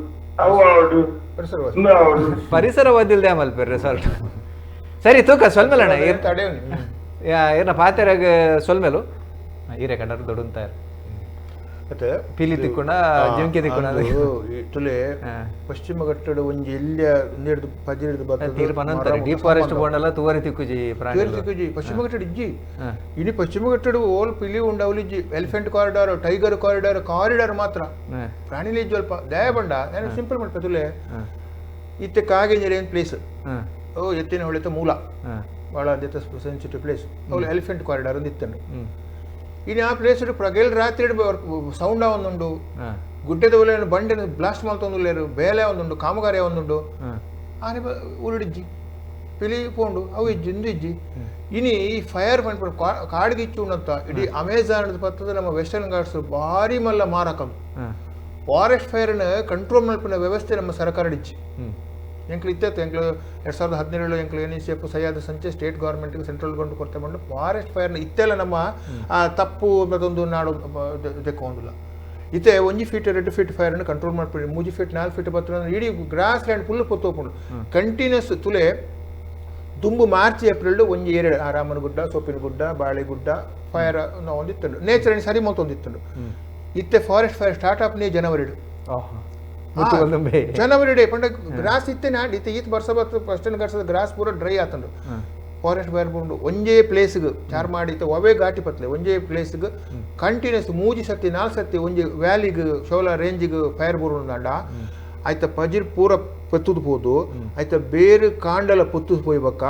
E: ಅವು ಅವಡು
A: ಪರಿಸರವಾದಿಲ್ದೆ ಮಲ್ಪೆರ್ ರೆಸಾರ್ಟ್. ಸರಿ ತೂಕ ಸೊಲ್ಮೆಲಣ್ಣ ಏನ ಪಾತೆರಾಗ ಸೊಲ್ಮೆಲು ಈರೆ ಕಂಡರು ದೊಡ್ಡ ಪಿಲಿ ತಿಕ್ಕೊಂಡ ಜಿಂಕೆ ತಿಕ್ಕೊಂಡ
C: ತುಲೆ ಪಶ್ಚಿಮ ಘಟ್ಟದ ಒಂಜಿ ಎಲ್ಲಿಯ ಒಂದೆರಡು ಪದಿನೆರಡು
A: ತೀರ್ಪನಂತಾರೆ ಡೀಪ್ ಫಾರೆಸ್ಟ್ ಬೋಂಡಲ್ಲ ತುವರಿ ತಿಕ್ಕುಜಿ ಪ್ರಾಣಿ
C: ತಿಕ್ಕುಜಿ ಪಶ್ಚಿಮ ಘಟ್ಟದ ಇಜ್ಜಿ. ಇನಿ ಪಶ್ಚಿಮ ಘಟ್ಟದ ಓಲ್ ಪಿಲಿ ಉಂಡವಲಿ ಇಜ್ಜಿ. Elephant corridor tiger corridor corridor ಮಾತ್ರ ಪ್ರಾಣಿಲಿ ಇಜ್ಜಿ ಅಲ್ಪ ದಯ ಬಂಡ ನಾನು ಸಿಂಪಲ್ ಮಾಡ್ಪ ತುಲೆ ಇತ್ತೆ ಕಾಗೇಂಜರಿ ಏನು ಪ್ಲೇಸ್ ಓ ಎತ್ತಿನ ಹೊಳೆತ ಮೂಲ ಭಾಳ ಸೆನ್ಸಿಟಿವ್ ಪ್ಲೇಸ್ ಅವಳು ಎಲಿಫೆಂಟ್ ಕಾರಿಡಾರ್ ಒಂದು ಇತ್ತಂಡು. ಇನ್ನು ಆ ಪ್ಲೇಸ್ ಪ್ರಗಲ್ ರಾತ್ರಿ ಸೌಂಡ್ ಒಂದುಂಡು ಗುಡ್ಡದ ಒಲೆ ಬಂಡೆ ಬ್ಲಾಸ್ಟ್ ಮಾಡ್ತೊಂದುಲ್ಲೇರು ಬೇಲೆ ಒಂದುಂಡು ಕಾಮಗಾರಿ ಒಂದುಂಡು ಆನೆ ಊರಿಡಿಜ್ಜಿ ಪಿಲಿ ಪೋಂಡು ಅವು ಇಜ್ಜಿ ಇಂದು ಇಜ್ಜಿ. ಇನಿ ಈ ಫೈರ್ ಪಂಡ್ ಕಾಡಿಗೆ ಇಚ್ಚು ಉಂಡಂತ ಇಡೀ ಅಮೆಜಾನ್ ಪತ್ತದ ನಮ್ಮ ವೆಸ್ಟರ್ನ್ ಘಾಟ್ಸ್ ಭಾರಿ ಮಲ್ಲ ಮಾರಕಂ ಫಾರೆಸ್ಟ್ ಫೈರ್ನ ಕಂಟ್ರೋಲ್ ಮಲ್ಪಿನ ವ್ಯವಸ್ಥೆ ನಮ್ಮ ಸರ್ಕಾರ ಇಜ್ಜಿ. ಎಂಕ್ಲು ಇತ್ತೈತೆ ಎಂಕ್ಲು 2017 ಎಂಕ್ಲು ಎನ್ ಇ ಸಿ ಎಫ್ ಸರಿಯಾದ ಸಂಚೆ ಸ್ಟೇಟ್ ಗೌರ್ಮೆಂಟ್ಗೆ ಸೆಂಟ್ರಲ್ ಗೌರ್ಮೆಂಟ್ ಕೊಡ್ತಾ ಬಂದು ಫಾರೆಸ್ಟ್ ಫೈರ್ನ ಇತ್ತೆಲ್ಲ ನಮ್ಮ ಆ ತಪ್ಪು ಮತ್ತೊಂದು ನಾಡು ತೆಕ್ಕೊಂದಿಲ್ಲ. ಇತ್ತೆ 1 ಫೀಟ್ 2 ಫೀಟ್ ಫೈರ್ನ ಕಂಟ್ರೋಲ್ ಮಾಡ್ಬಿಡಿ 3 ಫೀಟ್ 4 ಫೀಟ್ ಬರ್ತದೆ ಇಡೀ ಗ್ರಾಸ್ ಲ್ಯಾಂಡ್ ಫುಲ್ ಪೊತ್ತೋಪುಂಡು ಕಂಟಿನ್ಯೂಸ್ ತುಲೆ ದುಂಬು ಮಾರ್ಚ್ ಏಪ್ರಿಲ್ ಒಂಜಿ ಎರಡು ಆ ರಾಮನಗುಡ್ಡ ಸೊಪ್ಪಿನಗುಡ್ಡ ಬಾಳೆಗುಡ್ಡ ಫೈರ್ ಒಂದಿತ್ತುಂಡು ನೇಚರ್ ಸರಿ ಮೊತ್ತೊಂದಿತ್ತುಂಡು. ಇತ್ತೆ ಫಾರೆಸ್ಟ್ ಫೈರ್ ಸ್ಟಾರ್ಟ್ ಆಪ್ನೇ ಜನವರಿ ಜನವರಿ ಡೇ ಪಂಡ ಗ್ರಾಸ್ ಇತ್ತೆ ನಾಡ್ ಇತ್ತೆ ಈತ್ ಬರ್ಸ ಬರ್ತದೆ ಫಸ್ಟ್ ಗರ್ಸದ ಗ್ರಾಸ್ ಪೂರ ಡ್ರೈ ಆತಂಡು ಫಾರೆಸ್ಟ್ ಫೈರ್ ಪುಂಡು ಒಂಜೇ ಪ್ಲೇಸ್ಗೆ ಚಾರ್ ಮಾಡಿ ಇತ್ತೆ ಅವೇ ಘಾಟಿ ಪತ್ಲೆ ಒಂಜೇ ಪ್ಲೇಸ್ಗೆ ಕಂಟಿನ್ಯೂಸ್ 3 ಸತಿ 4 ಸತಿ ಒಂಜಿ ವ್ಯಾಲಿಗೆ ಶೋಲಾ ರೇಂಜಿಗೆ ಫೈರ್ ಬರುಂಡ ಆಯ್ತ ಪಜಿರ್ ಪೂರ ಪತ್ತುದು ಪೋದು ಆಯ್ತ ಬೇರೆ ಕಾಂಡಲ ಪೊತ್ತು ಪೋಯ್ಬಕ್ಕ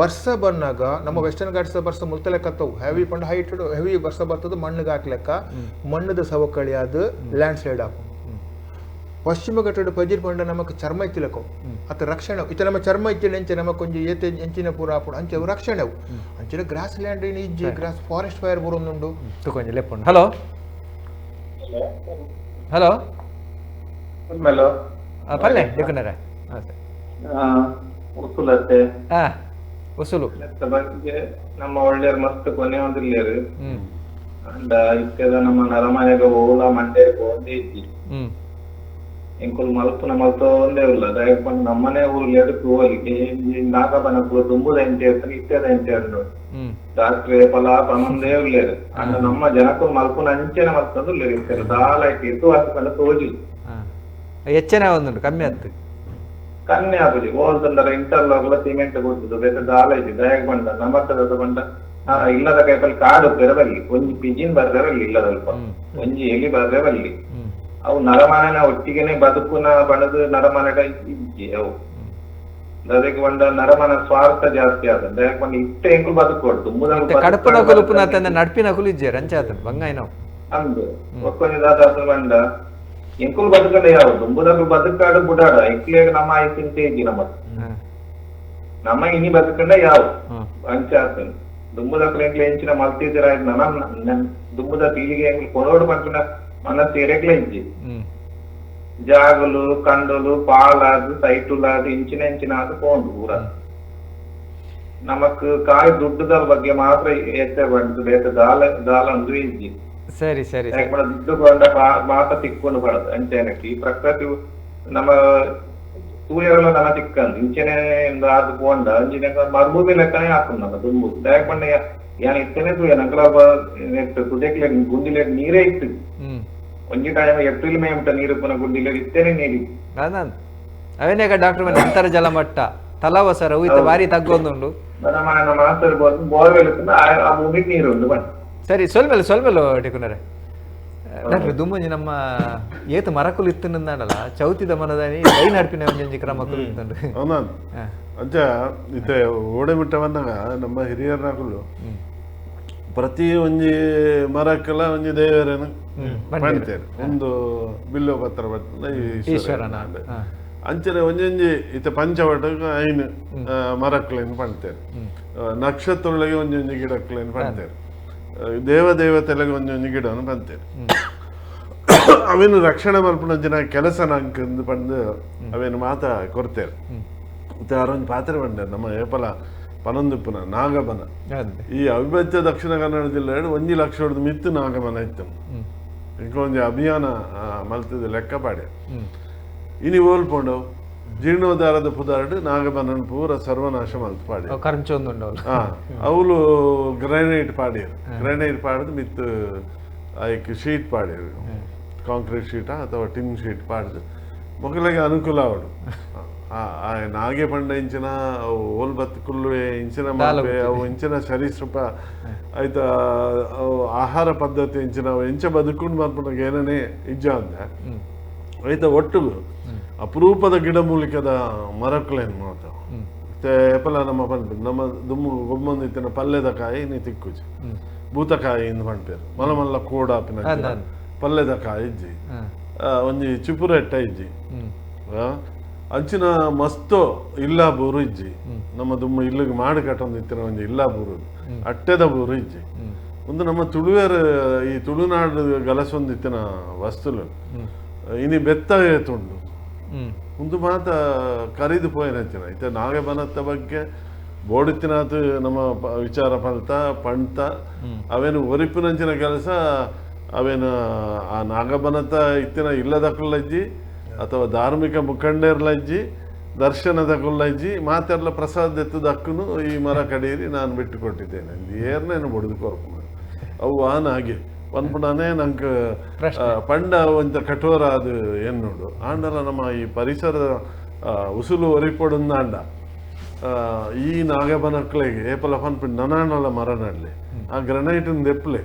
C: ಬರ್ಸ ಬನ್ನಾಗ ನಮ್ಮ ವೆಸ್ಟರ್ನ್ ಘಾಟ್ಸ್ ಬರ್ಸ ಮುಲ್ತಲೆಕ್ಕತ್ತವು ಹೆವಿ ಪಂಡ ಹೈಟ್ ಹೆವಿ ಬರ್ಸ ಬರ್ತದ ಮಣ್ಣಿಗೆ ಹಾಕ್ಲೆಕ್ಕ ಮಣ್ಣದ ಸವಕಳಿ ಅದು ಲ್ಯಾಂಡ್ ಸ್ಲೈಡ್ ಹಾಕು. ಪಶ್ಚಿಮ ಘಟ್ಟದ ಪಜಿರ್ ಪಂಡ ನಮಕ್ ಚರ್ಮ ಇತ್ತಿಲಕವು ಅತ್ತ ರಕ್ಷಣೆ ಇತ್ತ ನಮ್ಮ ಚರ್ಮ ಇಚ್ಚಿನ ಎಂಚೆ ನಮಕ್ ಒಂಜಿ ಏತೆ ಎಂಚಿನ ಪೂರ ಆಪುಂಡು ಅಂಚೆ ರಕ್ಷಣೆ ಅವು ಅಂಚಿನ ಗ್ರಾಸ್ ಲ್ಯಾಂಡ್ ಇಜ್ಜಿ ಗ್ರಾಸ್ ಫಾರೆಸ್ಟ್ ಫೈರ್ ಬರೋದುಂಡು
A: ತುಕೊಂಜಿ ಲೆಪ್ಪುಂಡು. ಹಲೋ ಹಲೋ ಪಲ್ಲೆ ದಿಕ್ಕುನರ.
F: ಉಸುಲತ್ತೆ
A: ಉಸುಲು
F: ಬಗ್ಗೆ ನಮ್ಮ ಒಳ್ಳೆಯರ್ ಮಸ್ತ್ ಕೊನೆ ಒಂದಿಲ್ಲೇರು ಅಂಡ ಇತ್ತೆದ ನಮ್ಮ ನರಮನೆಗ ಓಲ ಮಂಡೆ ಒಂದೇ ಇಜ್ಜಿ ಎಂಕುಲು ಮಲ್ಪುನ ಮಲ್ತ ಒಂದೇ ಉಲ್ಲ ದಯಪಂಡ ನಮ್ಮನೆ ಊರು ಎದಕ್ಕೆ ಹೋಗ್ಲಿಕ್ಕೆ ನಾಗಬನಕುಲು ತುಂಬುದ ಎಂಚ ಇರ್ತಾನೆ ಇತ್ತೆದ ಎಂಚ ಉಂಡು ಡಾಕ್ಟ್ರೆ ಫಲ ಪನೊಂದೇ ಉಲ್ಲೇರು ಅಂಡ ನಮ್ಮ ಜನಕ್ಕೂ ಮಲ್ಪುನ ಅಂಚೆನೆ ಮಲ್ತಂದು ಉಲ್ಲೇರು ಇತ್ತೆರ ದಾಲ ಇತ್ತು ವಾಸ ತೋಜಿ
A: ಹೆಚ್ಚನೆ ಒಂದುಂಡು ಕಮ್ಮಿ ಆತು
F: ಕಮ್ಮಿ ಆಪುಜಿ ಓಲ್ತಂದರ ಇಂಟರ್ಲಾಕ್ ಸಿಮೆಂಟ್ ಕೊಡ್ತದೆ ಬೇತೆ ದಾಲ ಇಜ್ಜಿ ದಯಗ್ ಬಂಡ ನಮ್ಮತ್ತದ ಬಂಡ ಇಲ್ಲದ ಕೈಪಲ್ಲಿ ಕಾಡು ಬರಬಲ್ಲಿ ಒಂಜಿ ಪಿಜಿನ್ ಬರ್ರೆ ಬಲ್ಲಿ ಇಲ್ಲದಲ್ಪ ಒಂಜಿ ಎಲಿ ಬರ್ರೆ ಬಲ್ಲಿ ಅವು ನರಮಾನನ ಒಟ್ಟಿಗೆನೆ ಬದುಕುನ ಬಣದು ನರಮಾನಡ ಇಜ್ಜಿ ಅವು ದಯಗ್ ಬಂಡ ನರಮಾನ ಸ್ವಾರ್ಥ ಜಾಸ್ತಿ ಆದ ದಯಗ್ ಬಂಡ ಇತ್ತೆ ಎಂಕುಲು ಬದುಕೋಡು
A: ಕಡಪನ ಕುಲುಪುನ ನಡ್ಪಿನ ಕುಲು ಇಜ್ಜೆ ರಂಚಾತ ಬಂಗಾಯಿನವು
F: ಅಂದು ಒಕ್ಕೊಂಜಿ ದಾದ ಬಂಡ ಎಂಕುಲು ಬದುಕಂಡ ಯಾವ ದುಂಬುದಕು ಬದುಕಾಡು ಬುಡಾಡ ಎಂಕ್ಲೇಗ ನಮ್ಮ ಆಯ್ತಿಂತೆ ಇಜ್ಜಿ ನಮ್ಮ ನಮ್ಮ ಇನಿ ಬದುಕಂಡ ಯಾವ ಅಂಚಾತನ್ ದುಂಬುದಕ್ಲು ಎಂಕ್ಲೆ ಎಂಚಿನ ಮಲ್ತಿದ್ದೀರ ನನ್ನ ದುಂಬುದ ಪೀಳಿಗೆ ಎಂಕ್ಲು ಕೊಡೋಡು ಪಂಪಿನ ಮನಸ್ಸು ಎರೆಗ್ಲ ಇಜ್ಜಿ ಜಾಗಲು ಕಂಡಲು ಪಾಲಾದು ಸೈಟುಲಾದು ಇಂಚಿನ ಇಂಚಿನ ಅದು ಪೋಂಡು ಪೂರ ನಮಕ್ ಕಾಯಿ ದುಡ್ಡುದ ಬಗ್ಗೆ ಮಾತ್ರ ಎತ್ತೆ ಬಂದು ಬೇತೆ ದಾಲ ದಾಲ ಅಂದು ಇಜ್ಜಿ
A: ಸರಿ ಸರಿ
F: ದುಡ್ಡು ಕೊಂಡ ಮಾತ ತಿಕ್ಕೊಂಡು ಬರದು ಅಂಚೆನಕ್ಕೆ ಈ ಪ್ರಕೃತಿ ನಮ್ಮ ತೂಯರೆಲ್ಲ ನನ ತಿಕ್ಕಂದು ಇಂಚೆನೆ ಅದು ಪೋಂಡ ಅಂಚಿನ ಮರುಭೂಮಿ ಲೆಕ್ಕನೆ ಹಾಕುಂಡು ನಮ್ಮ ದುಂಬು ದಯಪಂಡ ಯಾನ್ ಇತ್ತನೆ ತೂಯ ನಂಕಲ ತುದೆಕ್ಲೆ ಗುಂಡಿಲೆ ನೀರೇ ಇತ್ತು ಒಂಜಿ ಟೈಮ್ ಏಪ್ರಿಲ್ ಮೇ ಉಂಟ ನೀರು ಪುನ ಗುಂಡಿಲೆ ಇತ್ತೇನೆ ನೀರು
A: ಅವೇನೇಗ ಡಾಕ್ಟರ್ ಮನೆ ಅಂತರ್ಜಲ ಮಟ್ಟ ತಲವಸರ ಉಯ್ತ ಬಾರಿ ತಗ್ಗೊಂದುಂಡು
F: ಮಾಸ್ತರ್ ಬೋರ್ವೆಲ್ ಆ ಭೂಮಿಗೆ ನೀರು ಉಂಡು ಬಣ್ಣ
A: ಸರಿ ಸೊಲ್ಮೆಲು ಸೊಲ್ಮೆಲು ಟಿಕುನರೆ ಡಾಕ್ಟರ್ ದುಮ್ಮಂಜಿ ನಮ್ಮ ಏತು ಮರಕುಲು ಇತ್ತಂಡಲ್ಲ ಚೌತಿದ ಮನದಾನಿ ಕೈ ನಡ್ಪಿನ ಒಂಜೊಂಜಿ ಕ್ರಮಕುಲು ಇತ್ತಂಡು
B: ಅಂಚ ಇತ್ತೆ ಓಡೆ ಮಿಟ್ಟ ಬಂದಾಗ ನಮ್ಮ ಹಿರಿಯರ್ನಕುಲು ಪ್ರತಿ ಒಂಜಿ ಮರಕ್ಕೆಲ್ಲ ಒಂಜಿ ದೇವರೇನು ಪಂಡ್ತೇವೆ ಒಂದು ಬಿಲ್ಲು ಪತ್ರ ಬರ್ತದೆ
A: ಈಶ್ವರನ
B: ಅಂಚನೆ ಒಂಜೊಂಜಿ ಇತ್ತೆ ಪಂಚವಟಕ್ಕೆ ಐನು ಮರಕ್ಕುಲೇನು ಪಂಡ್ತೇವೆ ನಕ್ಷತ್ರೊಳಗೆ ಒಂಜೊಂಜಿ ಗಿಡಕ್ಕುಲೇನು ಪಂಡ್ತೇವೆ ದೇವದೇವತೆಲೆಗೆ ಒಂಜೊಂಜಿ ಗಿಡವನ್ನು ಪಂತೇವೆ ಅವೇನು ರಕ್ಷಣೆ ಮಲ್ಪುನಂಚಿನ ಕೆಲಸ ನಂಕಂದು ಪಂದು ಅವೇನು ಮಾತ ಕೊರ್ತೇವೆ ಮತ್ತೆ ಆರೊಂಜಿ ಪಾತ್ರೆ ಬಂಡೆ ನಮ್ಮ ಏಪಲ ಪನೊಂದಿಪ್ಪುನ ನಾಗಬನ ಈ ಅವಿಭಜ್ಯ ದಕ್ಷಿಣ ಕನ್ನಡ ಜಿಲ್ಲೆ 1 ಲಕ್ಷದ ಮಿತ್ತು ನಾಗಬನ ಇತ್ತು ಇಂಕ ಒಂಜಿ ಅಭಿಯಾನ ಮಲ್ತದ ಲೆಕ್ಕ ಪಾಡೆ ಇನಿ ಓಲ್ಪೊಂಡು ಜೀರ್ಣೋದ್ಧಾರದ ಪುದಾರ್ಡ್ ನಾಗಬನನ್ ಪೂರ ಸರ್ವನಾಶ ಮಲ್ತು ಪಾಡಿ ಅವಳು ಗ್ರಾನೈಟ್ ಪಾಡಿಯರು ಗ್ರಾನೈಟ್ ಪಾಡದು ಮಿತ್ತು ಐಕ್ ಶೀಟ್ ಪಾಡಿಯರು ಕಾಂಕ್ರೀಟ್ ಶೀಟಾ ಅಥವಾ ಟಿನ್ ಶೀಟ್ ಪಾಡ್ದು ಮೊಗಲಿಗೆ ಅನುಕೂಲ ಅವಳು ನಾಗೆ ಪಂಡ ಇಂಚಿನ ಓಲ್ ಬತ್ ಕುಲ್ಲುವೆ ಇಂಚಿನ ಮಾಪೆ ಅವು ಇಂಚಿನ ಸರೀಸೃಪ ಆಯ್ತಾ ಆಹಾರ ಪದ್ಧತಿ ಇಂಚಿನ ಅವು ಇಂಚ ಬದುಕೊಂಡು ಬರ್ಪುನಾಗ ಏನನೇ ಇಜ್ಜ ಅಂದ ಆಯ್ತಾ ಒಟ್ಟುಗು ಅಪರೂಪದ ಗಿಡಮೂಲಿಕೆದ ಮರಕ್ಕುಲೇನು ಮಾಡ್ತಾವೆ ಮತ್ತೆ ಏಪಲ ನಮ್ಮ ಪನ್ಪೇರು ನಮ್ಮ ದುಮ್ಮು ಗೊಮ್ಮಂದು ಇತ್ತಿನ ಪಲ್ಯದ ಕಾಯಿ ನೀ ತಿಕ್ಕುಜಿ ಭೂತಕಾಯಿ ಇಂದು ಪನ್ಪೇರು ಮಲ್ಲ ಮಲ್ಲ ಕೋಡಾಪಿನ ಪಲ್ಯದ ಕಾಯಿ ಇಜ್ಜಿ ಒಂಜಿ ಚಿಪುರೆಟ್ಟ ಇಜ್ಜಿ ಅಂಚಿನ ಮಸ್ತು ಇಲ್ಲ ಬೂರು ಇಜ್ಜಿ ನಮ್ಮ ದುಮ್ಮ ಇಲ್ಲಿಗೆ ಮಾಡಿ ಕಟ್ಟೊಂದು ಇತ್ತಿನ ಒಂಜಿ ಇಲ್ಲ ಬೂರು ಅಟ್ಟೆದ ಬೂರು ಇಜ್ಜಿ ಒಂದು ನಮ್ಮ ತುಳುವೇರು ಈ ತುಳುನಾಡು ಗಲಸೊಂದಿತ್ತಿನ ವಸ್ತುಲು ಇನಿ ಬೆತ್ತ ಏತುಂಡು ಒಂದು ಮಾತ ಕರಿದು ಪೋಯಿನಂಚಿನ ಇತ್ತೆ ನಾಗಬನತ್ತ ಬಗ್ಗೆ ಬೋಡಿತ್ತಿನಾತು ನಮ್ಮ ವಿಚಾರ ಫಲ್ತ ಪಂತ ಅವೇನು ಒರಿಪಿನಂಚಿನ ಕೆಲಸ ಅವೇನು ಆ ನಾಗಬನತ ಇತ್ತಿನ ಇಲ್ಲದ ಕುಲ್ಲಜ್ಜಿ ಅಥವಾ ಧಾರ್ಮಿಕ ಮುಖಂಡರ್ಲಜ್ಜಿ ದರ್ಶನದ ಕುಲ್ಲಜ್ಜಿ ಮಾತೆಲ್ಲ ಪ್ರಸಾದ ಎತ್ತದಕ್ಕೂ ಈ ಮರ ಕಡೀರಿ ನಾನು ಬಿಟ್ಟು ಕೊಟ್ಟಿದ್ದೇನೆ ಏರ್ನೇನು ಬಡಿದು ಕೊರ್ಪು ಅವು ಆನಾಗೆ ಪನ್ಪುಣನೇ ನಂಗೆ ಪಂಡ ಒಂತ ಕಠೋರ ಅದು ಏನು ನೋಡು ಆಂಡಲ ನಮ್ಮ ಈ ಪರಿಸರದ ಉಸುಲು ಒರಿಪೊಡುಂದಾಂಡ ಈ ನಾಗಬನಕ್ಲೆಗೆ ಏಪಲ ಪನ್ಪಿಂಡ ನನಾಣಲ ಮರ ನಡ್ಲಿ ಆ ಗ್ರನೈಟ್ ದೆಪ್ಲೆ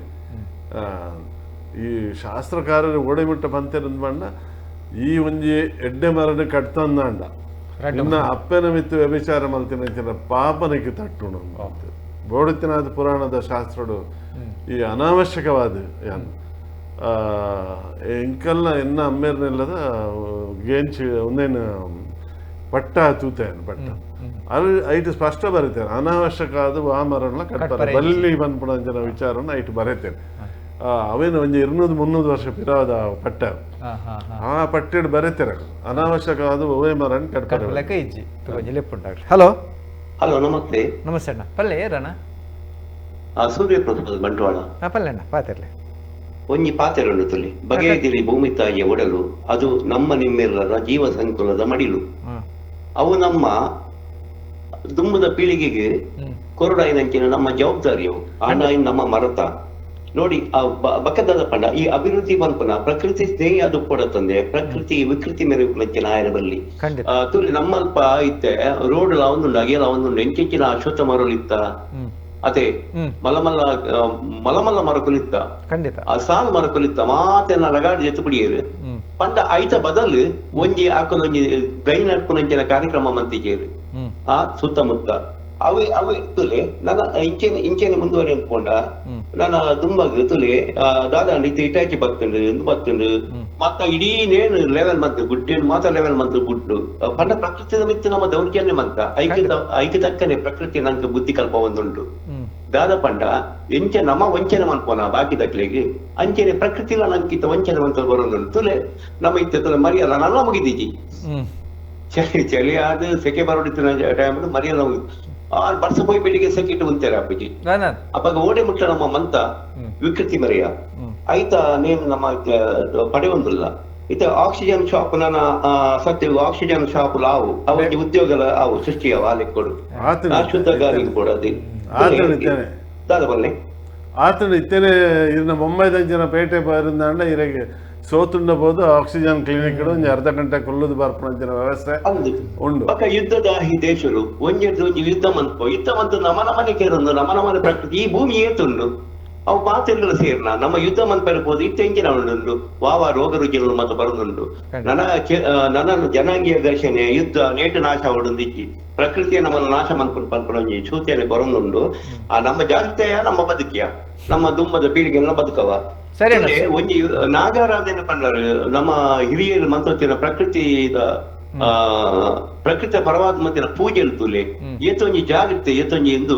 B: ಈ ಶಾಸ್ತ್ರಕಾರರು ಓಡೆಮಿಟ್ಟ ಪಂತೆರಂದು ಬಂಡ ಈ ಒಂಜಿ ಎಡ್ಡೆ ಮರನ ಕಟ್ತಂದಾಂಡ ಇನ್ನ ಅಪ್ಪನ ಮಿತ್ತು ವ್ಯಭಿಚಾರ ಮಲ್ತಿನ ಪಾಪನಕ್ಕೆ ತಟ್ಟುಣು ಬೋಡುತ್ತಿನಾದ ಪುರಾಣದ ಶಾಸ್ತ್ರಡು ಈ ಅನಾವಶ್ಯಕವಾದ ಯಾನ್ ಎಂಕಲ್ನ ಎನ್ನ ಅಮ್ಮೇರ್ನೆಲ್ಲದ ಗೇಂಚಿ ಒಂದೇನು ಪಟ್ಟ ತೂತೇನು ಪಟ್ಟ ಅಲ್ಲಿ ಐಟು ಸ್ಪಷ್ಟ ಬರೀತೇನೆ ಅನಾವಶ್ಯಕ ಅದು ಆ ಮರಣ ಕಟ್ತಾರೆ ಬಲ್ಲಿ ಬಂದ್ಪುಣಂಜನ ವಿಚಾರನ ಐಟು ಬರೀತೇನೆ. ಅವೇನು ಒಂಜಿ 200-300 ವರ್ಷ ಪಿರಾದ ಪಟ್ಟ ಆ ಪಟ್ಟೆಡ್ ಬರೆತೆರ ಅನಾವಶ್ಯಕವಾದ ಒವೇ ಮರನ್ ಕಟ್ಪರೆ
A: ಇಜ್ಜಿ ಒಂಜಿ ಲೆಪ್ಪುಂಡಾಗ್ಲಿ. ಹಲೋ ಹಲೋ
G: ನಮಸ್ತೆ.
A: ನಮಸ್ತೆ ಅಣ್ಣ. ಪಲ್ಲೆ ಏರಣ್ಣ?
G: ಸೂರ್ಯಪ್ರಸಾದ್ ಬಂಟ್ವಾಳ.
A: ಪಲ್ಲೆ ಅಣ್ಣ ಪಾತೆರ್ಲೆ.
G: ಒಂಜಿ ಪಾತೆರನ್ನು ತುಲಿ ಬಗೆಯದಿರಿ ಭೂಮಿ ತಾಯಿಯ ಒಡಲು ಅದು ನಮ್ಮ ನಿಮ್ಮೆಲ್ಲರ ಜೀವ ಸಂಕುಲದ ಮಡಿಲು. ಅವು ನಮ್ಮ ದುಂಬುದ ಪೀಳಿಗೆಗೆ ಕೊರಡಾಯಿನಂಚಿನ ನಮ್ಮ ಜವಾಬ್ದಾರಿಯು ಆಂಡ ನಮ್ಮ ಮರತ ನೋಡಿ. ಆ ಬಕದಾದ ಪಂಡ ಈ ಅಭಿವೃದ್ಧಿ ಪನ್ಪುನ ಪ್ರಕೃತಿ ಸ್ನೇಹಿ ಅದು ಕೊಡತಂದೆ ಪ್ರಕೃತಿ ವಿಕೃತಿ ಮೇರೆ ಆಯರ ಬಲ್ಲಿ ತುಲಿ ನಮ್ಮಲ್ಪ ಇತ್ತೆ ರೋಡ್ ಲಾವೊಂದುಂಡು ಅಗೆಲ ಒಂದುಂಡು ಎಂಚೆಂಚಿನ ಅಶ್ವತ್ಥ ಮರಳಿತ್ತ ಅದೇ ಮಲಮಲ್ಲ ಮಲಮಲ್ಲ ಮರಕುಲಿತ್ತ ಆ ಸಾಲು ಮರಕುಲಿತ್ತ ಮಾತೆಲ್ಲ ರಗಾಡಿ ಜೊತೆ ಕುಡಿಯರು ಪಂಡ ಐತ ಬದಲು ಒಂಜಿ ಹಾಕೊಂಡೊಂಜಿ ಗೈ ನಡ್ಕೊಂಡಂಚಿನ ಕಾರ್ಯಕ್ರಮ ಮಂತಿಜೇರು ಆ ಸುತ್ತಮುತ್ತ ಅವೆ ಅವೆ ತುಲೆ ನನ್ನ ಇಂಚೆನೆ ಇಂಚೆನೆ ಮುಂದುವರಿ ಅಂದ್ಕೊಂಡ ನನ್ನ ದುಂಬಗ್ ತುಲೆ ದಾದಾ ಇತ್ತೆ ಇಟಾಚಿ ಬತ್ತುಂಡು ಎಂದು ಬತ್ತುಂಡು ಮತ್ತ ಇಡೀ ನೇನು ಲೆವೆಲ್ ಮಂತ್ ಗುಡ್ಡೇನು ಮಾತ್ರ ಲೆವೆಲ್ ಮಂತ್ ಗುಡ್ಡು ಪಂಡ ಪ್ರಕೃತಿದ ಮಿತ್ತು ನಮ್ಮ ದೌರ್ಜನ್ಯ ಮಂತ ಐಕೆ ಐಕೆ ತಕ್ಕನೆ ಪ್ರಕೃತಿ ನಂಗೆ ಬುದ್ಧಿ ಕಲ್ಪ ಒಂದುಂಟು. ದಾದ ಪಂಡ ಎಂಚೆ ನಮ್ಮ ವಂಚನೆ ಮನ್ಪೋನ ಬಾಕಿ ದಕ್ಲೆಗೆ ಅಂಚೆನೆ ಪ್ರಕೃತಿಲ ನಂಕಿತ ವಂಚನೆ ಮಂತ ಬರೋದುಂಟು. ತುಲೆ ನಮ್ಮ ಇತ್ತೆ ತುಲೆ ಮರಿಯಲ್ಲ ನಲ್ಲ ಮುಗಿದೀಜಿ ಚಳಿ ಚಳಿ ಆದ ಸೆಕೆ ಬರೋಡಿತ್ತಿನ ಟೈಮ್ ಮರಿಯಲ್ಲ ಮುಗಿದು ಆ ಬರ್ಸ ಪೋಯಿ ಬೆಳಿಗ್ಗೆ ಸೆಕೆಟ್ ಉಂತಾರೆ ಅಪ್ಪಾಜಿ ಅಪ್ಪಾಗ ಓಡೆ ಮುಟ್ಟ ನಮ್ಮ ಮಂತ ವಿಕೃತಿ ಮರೆಯ ಆಯ್ತಾ ನೇನು ನಮ್ಮ ಪಡೆಯೊಂದಿಲ್ಲ. ಇತ ಆಕ್ಸಿಜನ್ ಶಾಪ್ ನನ್ನ ಸತ್ಯ ಆಕ್ಸಿಜನ್ ಶಾಪ್ ಲಾವು ಅವ ಉದ್ಯೋಗ ಅವು ಸೃಷ್ಟಿಯವ ಲೆಕ್ಕೊಡು ಶುದ್ಧ ಗಾಳಿ ಕೂಡ ಅದೇ
B: ಆತನು ಇತ್ತೇನೆ ಇದನ್ನ ಮುಂಬೈದಂಚಿನ ಪೇಟೆ ಬಾರಿಂದಾಂಡ ಇರಗೆ ಸೋತುಂಡ ಬೋದು ಆಕ್ಸಿಜನ್ ಕ್ಲಿನಿಕ್ ಒಂಜಿ ಅರ್ಧ ಗಂಟೆ ಕುಲ್ಲುದು ಬರ್ಪುನಂಚಿನ ವ್ಯವಸ್ಥೆ ಉಂಡು.
G: ಬೊಕ ಯುದ್ಧದ ಈ ದೇಶರು ಒಂಜೆಡ್ದು ಒಂಜಿ ಯುದ್ಧ ಮನ್ಪೋ ಯುದ್ಧ ಮಂತು ನಮ ನಮನೆ ಕೇರೊಂದು ನಮ ನಮನೆ ಪ್ರಕೃತಿ ಈ ಭೂಮಿ ಏತುಂಡು ಅವು ಮಾತೆಲ್ಲ ಸೇರ್ನ ನಮ್ಮ ಯುದ್ಧ ಮನ್ಪೆರಬಹುದು ಇತ್ತೆ ಎಂಚಿನ ಉಂಡು ವಾವ ರೋಗ ರುಜಿನಗಳು ಮಾತ ಬರೋದುಂಡು. ನನ್ನ ನನ್ನ ಜನಾಂಗೀಯ ಘರ್ಷಣೆ ಯುದ್ಧ ನೇಟು ನಾಶ ಹೊಡೊಂದಿಜ್ಜಿ ಪ್ರಕೃತಿಯ ನಮ್ಮನ್ನು ನಾಶ ಮನ್ಪುಂಡು ಪನ್ಪುನ ಒಂಜಿ ಸೂಚನೆ ಬರೋದುಂಡು. ಆ ನಮ್ಮ ಜಾಗೃತೆಯ ನಮ್ಮ ಬದುಕಿಯ ನಮ್ಮ ದುಂಬದ ಪೀಳಿಗೆಲ್ಲ ಬದುಕವ.
A: ಸರಿ
G: ಒಂಜಿ ನಾಗಾರಾಧನೆ ಪಂಡರು ನಮ್ಮ ಹಿರಿಯರು ಮಂತ್ರತಿನ ಪ್ರಕೃತಿದ ಪ್ರಕೃತಿಯ ಪರವಾದ ಮತ್ತಿನ ಪೂಜೆ ತುಲೆ ಏತೊಂಜಿ ಜಾಗೃತೆ ಏತೊಂಜಿ ಎಂದು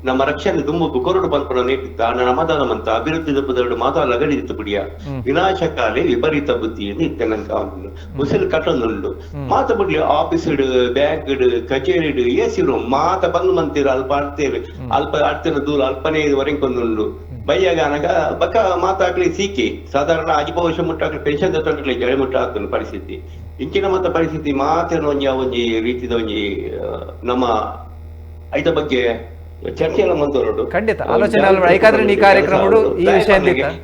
G: ನಮ್ಮ ರಕ್ಷಣೆ ದುಂಬುಗು ಕೊರಡು ಪನ್ಪುನ ನೇಟಿತ್ತ ನಮದಾನ ಮಂತ ಅಭಿವೃದ್ಧಿ ದಪ್ಪದರಡು ಮಾತಾ ಲಗಡಿತ್ತು ಬಿಡಿಯ ವಿನಾಶಕಾಲೆ ವಿಪರೀತ ಬುದ್ಧಿ ಎಂದು ಇತ್ತೆ ನಂಕ ಮುಸಿಲು ಕಟ್ಟೊಂದುಂಡು ಮಾತ ಬಿಡ್ಲಿ ಆಫೀಸ್ ಬ್ಯಾಂಕ್ ಕಚೇರಿ ಎ ಸಿ ರೂಮ್ ಮಾತ ಬಂದು ಮಂತೀರ ಅಲ್ಪ ಆಡ್ತೇವೆ ಅಲ್ಪ ಆಡ್ತೇನೆ ದೂರ ಅಲ್ಪನೇ ಹೊರಕೊಂದುಂಡು ಬಯ್ಯಾಗ ಅನಗ ಬಕ ಮಾತಾಗ್ಲಿ ಸೀಕಿ ಸಾಧಾರಣ ಅಜಿಪ ವರ್ಷ ಮುಟ್ಟಾಗ್ಲಿ ಪೆನ್ಷನ್ ತಗೊಂಡ್ಲಿ ಜಳೆ ಮುಟ್ಟ ಆಗ್ತದೆ ಪರಿಸ್ಥಿತಿ ಇಂಚಿನ ಮತ್ತ ಪರಿಸ್ಥಿತಿ ಮಾತೇನು ಒಂಜಿ ಒಂಜಿ ರೀತಿದ ಒಂಜಿ ನಮ್ಮ ಐತ ಬಗ್ಗೆ ಚರ್ಚೆ ಎಲ್ಲ ಮಂತೋರುಡು
A: ಖಂಡಿತ ಆಲೋಚನೆ ಯಾಕಂದ್ರೆ ಈ ಕಾರ್ಯಕ್ರಮ ಈ ವಿಷಯ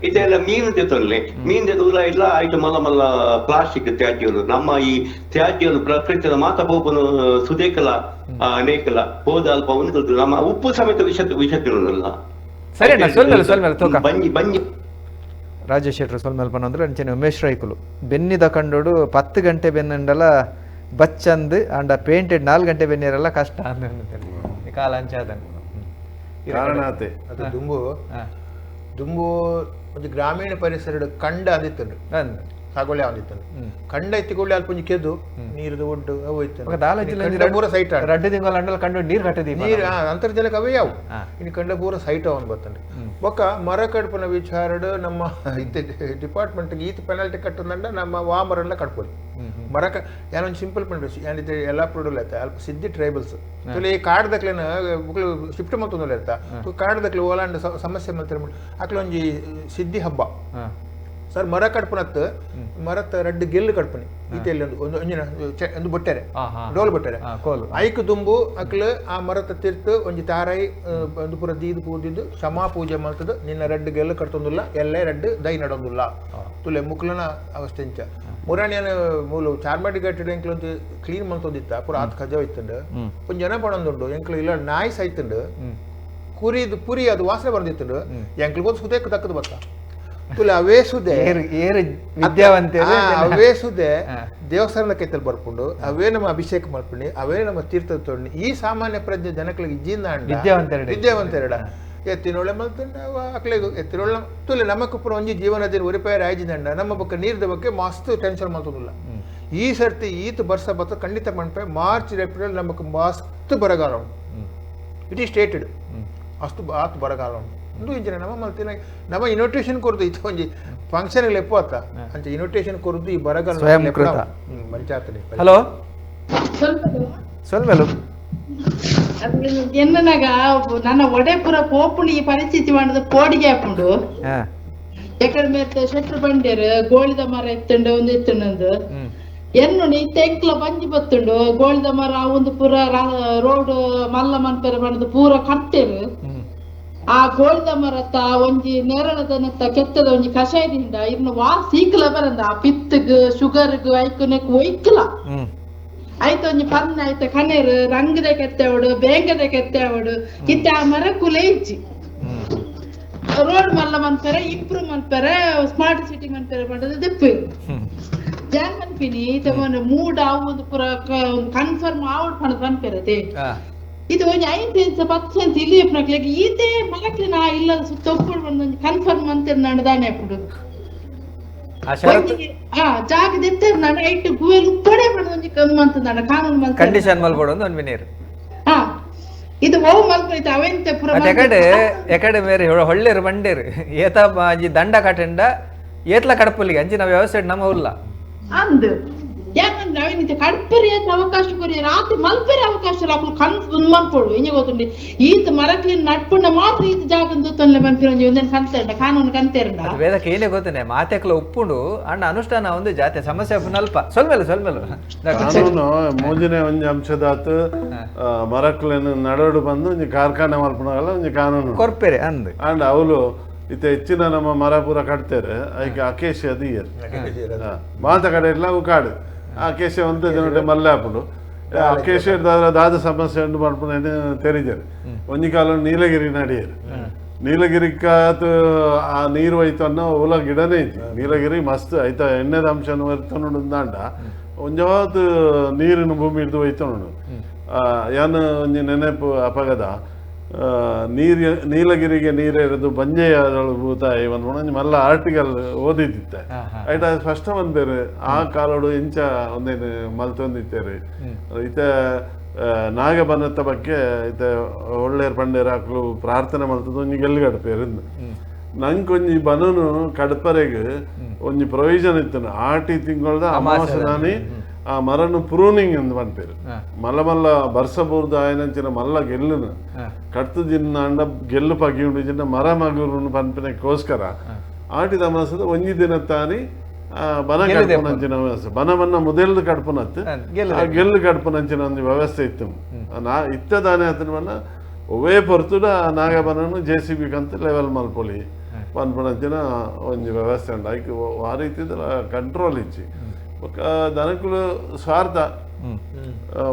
G: ಇದೆಲ್ಲ ಮೀನು ತೊಂದ್ರೆ ಮೀನು ದೂರ ಇಲ್ಲ ಆಯ್ತು ಮಲ್ಲ ಮಲ್ಲ ಪ್ಲಾಸ್ಟಿಕ್ ತ್ಯಾಜ್ಯಗಳು ನಮ್ಮ ಈ ತ್ಯಾಜ್ಯಗಳು ಪ್ರಕೃತಿಯ ಮಾತ ಬೋಪನು ಸುದೇಕಲ ಅನೇಕಲ ಹೋದ ಅಲ್ಪ ಒಂದು ನಮ್ಮ ಉಪ್ಪು ಸಮೇತ ವಿಷ ವಿಷ ತಿನ್ನೋದಲ್ಲ.
A: ಸರಿ ಅಣ್ಣ ಸೊಲ್ಮೆಲೆ ಸೊಲ್ಮೆಲೆ ತೋಕ
G: ಬನ್ನಿ ಬನ್ನಿ
A: ರಾಜೇಶ್ ಶೆಟ್ಟರು ಸೊಲ್ಮೆಲ್ ಪನ್ನೊಂದ್ರೆ ಅಂಚನೆ ಉಮೇಶ್ ರೈಕುಲು ಬೆನ್ನಿದ ಕಂಡೋಡು 10 ಗಂಟೆ ಬೆನ್ನಂಡಲ ಬಚ್ಚಂದು ಅಂಡ ಪೇಂಟೆಡ್ 4 ಗಂಟೆ ಬೆನ್ನಿರಲ್ಲ ಕಷ್ಟ ಅಂದ ಕಾಲ ಅಂಚಾದ
B: ಕಾರಣಾತೆ
C: ಅದು ದುಂಬು ದುಂಬು ಒಂದು ಗ್ರಾಮೀಣ ಪರಿಸರ ಕಂಡ ಅಂದಿತ್ತು ಸಾಗುವಳಿ ಅಂದಿತ್ತು ಕಂಡ ಎತ್ತಿಕೊಳ್ಳಿ ಅಲ್ಪ ಒಂಜಿ ಕೆದು ನೀರುದು ಒಡ್ಡು ಅವು ಇತ್ತು ಪೂರ ಸೈಟ್
A: ರಡ್ಡು ತಿಂಗಳ ಅಂಡಲ್ ಕಂಡು ನೀರು ಕಟ್ಟದಿ
C: ನೀರು ಅಂತರ್ಜಲಕ್ಕೆ ಅವೇ ಯಾವು ಇನ್ನು ಕಂಡ ಪೂರ ಸೈಟ್ ಅವನು ಬರ್ತಂಡೆ. ಬೊಕ್ಕ ಮರ ಕಡ್ಪುನ ವಿಚಾರಡು ನಮ್ಮ ಇತ್ತೆ ಡಿಪಾರ್ಟ್ಮೆಂಟ್ಗೆ ಈತ ಪೆನಾಲ್ಟಿ ಕಟ್ಟದಂಡ ನಮ್ಮ ವಾ ಮರಲ್ಲ ಕಟ್ಕೊಳ್ಳಿ ಮರ ಏನೊಂದು ಸಿಂಪಲ್ ಪಂಡ ಏನಿದೆ ಎಲ್ಲ ಪ್ರೊಡಲ್ ಆಯ್ತಾ ಅಲ್ಪ ಸಿದ್ಧಿ ಟ್ರೈಬಲ್ಸ್ ತುಲಿ ಕಾಡ್ದಕ್ಲೇನ ಶಿಫ್ಟ್ ಮತ್ತೊಂದು ಇರ್ತಾ ಕಾಡ್ದಕ್ಲೆ ಓಲಾಂಡ್ ಸಮಸ್ಯೆ ಮಲ್ತಿರ ಅಕ್ಲೊಂಜಿ ಸಿದ್ಧಿ ಹಬ್ಬ ಸರ್ ಮರ ಕಡ್ಪುನತ್ ಮರತ್ತ ರಡ್ಡು ಗೆಲ್ಲು ಕಡ್ಪುನಿ ಈತೆಲ್ಲಿ ಒಂದು ಒಂದು ಒಂಜಿನ ಒಂದು ಬೊಟ್ಟೆರೆ ಡೋಲ್ ಬೊಟ್ಟೆರೆ ಐಕ್ ದುಂಬು ಅಕ್ಲು ಆ ಮರತ್ತ ತಿರ್ತು ಒಂಜಿ ತಾರೈ ಒಂದು ಪೂರ ದೀದು ಪೂದಿದ್ದು ಕ್ಷಮಾ ಪೂಜೆ ಮಾಡ್ತದ ನಿನ್ನ ರಡ್ಡು ಗೆಲ್ಲು ಕಟ್ತೊಂದುಲ್ಲ ಎಲ್ಲೇ ರಡ್ಡು ದೈ ನಡೊಂದುಲ್ಲ ತುಲೆ ಮುಕ್ಲನ ಅವಸ್ಥೆ ಇಂಚ ಮುರಾಣಿಯನ ಮೂಲು ಚಾರ್ಮಾಡಿ ಗಟ್ಟಡ ಎಂಕ್ಲು ಒಂಜಿ ಕ್ಲೀನ್ ಮಲ್ತೊಂದಿತ್ತ ಪೂರ ಆತ್ ಕಜ ಇತ್ತಂಡು ಒಂಜಿ ಜನ ಪಣೊಂದುಂಡು ಎಂಕ್ಲು ಇಲ್ಲ ನಾಯಿ ಸೈತುಂಡು ಕುರಿದು ಪುರಿ ಅದು ವಾಸನೆ ಬಂದಿತ್ತುಂಡು ಎಂಕ್ಲು ಗೊತ್ತು ಸುದೇಕ್ ತಕ್ಕದು ಬತ್ತ ತುಲೆ ಅವೇ ಸುದೆ
A: ವಿದ್ಯಾವಂತೆ
C: ಅವೇ ಸುದೆ ದೇವಸ್ಥಾನದ ಕೈತಲ್ಲಿ ಬರ್ಕೊಂಡು ಅವೇ ನಮ್ಮ ಅಭಿಷೇಕ ಮಾಡ್ಕೊಂಡು ಅವೇ ನಮ್ಮ ತೀರ್ಥ ತೊಗೊಂಡು ಈ ಸಾಮಾನ್ಯ ಪ್ರಜ್ಞೆ ಜನಗಳಿಗೆ ಜೀಂದ ವಿದ್ಯಾವಂತೆರಡ ಎತ್ತಿನೊಳೆ ಮಲ್ತುಂಡ ಅಕ್ಲೆಗು ಎತ್ತಿನೊಳೆ ತುಲೆ ನಮ್ಮ ಕುಪ್ಪನ ಒಂಜಿ ಜೀವನದ ಒರಿಪಾಯ ರಾಜಿದಂಡ ನಮ್ಮ ಬೊಕ್ಕ ನೀರ್ದ ಬಗ್ಗೆ ಮಸ್ತ್ ಟೆನ್ಷನ್ ಮಲ್ತೊಂದಿಲ್ಲ. ಈ ಸರ್ತಿ ಈತ ಬರ್ಸ ಬತ್ತ ಖಂಡಿತ ಮನ್ಪೆ ಮಾರ್ಚ್ ಏಪ್ರಿಲ್ ನಮಕ್ ಮಸ್ತ್ ಬರಗಾಲ ಉಂಟು. It is stated ಅಷ್ಟು ಆತು ಬರಗಾಲ ಉಂಟು. ಇಂದು ಇಂಚಿನ ನಮ್ಮ ಮಲ್ತಿನ ನಮ್ಮ ಇನ್ವಿಟೇಷನ್ ಕೊರ್ದು ಇತ್ತು ಒಂಜಿ ಫಂಕ್ಷನ್ ಲೆಪ್ಪು ಆತ ಅಂಚ ಇನ್ವಿಟೇಷನ್ ಕೊರ್ದು ಈ ಬರಗಾಲ
A: ಸ್ವಯಂಕೃತ.
C: ಮಂಚಾತನೆ.
A: ಹಲೋ ಸೊಲ್ಮೆಲು
H: ಎನ್ನನಾಗ ನನ್ನ ಒಡೆಪುರ ಪೋಪುಂಡು ಈ ಪರಿಸ್ಥಿತಿ ಮಾಡದ ಪೋಡಿಗೆ ಹಾಪುಂಡು. ಎಕಡೆ ಮೇತ್ತೆ ಶೆಟ್ರು ಬಂಡೇರು ಗೋಳಿದ ಮರ ಎತ್ತುಂಡು ಒಂದು ಎತ್ತುಂಡು ಎನ್ನು ಇತ್ತೆ ಎಂಕ್ಲ ಬಂಜಿ ಬತ್ತುಂಡು ಗೋಳಿದ ಮರ ಒಂದು ಪೂರ ರೋಡ್ ಮಲ್ಲ ಮನ್ಪೆರ ಬಂಡದು ಪೂರ ಕಟ್ಟೆರು. ಆ ಗೋಳಿದ ಮರತ್ತ ಒಂಜಿ ನೆರಳದನತ್ತ ಕೆತ್ತದ ಒಂಜಿ ಕಷಾಯದಿಂದ ಇನ್ನು ವಾ ಸೀಕ್ಲ ಬರಂದ ಆ ಪಿತ್ತಗ್ ಶುಗರ್ಗ್ ಐಕುನೆಕ್ ಒಯ್ಕಲ ಆಯ್ತು ಒಂಜಿ ಪನ್ನ ಆಯ್ತ ಕನೇರು ರಂಗದ ಕೆತ್ತವಡು ಬೇಂಗದ ಕೆತ್ತವಡು ಇತ್ತೆ ಆ ಮರ ಕುಲೆ ಇಜ್ಜಿ. ರೋಡ್ ಮಲ್ಲ ಮನ್ಪೆರೆ ಇಂಪ್ರೂವ್ ಮನ್ಪೆರೆ ಸ್ಮಾರ್ಟ್ ಸಿಟಿ ಮನ್ಪೆರೆ ಪಂಡದ ದೆಪ್ಪು ಜಾನ್ ಮನ್ಪಿನಿ ಮೂಡ್ ಆವು ಪೂರ ಕನ್ಫರ್ಮ್ ಆವಡ್ ಪಂಡದ್ ಮನ್ಪೆರತೆ. ಇದು ಒಂಜಿ 5 ಸೆನ್ಸ್ 10 ಸೆನ್ಸ್ ಇಲ್ಲಿ ಎಪ್ಪನಕ್ಲೆಗ್ ಈತೆ ಮರಕ್ಲೆ ನಾ ಇಲ್ಲ ಸುತ್ತ ಒಪ್ಪುಡು ಒಂಜಿ ಕನ್ಫರ್ಮ್ ಅಂತಿರ್ ನಾನು ದಾನೆ ಅಪ್ಪುಡು ಜಾಗ ದೆತ್ತೆರ್ ನಾನು ಐಟ್ ಗುವೆಲ್ ಉಪ್ಪಡೆ ಪಂಡದ ಒಂಜಿ ಕಮ್ಮಿ ಅಂತಂದಾಣ ಕಾನೂನು ಮಲ್ತ
A: ಕಂಡೀಷನ್ ಮಲ್ಬೋಡು ಒಂದು ಒಂಜಿ
H: ಹಾ ಇದು ಓ ಮಲ್ಪೈತೆ ಅವೆಂತೆ ಪೂರ
A: ಎಕಡೆ ಎಕಡೆ ಬೇರೆ ಹೊಳ್ಳೆರು ಬಂಡೇರು ಏತ ಅಂಜಿ ದಂಡ ಕಟೆಂಡ ಏತ್ಲ ಕಡಪುಲಿಗೆ ಅಂಚಿನ ವ್ಯವಸ್ಥೆ ನಮ್ಮ ಉಲ್ಲ
H: ಅಂದು ಯಾಕಂದ್ರೆ ಅವೇನಿತ್ತೆ ಕಡ್ಪರಿ ಏತ್ ಅವಕಾಶ ಕೊರಿ ರಾತ್ರಿ ಮಲ್ಪೆರೆ ಅವಕಾಶ ಅಪ್ಪು ಕಣ್ ಮನ್ಪೊಡು ಇಂಜೆ ಗೊತ್ತುಂಡಿ ಈತ ಮರಕ್ಲಿನ ನಟ್ಪುಂಡ ಮಾತ್ರ ಈತ ಜಾಗ ತೊಂದ್ರೆ ಮನ್ಪಿರ ಒಂಜಿ ಒಂದೇನು ಕಂತೆಂಡ ಕಾನೂನು ಕಂತೆರಂಡ
A: ವೇದಕ್ಕೆ ಏನೇ ಗೊತ್ತನೆ ಮಾತೆಕ್ಲ ಉಪ್ಪುಂಡು ಅಣ್ಣ ಅನುಷ್ಠಾನ ಒಂದು ಜಾತಿ ಸಮಸ್ಯೆ ಅಲ್ಪ ಸೊಲ್ಮೆಲು ಸೊಲ್ಮೆಲು
B: ಕಾನೂನು ಮೂಜನೇ ಒಂಜಿ ಅಂಶದಾತು ಮರಕ್ಲೆನ್ ನಡೋಡು ಬಂದು ಒಂಜಿ ಕಾರ್ಖಾನೆ ಮಲ್ಪುನಾಗಲ ಒಂಜಿ ಕಾನೂನು
A: ಕೊರ್ಪೆರೆ ಅಂದ್
B: ಅಂಡ್ ಅವಳು ಇತ್ತ ಹೆಚ್ಚಿನ ನಮ್ಮ ಮರ ಪೂರ ಕಟ್ತಾರೆ ಐಕೆ ಅಕೇಶಿ ಅದು ಇಯರ್ ಮಾತ ಕಡೆ ಇಲ್ಲ ಅವು ಕಾಡು ಅಕೇಶಿ ಒಂದೇ ದಿನ ಮಲ್ಲೆ ಹಾಪುಂಡು ಅಕೇಶಿ ದಾದ ಸಮಸ್ಯೆ ಉಂಡು ಮಲ್ಪುನ ತೆರಿಜರು ಒಂಜಿ ಕಾಲ ನೀಲಗಿರಿ ನಡಿಯರು ನೀಲಗಿರಿ ಕಾತು ಆ ನೀರು ಹೋಯ್ತು ಅನ್ನೋ ಉಲ ಗಿಡನೇ ಇತ್ತು ನೀಲಗಿರಿ ಮಸ್ತ್ ಆಯ್ತಾ ಎಣ್ಣೆದ ಅಂಶನ ಇರ್ತನುಂಡು ದಾಂಡ ಒಂಜಾವತ್ತು ನೀರಿನ ಭೂಮಿ ಹಿಡ್ದು ಹೋಯ್ತು ಯಾನು ಒಂಜಿ ನೆನಪು ಅಪಗದ ನೀರು ನೀಲಗಿರಿಗೆ ನೀರೇರದು ಬಂಜೆಯ ಭೂತಾಯಿ ಒಂಜಿ ಮಲ್ಲ ಆರ್ಟಿಕಲ್ ಓದಿದ್ದಿತ್ತೆ ಐಟ ಸ್ಪಷ್ಟ ಬಂದೇರು ಆ ಕಾಲೋಡು ಇಂಚ ಒಂದೇನು ಮಲ್ತೊಂದಿತ್ತೇರು ಇತ್ತ ನಾಗಬನತ್ತ ಬಗ್ಗೆ ಇತ್ತ ಒಳ್ಳೆಯರ್ ಪಂಡೇರ್ ಹಾಕ್ಲು ಪ್ರಾರ್ಥನೆ ಮಲ್ತದ ಒಂಜಿ ಗೆಲ್ಗಡ್ಪೇರು ನಂಗೆ ಒಂಜಿ ಬನನು ಕಡ್ಪರೆಗ್ ಒಂಜಿ ಪ್ರೊವಿಷನ್ ಇತ್ತು ಆಟಿ ತಿಂಗಳದ ಅಮಾವಾಸ್ಯೆ ಆ ಮರನು ಪ್ರೂನಿಂಗ್ ಎಂದು ಪನ್ಪೇರು ಮಲ್ಲ ಮಲ್ಲ ಬರ್ಸ ಬೂರ್ದು ಆಯನಂಚಿನ ಮಲ್ಲ ಗೆಲ್ಲುನು ಕಡ್ತು ಜಿನ್ನಾಂಡ ಗೆಲ್ಲು ಪಗಿಯುಂಡು ಜಿನ್ನ ಮರ ಮಗುರುನು ಪನ್ಪಿನಕ್ಕೋಸ್ಕರ ಆಟಿದ ಅಮಾಸದ ಒಂಜಿ ದಿನ ತಾನಿ ಬನ ಕಡ್ಪುನಂಚಿನ ವ್ಯವಸ್ಥೆ ಬನವನ್ನ ಮೊದಲು ಕಡ್ಪುನತ್ತು ಆ ಗೆಲ್ಲು ಕಡ್ಪುನಂಚಿನ ಒಂದು ವ್ಯವಸ್ಥೆ ಇತ್ತು ನಾ ಇತ್ತದಾನೆ ಆತನ ಬಣ್ಣ ಒವೇ ಪೊರ್ತುಡ ನಾಗಬನನು ಜೆ ಸಿ ಬಿ ಕಂತ ಲೆವೆಲ್ ಮಲ್ಪೊಲಿ ಪನ್ಪುನಂಚಿನ ಒಂಜಿ ವ್ಯವಸ್ಥೆ ಉಂಟು ಐಕ್ ಆ ರೀತಿ ಕಂಟ್ರೋಲ್ ಇಚ್ಚಿ ದನಕುಲು ಸ್ವಾರ್ಥ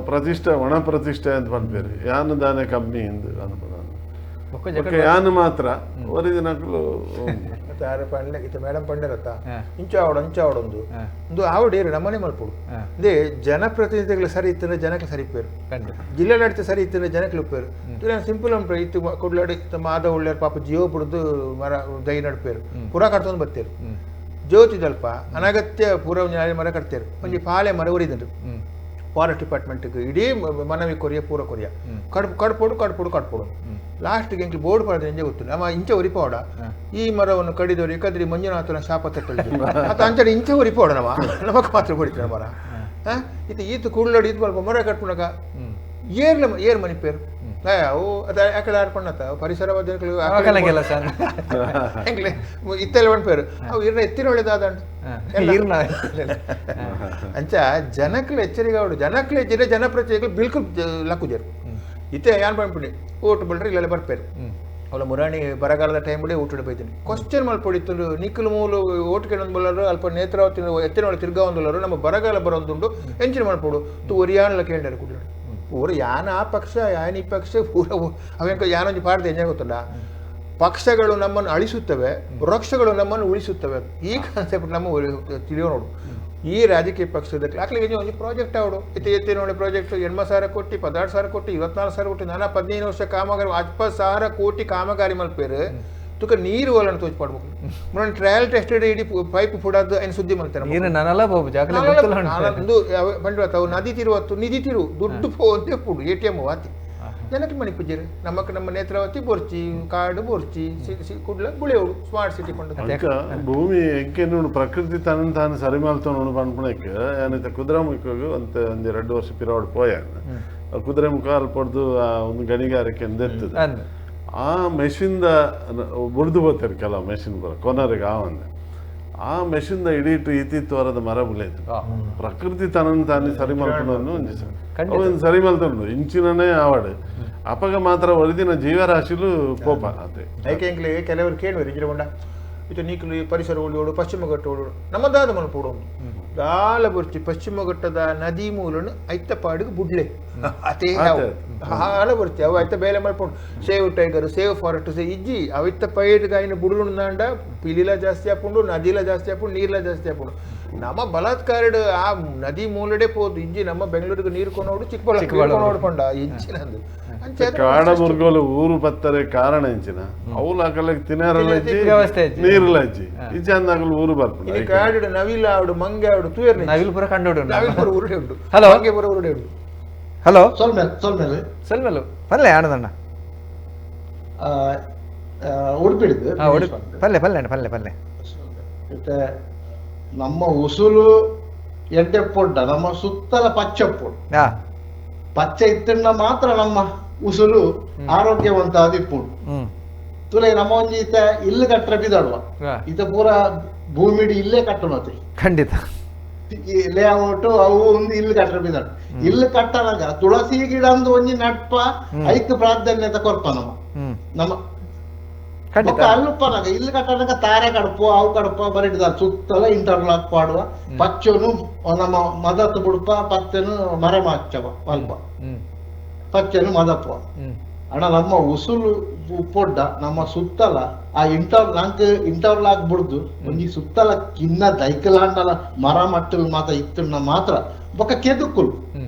B: ಪ್ರತಿಷ್ಠೆ ಒಣ ಪ್ರತಿಷ್ಠೆ ಅಂತ ಪನ್ಪೇರು ಯಾನು ದಾನೆ ಕಮ್ಮಿ ಎಂದು ಅನ್ಪದ ಯಾನು ಮಾತ್ರ ಒರಿ ದಿನಕುಲು
C: ಪಂಡೆ ಇತ್ತ ಮೇಡಮ್ ಪಂಡೆರತ್ತ ಇಂಚ ಆವಡು ಅಂಚ ಆವಡೊಂದು ಒಂದು ಆವಡೇರು ನಮ್ಮನೆ ಮಲ್ಪೊಡು ಅದೇ ಜನಪ್ರತಿನಿಧಿಗಳು ಸರಿ ಇತ್ತಂದ್ರೆ ಜನಕ್ಕೆ ಸರಿಪೇರು ಜಿಲ್ಲಾಡಳಿತ ಸರಿ ಇತ್ತಂದ್ರೆ ಜನಕ್ಕೆ ಉಪ್ಪೇರು ಸಿಂಪಲ್ ಉಂಟು ಇತ್ತು ಕೊಡ್ಲಾಡಿ ಮಾದ ಒಳ್ಳೆಯರು ಪಾಪ ಜೀವ ಬಿಡ್ದು ಮರ ದೈ ನಡ್ಪೇರು ಪೂರಾ ಕಟ್ತೊಂದು ಬತ್ತೇರು ಜ್ಯೋತಿ ದಲ್ಪ ಅನಗತ್ಯ ಪೂರ ಒಂಜಿ ಮರ ಕಟ್ತೇರು ಒಂಜಿ ಪಾಲೆ ಮರ ಉರಿದಂಡು ಫಾರೆಸ್ಟ್ ಡಿಪಾರ್ಟ್ಮೆಂಟ್ಗೆ ಇಡೀ ಮನವಿ ಕೊರಿಯ ಪೂರ ಕೊರಿಯ ಕಡ್ಪೊಡು ಕಡ್ಪೊಡು ಕಡ್ಪೊಡು ಲಾಸ್ಟ್ಗೆ ಎಂಕ್ಲು ಬೋರ್ಡ್ ಪಡೆದ ಎಂಜೆ ಗೊತ್ತಿಲ್ಲ ನಮ್ಮ ಇಂಚ ಉರಿಪೋಡ ಈ ಮರವನ್ನು ಕಡಿದವರು ಕದ್ರಿ ಮಂಜುನಾಥನ ಶಾಪ ತಟ್ಟಲು ಅಥವಾ ಅಂಚಡೆ ಇಂಚ ಉರಿಪೋಡ ನಮ್ಮ ನಮಕ್ ಮಾತ್ರ ಹೊಡಿತಾರೆ ಮರ ಇತ್ತು ಈತ ಕುಳ್ಳಡಿ ಇದು ಮರ ಕಟ್ಪುಣಕ ಏರ್ಲ ಏರ್ ಮನಿಪೇರು ಅವು ಅದು ಯಾಕಡೆ ಆಡ್ಕೊಂಡತ್ತ ಪರಿಸರ ಇತ್ತೆಲ್ಲ ಪೇರು ಅವು ಇರ್ನ ಎತ್ತಿನ ಒಳ್ಳೇದಾದಂಡು ಅಂಚ ಜನಕ್ಲು ಎಚ್ಚರಿಕೆ ಅವಡು ಜನಕ್ಲು ಎಚ್ಚರಿ ಜನಪ್ರತಿನಿಧಿಗಳು ಬಿಲ್ಕುಲ್ ಲಕ್ಕುಜರು ಇತ್ತೆ ಯಾನ್ ಪಂಪುಂಡಿ ಓಟು ಬಲ್ರಿ ಇಲ್ಲೆಲ್ಲ ಬರ್ಪೇರು ಅವಳ ಮುರಾಣಿ ಬರಗಾಲದ ಟೈಮಲ್ಲಿ ಊಟ ಬೈತೀನಿ ಕ್ವಶನ್ ಮಲ್ಪೊಡಿತ್ತು ನಿಕ್ಕಲು ಮೂಲು ಓಟು ಕೆಣೊಂದು ಬಲ್ಲರು ಅಲ್ಪ ನೇತ್ರಾವತಿ ಎತ್ತಿನ ಒಳಗೆ ತಿರ್ಗಾ ಒಂದುಲ್ಲರು ನಮ್ಮ ಬರಗಾಲ ಬರೋದುಂಡು ಎಂಚಿನ ಮಲ್ಪೊಡು ತು ಒರಿಯಾನ್ಲ ಕೇಂದ್ರ ಕುಡ್ಲಾಡು ಪೂರ ಯಾನ ಆ ಪಕ್ಷ ಯಾನ ಈ ಪಕ್ಷ ಪೂರ ಅವೇಕ ಯಾನೊಂದು ಪಾಡ್ದೆ ಎಂಜ ಗೊತ್ತಲ್ಲ ಪಕ್ಷಗಳು ನಮ್ಮನ್ನು ಅಳಿಸುತ್ತವೆ, ವೃಕ್ಷಗಳು ನಮ್ಮನ್ನು ಉಳಿಸುತ್ತವೆ. ಈ ಕಾನ್ಸೆಪ್ಟ್ ನಮ್ಮ ತಿಳಿಯೋ ನೋಡು. ಈ ರಾಜಕೀಯ ಪಕ್ಷದ ಆಕ್ಲಿಗೆ ಒಂದು ಪ್ರಾಜೆಕ್ಟ್ ಅವಡು ಇತ್ತೆ ಎತ್ತಿ ನೋಡಿ ಪ್ರಾಜೆಕ್ಟ್ 80,000 ಕೋಟಿ 16,000 ಕೋಟಿ 24,000 ಕೋಟಿ ನಾನಾ 15 ವರ್ಷ ಕಾಮಗಾರಿ 50,000 ಕೋಟಿ ಕಾಮಗಾರಿ ಮಲ್ಪೇರು ತುಕ ನೀರು ಒಲನ್ನು ತೋಚ್ ಪಾಡ್ಬೇಕು. ಮೊನ್ನೆ ಟ್ರಯಲ್ ಟೆಸ್ಟ್ ಇಡೀ ಪೈಪ್ ಫುಡಾದ ಏನು ಸುದ್ದಿ ಮಾಡ್ತಾರೆ
A: ನೀರು ನಾನಲ್ಲ ಬಾಬು ಜಾಗಲೆ ಗೊತ್ತಿಲ್ಲ
C: ಒಂದು ಬಂಡವಾಳ ತಾವು ನದಿ ತಿರುವತ್ತು ನಿಧಿ ತಿರು ದುಡ್ಡು ಪೋ ಅಂತ ಪುಡು ಎ ಟಿ ಎಮ್ ವಾತಿ ಜನಕ್ಕೆ ಮಣಿಪುಜರು ನಮಕ್ ನಮ್ಮ ನೇತ್ರಾವತಿ ಬೋರ್ಚಿ ಕಾಡು ಬೋರ್ಚಿ ಕುಡ್ಲ ಬುಳೆಯೋಡು ಸ್ಮಾರ್ಟ್ ಸಿಟಿ ಪಂಡ
B: ಭೂಮಿ ಎಂಕೆನ್ನು ಪ್ರಕೃತಿ ತನ್ನ ತಾನು ಸರಿ ಮಲ್ತೊಂಡು ಪನ್ಪುನಕ್ಕೆ ಯಾನಿತ ಕುದುರೆಮುಖಗ್ ಒಂತೆ ಒಂಜಿ 2 ವರ್ಷ ಪಿರವಡ್ ಪೋಯ ಕುದುರೆಮುಖ ಅಲ್ಪ ಪೊಡ್ದು ಆ ಒಂದು ಗಣಿಗಾರಿಕೆ ಎತ್ತದ ಆ ಮೆಷಿನ್ದ ಬುಡ್ದು ಹೋಗ್ತಾರೆ ಕೆಲವು ಮೆಷಿನ್ ಬರ ಕೊನರಿಗೆ ಆ ಒಂದು ಆ ಮೆಷಿನ್ದ ಇಡೀ ಇತ್ತಿತ್ತು ವರದ ಮರ ಬುಲೇತು ಪ್ರಕೃತಿ ತನ್ನನ್ನು ತಾನೇ ಸರಿ ಮಲ್ಪುನನ್ನು ಒಂಜಿ ಒಂದು ಸರಿ ಮಲ್ತೊಂಡು ಇಂಚಿನನೇ ಆವಡು ಅಪಗ ಮಾತ್ರ ಒರಿದಿನ ಜೀವರಾಶಿಲು ಕೋಪ ಅದೇ
C: ಐಕೆ ಎಂಕ್ಲೆ ಕೆಲವರು ಕೇಳುವರು ಇಂಜಿರಗೊಂಡ ಇದು ನೀಕಲು ಪರಿಸರ ಉಳಿಯೋಡು ಪಶ್ಚಿಮ ಘಟ್ಟ ಉಳಿಯೋಡು ನಮ್ಮ ದಾದ ಮಲ್ಪೋಡು ದಾಲ ಬುರ್ಚಿ ಪಶ್ಚಿಮ ಘಟ್ಟದ ನದಿ ಮೂಲನು ಐತ ಪಾಡಿಗೆ ಬುಡ್ಲೆ ಅತೇ ಹಾಲ ಬರ್ತಿ ಅವು ಐತ ಬೇಲೆ ಮಲ್ಪೊಂಡು save tiger save forest save ಇಜ್ಜಿ ಅವಿತ್ತ ಪೈರ್ಗಾಯಿನ ಬುಡುಂಡ ಪಿಲಿಲ ಜಾಸ್ತಿ ಆಪುಂಡು ನದಿಲ ಜಾಸ್ತಿ ಆಪುಂಡು ನೀರ್ಲ ಜಾಸ್ತಿ ಆಪುಂಡು ನಮ್ಮ ಬಲಾತ್ಕಾರಡು ಆ ನದಿ ಮೂಲಡೆ ಪೋದು ಇಜ್ಜಿ ನಮ್ಮ ಬೆಂಗಳೂರಿಗೆ ನೀರು ಕೊನೋಡು ಚಿಕ್ಕಬಳ್ಳಾಪುರ ಪಂಡ ಇಜ್ಜಿನಂದು
B: ಕಾಡ ಮುರ್ಗೋಲು ಊರು ಪತ್ತರೆ ಕಾರಣ ಇಂಚಿನ ಅವುಲ ಅಕಲಕ್ಕೆ ತಿನ್ನರಲ್ಲ ನೀರುಲ ಇಜ್ಜಿ ಇಜ್ಜಿ ಅಂದಾಗಲು ಊರು ಬರ್ಪುಂಡು
C: ಕಾಡು ನವಿಲ ಆಡು ಮಂಗೆ ಆಡು ತುಯರ್
A: ನವಿಲ್ ಪುರ ಕಂಡೋಡು
C: ನವಿಲ್ ಪುರ ಉರುಡೆ ಉಂಟು
A: ಹಲೋ
C: ಮಂಗೆ ಪುರ ಉರುಡೆ ಉಂಟು
A: ಹಲೋ
I: ಸೊಲ್ಮೆಲ್ ಸೊಲ್ಮೆಲ್
A: ಸೊಲ್ಮೆಲು ಪಲ್ಲೆ ಆನಂದಣ್ಣ
I: ಉಡುಪಿಡಿದು
A: ಪಲ್ಲೆ ಪಲ್ಲೆ ಅಣ್ಣ ಪಲ್ಲೆ ಪಲ್ಲೆ
I: ಮತ್ತೆ ನಮ್ಮ ಉಸುಲು ಎಡ್ಡೆ ಪೊಡ್ಡ ನಮ್ಮ ಸುತ್ತಲ ಪಚ್ಚೆ ಪೊಡ್ಡು ಪಚ್ಚೆ ಇತ್ತಣ್ಣ ಮಾತ್ರ ನಮ್ಮ ಉಸುಲು ಆರೋಗ್ಯವಂತ ಅದಿಪ್ಪುಂಡು ತುಲೆ ನಮ್ಮ ಒಂಜಿ ಈತ ಇಲ್ಲು ಕಟ್ಟರೆ ಬಿದಡುವ ಈತ ಪೂರ ಭೂಮಿಡಿ ಇಲ್ಲೇ ಕಟ್ಟುನತೆ
A: ಖಂಡಿತ
I: ಲೇಔಟ್ ಅವು ಒಂದು ಇಲ್ಲು ಕಟ್ಟರೆ ಬಿದಡು ಇಲ್ಲು ಕಟ್ಟನಾಗ ತುಳಸಿ ಗಿಡ ಅಂದು ಒಂಜಿ ನಟ್ಪ ಐಕ್ ಪ್ರಾಧಾನ್ಯತೆ ಕೊರ್ಪ ನಮ್ಮ ನಮ್ಮ ಅಲ್ಲುಪ್ಪನಾಗ ಇಲ್ಲಿ ಕಟ್ಟನಾಗ ತಾರೆ ಕಡಪು ಅವು ಕಡಪ ಬರಿಡ್ದಾರ ಸುತ್ತಲ ಇಂಟರ್ಲಾಕ್ ಪಾಡುವ ಪಚ್ಚನು ನಮ್ಮ ಮದತ್ ಬುಡ್ಪ ಪತ್ತೆನು ಮರೆ ಮಾಚವ ಅಲ್ಪ ಪಚ್ಚನು ಮದಪ್ಪ ಅಣ್ಣ ನಮ್ಮ ಉಸುಲು ಪೊಡ್ಡ ನಮ್ಮ ಸುತ್ತಲ ಆ ಇಂಟರ್ಲಾಕ್ ಇಂಟರ್ಲಾಕ್ ಬುಡ್ದು ಒಂಜಿ ಸುತ್ತಲ ಕಿನ್ನ ದೈಕಲಾಂಡಲ ಮರ ಮಟ್ಟಲು ಮಾತ್ರ ಇತ್ತುಣ್ಣ ಮಾತ್ರ ಬೊಕ್ಕ ಕೆದುಕುಲು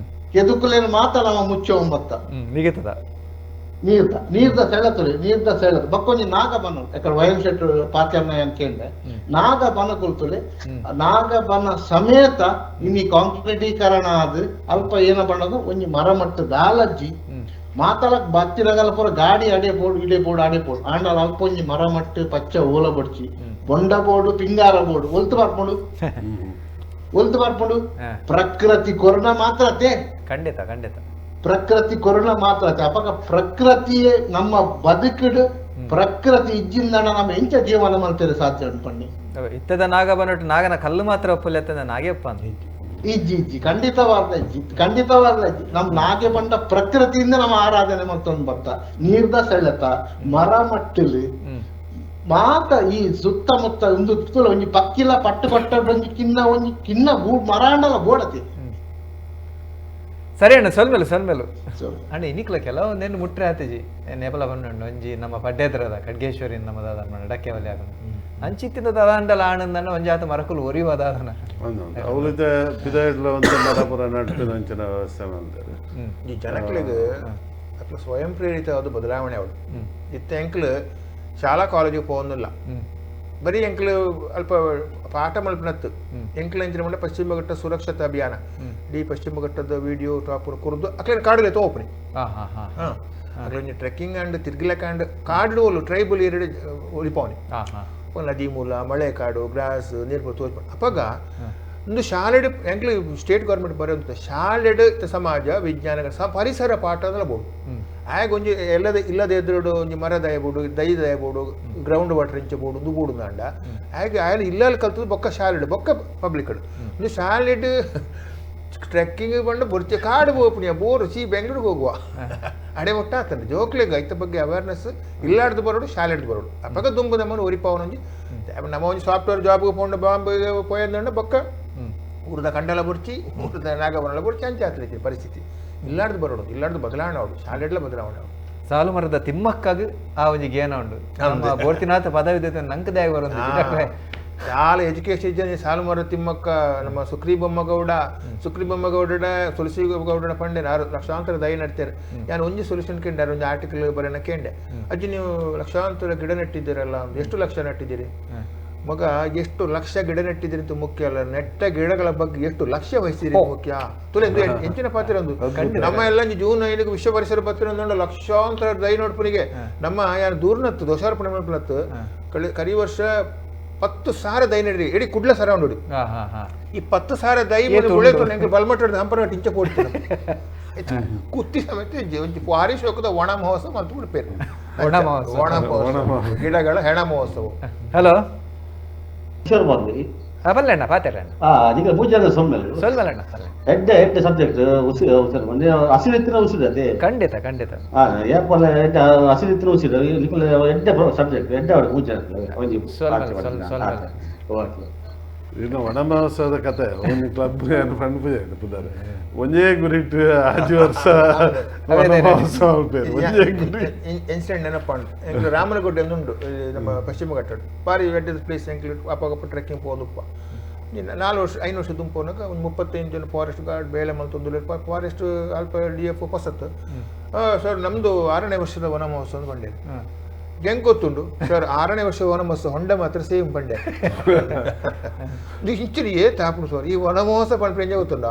I: ಕೆದುಕುಲೇನು ಮಾತ್ರ ನಮ್ಮ ಮುಚ್ಚ ಒಂಬತ್ತ
A: ನಿಗತದ
I: ನೀರ್ದ ನೀರ್ದ ಸೆಳೆತುರಿ ನೀರ್ದ ಸೆಳೆದು ಬಕ್ಕೊಂಜಿ ನಾಗ ಬನ ಯಾಕಂದ್ರೆ ವಯನ್ ಶೆಟ್ ಪಾತ್ಯನ್ನ ಅಂತ ಕೇಳಿದೆ ನಾಗ ಬನ ಕುಲ್ತುಲೆ ನಾಗ ಬನ ಸಮೇತ ಇನಿ ಕಾಂಕ್ರೀಟೀಕರಣ ಆದ ಅಲ್ಪ ಏನ ಬಣ್ಣದು ಒಂಜಿ ಮರ ಮಟ್ಟ ದಾಲಜ್ಜಿ ಮಾತಲಕ್ ಬತ್ತಿನಗಲ ಪೂರ ಗಾಡಿ ಅಡೆ ಬೋರ್ಡ್ ಇಡೆ ಬೋರ್ಡ್ ಅಡೆ ಬೋರ್ಡ್ ಆಂಡಲ ಅಲ್ಪ ಒಂಜಿ ಮರ ಮಟ್ಟ ಪಚ್ಚ ಓಲ ಬಡ್ಚಿ ಬೊಂಡ ಬೋರ್ಡು ಪಿಂಗಾರ ಬೋರ್ಡು ಒಲ್ತು ಬರ್ಪುಂಡು ಒಲ್ತು ಬರ್ಪುಂಡು ಪ್ರಕೃತಿ ಕೊರೋನಾ ಮಾತ್ರ
A: ಖಂಡಿತ ಖಂಡಿತ
I: ಪ್ರಕೃತಿ ಕೊರೋನಾ ಮಾತ್ರ ಅಪಕ ಪ್ರಕೃತಿಯೇ ನಮ್ಮ ಬದುಕಿಡು ಪ್ರಕೃತಿ ಇಜ್ಜಿಂದಣ ನಮ್ಮ ಎಂಚ ಜೀವನ ಮಾಡ್ತಾರೆ ಸಾಧ್ಯ ಉಂಟು ಪಣ್ಣಿ
A: ಇತ್ತದ ನಾಗ ಬಂದ್ಬಿಟ್ಟು ನಾಗನ ಕಲ್ಲು ಮಾತ್ರ ಒಪ್ಪಲೆತ್ತದ ನಾಗೇಪ್ಪ ಅಂತ
I: ಇಜ್ಜಿ ಇಜ್ಜಿ ಖಂಡಿತವಾದ ಇಜ್ಜಿ ಖಂಡಿತವಾದ ಇಜ್ಜಿ ನಮ್ ನಾಗೆ ಬಂದ ಪ್ರಕೃತಿಯಿಂದ ನಮ್ಮ ಆರಾಧನೆ ಮತ್ತೊಂದು ಬರ್ತ ನೀರ್ದ ಸೆಳೆತ ಮರ ಮಟ್ಟಲಿ ಮಾತ ಈ ಸುತ್ತಮುತ್ತ ಒಂದು ಒಂಜಿ ಪಕ್ಕಿಲ ಪಟ್ಟು ಕೊಟ್ಟ ಒಂಜಿ ಕಿನ್ನ ಒಂಜಿ ಕಿನ್ನ ಮರಾಂಡಲ ಬೋಡತಿ
A: ಸರಿ ಅಣ್ಣ ಸೊಲ್ಮೆಲು ಸೊಲ್ಮೆಲು ಅಣ್ಣ ಇನಿಕ್ಲ ಕೆಲವೊಂದೇನು ಮುಟ್ರೆ ಆತಜಿ ನೇಪಲ ಬಣ್ಣು ಒಂಜಿ ನಮ್ಮ ಪಡ್ಡೇದ್ರದ ಖಡ್ಗೇಶ್ವರಿ ನಮ್ಮ ದಾದ ಡಕ್ಕೆ ಒಲೆ ಆಗೋಣ ಅಂಚಿತ್ತಿನ ದಾದಾಂಡಲ ಆನಂದನ ಒಂಜಾತ ಮರಕುಲು ಒರಿಯುವ ದಾದನ
B: ಅವಳಿದ್ದ ಪಿದ ಇಡ್ಲ ಒಂದು ಮರ ಪುರ ನಡ್ಪಿನ ಅಂಚಿನ ವ್ಯವಸ್ಥೆ ಮಾಡ್ತಾರೆ
C: ಈ ಜನಕ್ಲೆಗ್ ಅಕ್ಲು ಸ್ವಯಂ ಪ್ರೇರಿತವಾದ ಬದಲಾವಣೆ ಅವಳು ಇತ್ತ ಎಂಕ್ಲು ಶಾಲಾ ಕಾಲೇಜಿಗೆ ಪೋವೊಂದಿಲ್ಲ ಬರೀ ಎಂಕ್ಲು ಅಲ್ಪ ಪಾಠ ಮಲ್ಪನತ್ತು ಎಂಕ್ಲು ಎಂಚಿನ ಮಂಡ ಪಶ್ಚಿಮ ಘಟ್ಟ ಸುರಕ್ಷತಾ ಅಭಿಯಾನ ಇಡೀ ಪಶ್ಚಿಮ ಘಟ್ಟದ ವಿಡಿಯೋ ಟಾಪ್ ಕುರಿದು ಅಕ್ಲೇನು ಕಾಡಲೆ ತೋಪುನಿ ಅಕ್ಲೊಂಜಿ ಟ್ರೆಕ್ಕಿಂಗ್ ಅಂಡ್ ತಿರ್ಗಿಲಕ ಅಂಡ್ ಕಾಡು ಒಲು ಟ್ರೈಬಲ್ ಏರಿಯಾ ಒಲಿಪವನಿ ನದಿ ಮೂಲ ಮಳೆ ಕಾಡು ಗ್ರಾಸ್ ನೀರು ತೋಚ್ ಅಪಗ ಒಂದು ಶಾಲೆಡ್ ಎಂಕ್ಲು ಸ್ಟೇಟ್ ಗೌರ್ಮೆಂಟ್ ಬರೋಂಥ ಶಾಲೆಡ್ ಸಮಾಜ ವಿಜ್ಞಾನ ಪರಿಸರ ಪಾಠ ಅಂದ್ರೆ ಬೋಡು ಆಗ ಒಂಜಿ ಎಲ್ಲದ ಇಲ್ಲದ ಎದುರುಡು ಒಂಜಿ ಮರ ದಯಬೋಡು ದೈ ದಯಬೋಡು ಗ್ರೌಂಡ್ ವಾಟರ್ ಇಂಚ ಬೋಡು ಒಂದು ಬೋಡು ಅಂಡ ಆಗ ಆಯಲ್ ಇಲ್ಲಲ್ಲಿ ಕಲ್ತದ್ದು ಬೊಕ್ಕ ಶಾಲೆಡ್ ಬೊಕ್ಕ ಪಬ್ಲಿಕ್ ಒಂದು ಶಾಲೆಡ್ ಟ್ರೆಕ್ಕಿಂಗ್ ಬಂದು ಬೊರ್ಚೆ ಕಾಡು ಹೋಗ್ಪುಣಿಯ ಬೋರು ಸಿ ಬೆಂಗಳೂರಿಗೆ ಹೋಗುವ ಅಡೆ ಒಟ್ಟ ಆತಂಡ ಜೋಕ್ಲೆಗ್ ಐತ ಬಗ್ಗೆ ಅವೇರ್ನೆಸ್ ಇಲ್ಲಾಡ್ದು ಬರೋಡು ಶಾಲೆಡ್ದು ಬರೋಡು ಅಪಗ ದುಂಬು ನಮ್ಮನ್ನು ಒರಿಪಾವನೊಂಜಿ ನಮ್ಮ ಒಂಜಿ ಸಾಫ್ಟ್ವೇರ್ ಜಾಬ್ಗೆ ಪೋಂಡು ಬಾಂಬೆಗೆ ಪೋಯಂದಂಡ ಬೊಕ್ಕ ಊರದ ಕಂಡಲ ಬುರ್ಚಿ ಊರದ ನಾಗಬನಲ ಬುರ್ಚಿ ಅಂಚೆ ಆತಲೈತಿ ಪರಿಸ್ಥಿತಿ ಇಲ್ಲಾಡ್ದು ಬರೋಡು ಇಲ್ಲಾಡ್ದು ಬದಲಾವಣೆ ಅವಳು ಶಾಲೆಡ್ಲ ಬದಲಾವಣೆ ಅವಳು
A: ಸಾಲು ಮರದ ತಿಮ್ಮಕ್ಕಾಗ ಆ ಒಂಜಿ ಗೇನ ಉಂಡು ನಮ್ಮ ಬೋರ್ತಿನಾಥ ಪದವಿ ನಂಗೆ ದಾಯ ಬರೋದು
C: ಶಾಲೆ ಎಜುಕೇಶನ್ ಇಜ್ಜೆ ಸಾಲು ಮರ ತಿಮ್ಮಕ್ಕ ನಮ್ಮ ಸುಕ್ರಿ ಬೊಮ್ಮಗೌಡ ಸುಕ್ರಿ ಬೊಮ್ಮಗೌಡ ತುಳಸಿ ಗೌಡನ ಪಂಡೆ ನಾರು ಲಕ್ಷಾಂತರ ದಯ ನಡ್ತಾರೆ ನಾನು ಒಂಜಿ ಸೊಲ್ಯೂಷನ್ ಕೇಂಡೆ ಒಂಜಿ ಆರ್ಟಿಕಲ್ ಬರೋಣ ಕೇಂಡೆ ಅಜ್ಜಿ ನೀವು ಲಕ್ಷಾಂತರ ಗಿಡ ನೆಟ್ಟಿದ್ದೀರಲ್ಲ ಎಷ್ಟು ಲಕ್ಷ ನೆಟ್ಟಿದ್ದೀರಿ ಮಗ ಎಷ್ಟು ಲಕ್ಷ ಗಿಡ ನೆಟ್ಟಿದ್ರಿ ಅಂತ ಮುಖ್ಯ ಅಲ್ಲ, ನೆಟ್ಟ ಗಿಡಗಳ ಬಗ್ಗೆ ಎಷ್ಟು ಲಕ್ಷ ವಹಿಸಿದ್ರಿ ಮುಖ್ಯ. ತುಲೆ ಹೆಚ್ಚಿನ ಪಾತ್ರ ಒಂದು ನಮ್ಮ ಎಲ್ಲ ಜೂನ್ 5 ವಿಶ್ವ ಪರಿಸರ ಪತ್ರ ಒಂದು ಲಕ್ಷಾಂತರ ದೈ ನೋಡ್ಪುನಿಗೆ ನಮ್ಮ ಯಾರು ದೂರ್ನತ್ತು ದೋಷಾರ್ಪಣೆ ಮಾಡ್ಪನತ್ತು ಕರಿ ವರ್ಷ 10,000 ದೈ ನಡ್ರಿ ಇಡೀ ಕುಡ್ಲ ಸರ ನೋಡಿ. ಈ 10,000 ದೈ ಬೆಳೆತು ಬಲ್ಮಟ್ಟ ಹಂಪನ ಟಿಂಚ ಕೊಡ್ತೀನಿ ಕುತ್ತಿ ಸಮೇತ ವಾರಿ ಶೋಕದ ಒಣ ಮಹೋತ್ಸವ ಅಂತ ಬಿಡ್ಪೇರು. ಒಣ ಮಹೋತ್ಸವ, ಗಿಡಗಳ ಹೆಣ ಮಹೋತ್ಸವ.
A: ಹಲೋ ಖಂಡಿತ ಖಂಡಿತ.
B: ಇನ್ನು ವನ ಮಹೋತ್ಸವದ ಕತೆ ಒಂದು ಕ್ಲಬ್ ಫಂಡ್ ಪೂಜೆ ಪುದಾರೆ ಒಂದೇ ಗುರಿಟ್ಟು 5 ವರ್ಷ ವನ ಮಹೋತ್ಸವ ಒಂದೇ ಗುರಿ
C: ಇನ್ಸಿಡೆಂಟ್ ನೆನಪು. ಎಂಕ್ಲು ರಾಮನಗುಡ್ಡೆ ಉಂಟು ನಮ್ಮ ಪಶ್ಚಿಮ ಘಟ್ಟಡ್ ಬಾರಿ ಎಡ್ಡೆದ ಪ್ಲೇಸ್. ಎಂಕ್ಲು ಅಪ್ಪಗಪ್ಪ ಟ್ರೆಕ್ಕಿಂಗ್ ಪೋದುಪ್ಪ 4 ವರ್ಷ 5 ವರ್ಷ ದುಂಪೋನಾಗ ಒಂದು 35 ಜನ ಫಾರೆಸ್ಟ್ ಗಾರ್ಡ್ ಬೇಳೆ ಮಲ್ತೊಂದು ಫಾರೆಸ್ಟ್ ಅಲ್ಪ ಡಿ ಎಫ್ ಹೊಸತ್ತು ಸರ್. ನಮ್ಮದು 6ನೇ ವರ್ಷದ ವನ ಮಹೋತ್ಸವ ಬಂಡೆ ಹೆಂಗ್ ಗೊತ್ತುಂಡು ಸರ್? 6ನೇ ವರ್ಷ ವನ ಮಹೋತ್ಸವ ಹೊಂಡ ಮಾತ್ರ ಸೇಮ್ ಬಂಡೆ ಇಂಚರಿ ಏ ತಾಪುಡು ಸರ್. ಈ ವನ ಮಹೋತ್ಸವ ಪಂಡ ಎಂಜ ಗೊತ್ತುಂಡ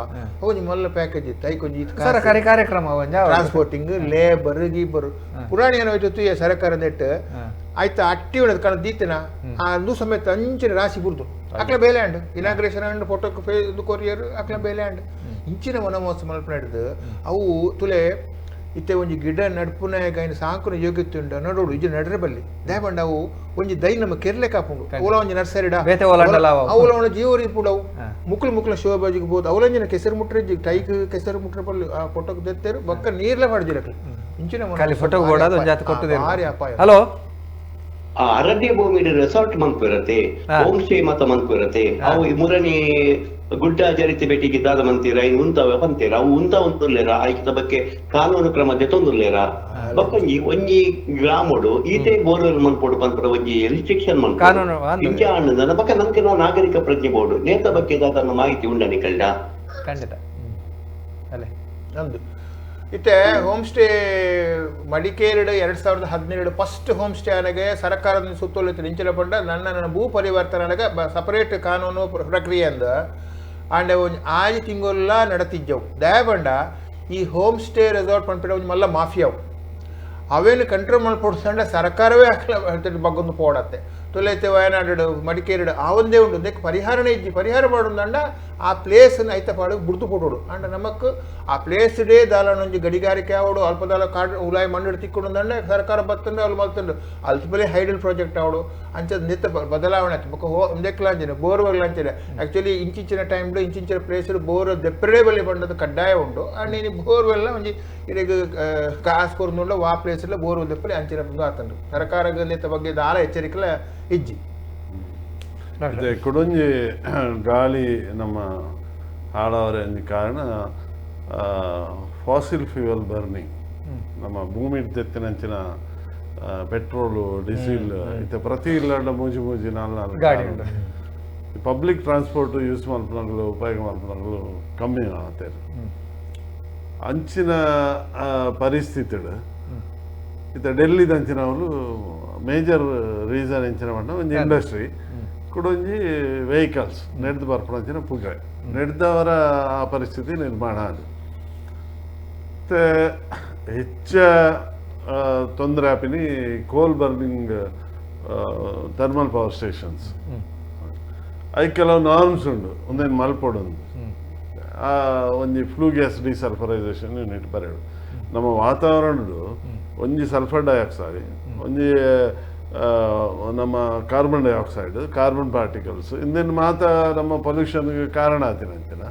C: ಒಂಜಿ ಮಲ್ಲ ಪ್ಯಾಕೇಜ್ ಇತ್ತು. ಐಕೊಂಜಿ
A: ಸರಕಾರಿ ಕಾರ್ಯಕ್ರಮ,
C: ಟ್ರಾನ್ಸ್ಪೋರ್ಟಿಂಗ್ ಲೇಬರ್ ಗೀಬರ್ ಪುರಾಣಿ ಏನೋ ಹೋಯ್ತು ಸರಕಾರ ನೆಟ್ ಆಯ್ತಾ ಅಟ್ಟಿ ಉಣದ್ ಕಾಣ ದೀತನ ಆ ಸಮೇತ ಅಂಚಿನ ರಾಶಿ ಬುರ್ದು ಅಕ್ಲ ಬೇಲೆ ಅಂಡ್ ಇನಾಗ್ರೇಷನ್ ಅಂಡ್ ಫೋಟೋ ಕೊರಿಯರ್ ಅಕ್ಲ ಬೇಲೆ ಅಂಡ್ ಇಂಚಿನ ವನ ಮಹೋತ್ಸವ ಮಲ್ಪ ನಡೆದು ಅವು ತುಲೆ ಇತ್ತೆ ಒಂಜಿ ಗಿಡ ನಡ್ಪುನ ಗೈನ ಸಾಂಕುನ ಯೋಗ್ಯತೆ ಉಂಡು ನಡೋಡು ಇಜ್ಜಿ ನಡ್ರೆ ಬಲ್ಲಿ ದಯಪಂಡ ಅವು ಒಂಜಿ ದೈ ನಮ್ಮ ಕೆರ್ಲೆ ಕಾಪುಂಡು ಓಲ ಒಂಜಿ ನರ್ಸರಿಡ ಅವಲ ಒಂಜಿ ಜೀವರಿ ಪುಡವು ಮುಕ್ಳು ಮುಕ್ಳು ಶಿವಬಾಜಿಗೆ ಬೋದು ಅವಲಂಜಿನ ಕೆಸರು ಮುಟ್ರೆ ಟೈಕ್ ಕೆಸರು ಮುಟ್ರೆ ಬಲ್ಲಿ ಆ ಫೋಟೋಗೆ ದೆತ್ತೇರು ಬಕ್ಕ ನೀರ್ಲೆ ಮಾಡಿದಿರಕ್ಲು ಇಂಚಿನ
A: ಫೋಟೋ ಅಪಾಯ. ಹಲೋ,
G: ಆ ಅರಣ್ಯ ಭೂಮಿ ರೆಸಾರ್ಟ್ ಮಂತ್ವಿರತ್ತೆ, ಹೋಮ್ ಸ್ಟೇ ಮತ ಮಂತ್ವಿರತ್ತೆ. ಅವು ಮೂರನೇ ಗುಡ್ಡ ಜರಿತಿ ಭೇಟಿಗೆ ದಾದ ಮಂತೀರ ಇನ್ ಉಂತವ ಪಂತೀರ ಅವು ಉಂತ ಉಂತುಲ್ಲೇರ ಆಯ್ತ ಬಗ್ಗೆ ಕಾನೂನು ಕ್ರಮ ದೆತ್ತೊಂದುಲ್ಲೇರ ಬೊಕ್ಕೊಂಜಿ ಒಂಜಿ ಗ್ರಾಮಡು ಈತೆ ಬೋರ್ವೆಲ್ ಮನ್ಪೋಡು ಪನ್ಪುನ ಒಂಜಿ ರಿಸ್ಟ್ರಿಕ್ಷನ್ ಮನ್ಪೋಡು
A: ಕಾನೂನು
G: ಇಂಚ ಆಂಡ ಬೊಕ್ಕ ನಮ್ಗೆ ನಾವು ನಾಗರಿಕ ಪ್ರಜ್ಞೆ ಬೋರ್ಡು ನೇತ ಬಗ್ಗೆ ದಾದನ ಮಾಹಿತಿ ಉಂಡ ನಿಕಲ್ಡ
A: ಖಂಡಿತ ಅಲ್ಲೇ
C: ನಮ್ದು ಇತ್ತೆ ಹೋಮ್ ಸ್ಟೇ ಮಡಿಕೇರಿಡು 2017 ಫಸ್ಟ್ ಹೋಮ್ ಸ್ಟೇ ಆನಗೆ ಸರ್ಕಾರದ ಸುತ್ತೋಲೆ ಇಂಚಿನ ಪಂಡ ನನ್ನ ನನ್ನ ಭೂ ಪರಿವರ್ತನೆ ಸಪರೇಟ್ ಕಾನೂನು ಪ್ರಕ್ರಿಯೆ ಅಂದ ಆಂಡ ಒಂಜಿ ಆಜಿ ತಿಂಗೊಲ್ಲ ನಡತಿದ್ದೆವು. ದಯಪಂಡ ಈ ಹೋಮ್ ಸ್ಟೇ ರೆಸಾರ್ಟ್ ಪಂಪಿಡ ಒಂಜಿ ಮಲ್ಲ ಮಾಫಿಯಾವು ಅವೇನು ಕಂಟ್ರೋಲ್ ಮಾಡ್ಪೊಡ್ಸಂಡ ಸರ್ಕಾರವೇ ಅಕ್ಲ ಬಗ್ಗೊಂದು ಪೋಡತ್ತೆ ತೊಲೈತೆ ವಯನಾಡು ಮಡಿಕೇರಿಡು ಆ ಒಂದೇ ಉಂಟು ದೆಕ್ ಪರಿಹಾರನೇ ಇಜ್ಜಿ ಪರಿಹಾರ ಮಾಡೋದಂಡ ಆ ಪ್ಲೇಸನ್ನು ಐತ ಪಾಡು ಬುಡ್ದು ಕೊಡೋಡು ಅಂಡ ನಮಕ್ ಆ ಪ್ಲೇಸ್ ಡೇ ದಾಲನೊಂಜಿ ಗಡಿಗಾರಿಕೆ ಆವಡು ಅಲ್ಪ ದಾಲ ಕಾಡು ಉಲಾಯಿ ಮಣ್ಣು ತಿಕ್ಕೊಂಡು ಸರ್ಕಾರ ಬತ್ತಂಡು ಅಲ್ಲಿ ಮಲ್ತಂಡು ಅಲ್ಪಲೇ ಹೈಡಲ್ ಪ್ರಾಜೆಕ್ಟ್ ಆವಡು ಅಂಚ ನಿತ್ತ ಬದಲಾವಣೆ ಆಯ್ತು ಬೊಕ್ಕ ಹೋ ಒಂದೆಕ್ಲಾಂಚಿನ ಬೋರ್ವೆಲ್ ಅಂಚಿನ ಆ್ಯಕ್ಚುಲಿ ಇಂಚಿಂಚಿನ ಟೈಮ್ಡು ಇಂಚಿಂಚಿನ ಪ್ಲೇಸ್ ಬೋರ್ ದೆಪ್ಪರೇ ಬಲ್ಲಿ ಬಂಡದು ಕಡ್ಡಾಯ ಉಂಟು ಅಂಡ್ ಇನಿ ಬೋರ್ವೆಲ್ಲ ಒಂಜಿ ಇಡೀ ಕಾಸು ಕೊರ್ದುಂಡ ವಾ ಪ್ಲೇಸ್ ಬೋರ್ವೆಲ್ ದೆಪ್ಪಲೆ ಅಂಚಿನ ಆತಂಡು ಸರ್ಕಾರ ನಿತ್ತ ಬಗ್ಗೆ ದಾಲ ಎಚ್ಚರಿಕೆಲ ಇಜ್ಜಿ.
B: ಕುಡೊಂಜಿ ಗಾಳಿ ನಮ್ಮ ಹಾಳಾವರೆ ಕಾರಣ ಫಾಸಿಲ್ ಫ್ಯೂಯಲ್ ಬರ್ನಿಂಗ್ ನಮ್ಮ ಭೂಮಿ ತೆತ್ತಿನಂಚಿನ ಪೆಟ್ರೋಲು ಡೀಸೆಲ್ ಇತ್ತೆ ಪ್ರತಿ ಇಲ್ಲಾಂಡ ಮೂಜಿ ಮೂಜಿ ನಾಲ್ ನಾಲ್ಕು
A: ಗಾಡಿ
B: ಪಬ್ಲಿಕ್ ಟ್ರಾನ್ಸ್ಪೋರ್ಟ್ ಯೂಸ್ ಮಲ್ಪನಗಳು ಉಪಯೋಗ ಮಲ್ಪನಗಳು ಕಮ್ಮಿ ಆತೇರು ಅಂಚಿನ ಪರಿಸ್ಥಿತಿ ಇತ್ತ ಡೆಲ್ಲಿದ ಅಂಚಿನವರು ಮೇಜರ್ ರೀಸನ್ ಎಂಚಿನ ಪಂಡ ಒಂಜಿ ಇಂಡಸ್ಟ್ರಿ ಕುಡೊಂಜಿ ವೆಹಿಕಲ್ಸ್ ನೆಡ್ದು ಬರ್ಪುನಂಚಿನ ಪುಗೆ ನೆಡ್ದವರ ಆ ಪರಿಸ್ಥಿತಿ ನಿರ್ಮಾಣ ಅದು ಮತ್ತು ಹೆಚ್ಚ ತೊಂದರೆ ಆಪಿನಿ coal burning thermal power stations ಐಕ್ ಕೆಲವು ನಾರ್ಮ್ಸ್ ಉಂಡು ಒಂದೇನು ಮಲ್ಪೊಡೊಂದು ಆ ಒಂಜಿ ಫ್ಲೂ ಗ್ಯಾಸ್ ಡಿಸಲ್ಫರೈಸೇಷನ್ ಯೂನಿಟ್ ಬರೆಯೋಡು ನಮ್ಮ ವಾತಾವರಣಡು ಒಂಜಿ ಸಲ್ಫರ್ ಡೈಆಕ್ಸೈಡ್ ಒಂಜಿ ನಮ್ಮ ಕಾರ್ಬನ್ ಡೈಆಕ್ಸೈಡ್ ಕಾರ್ಬನ್ ಪಾರ್ಟಿಕಲ್ಸ್ ಇಂದೇನು ಮಾತ ನಮ್ಮ ಪೊಲ್ಯೂಷನ್ಗೆ ಕಾರಣ ಆತಿನಂಚಿನ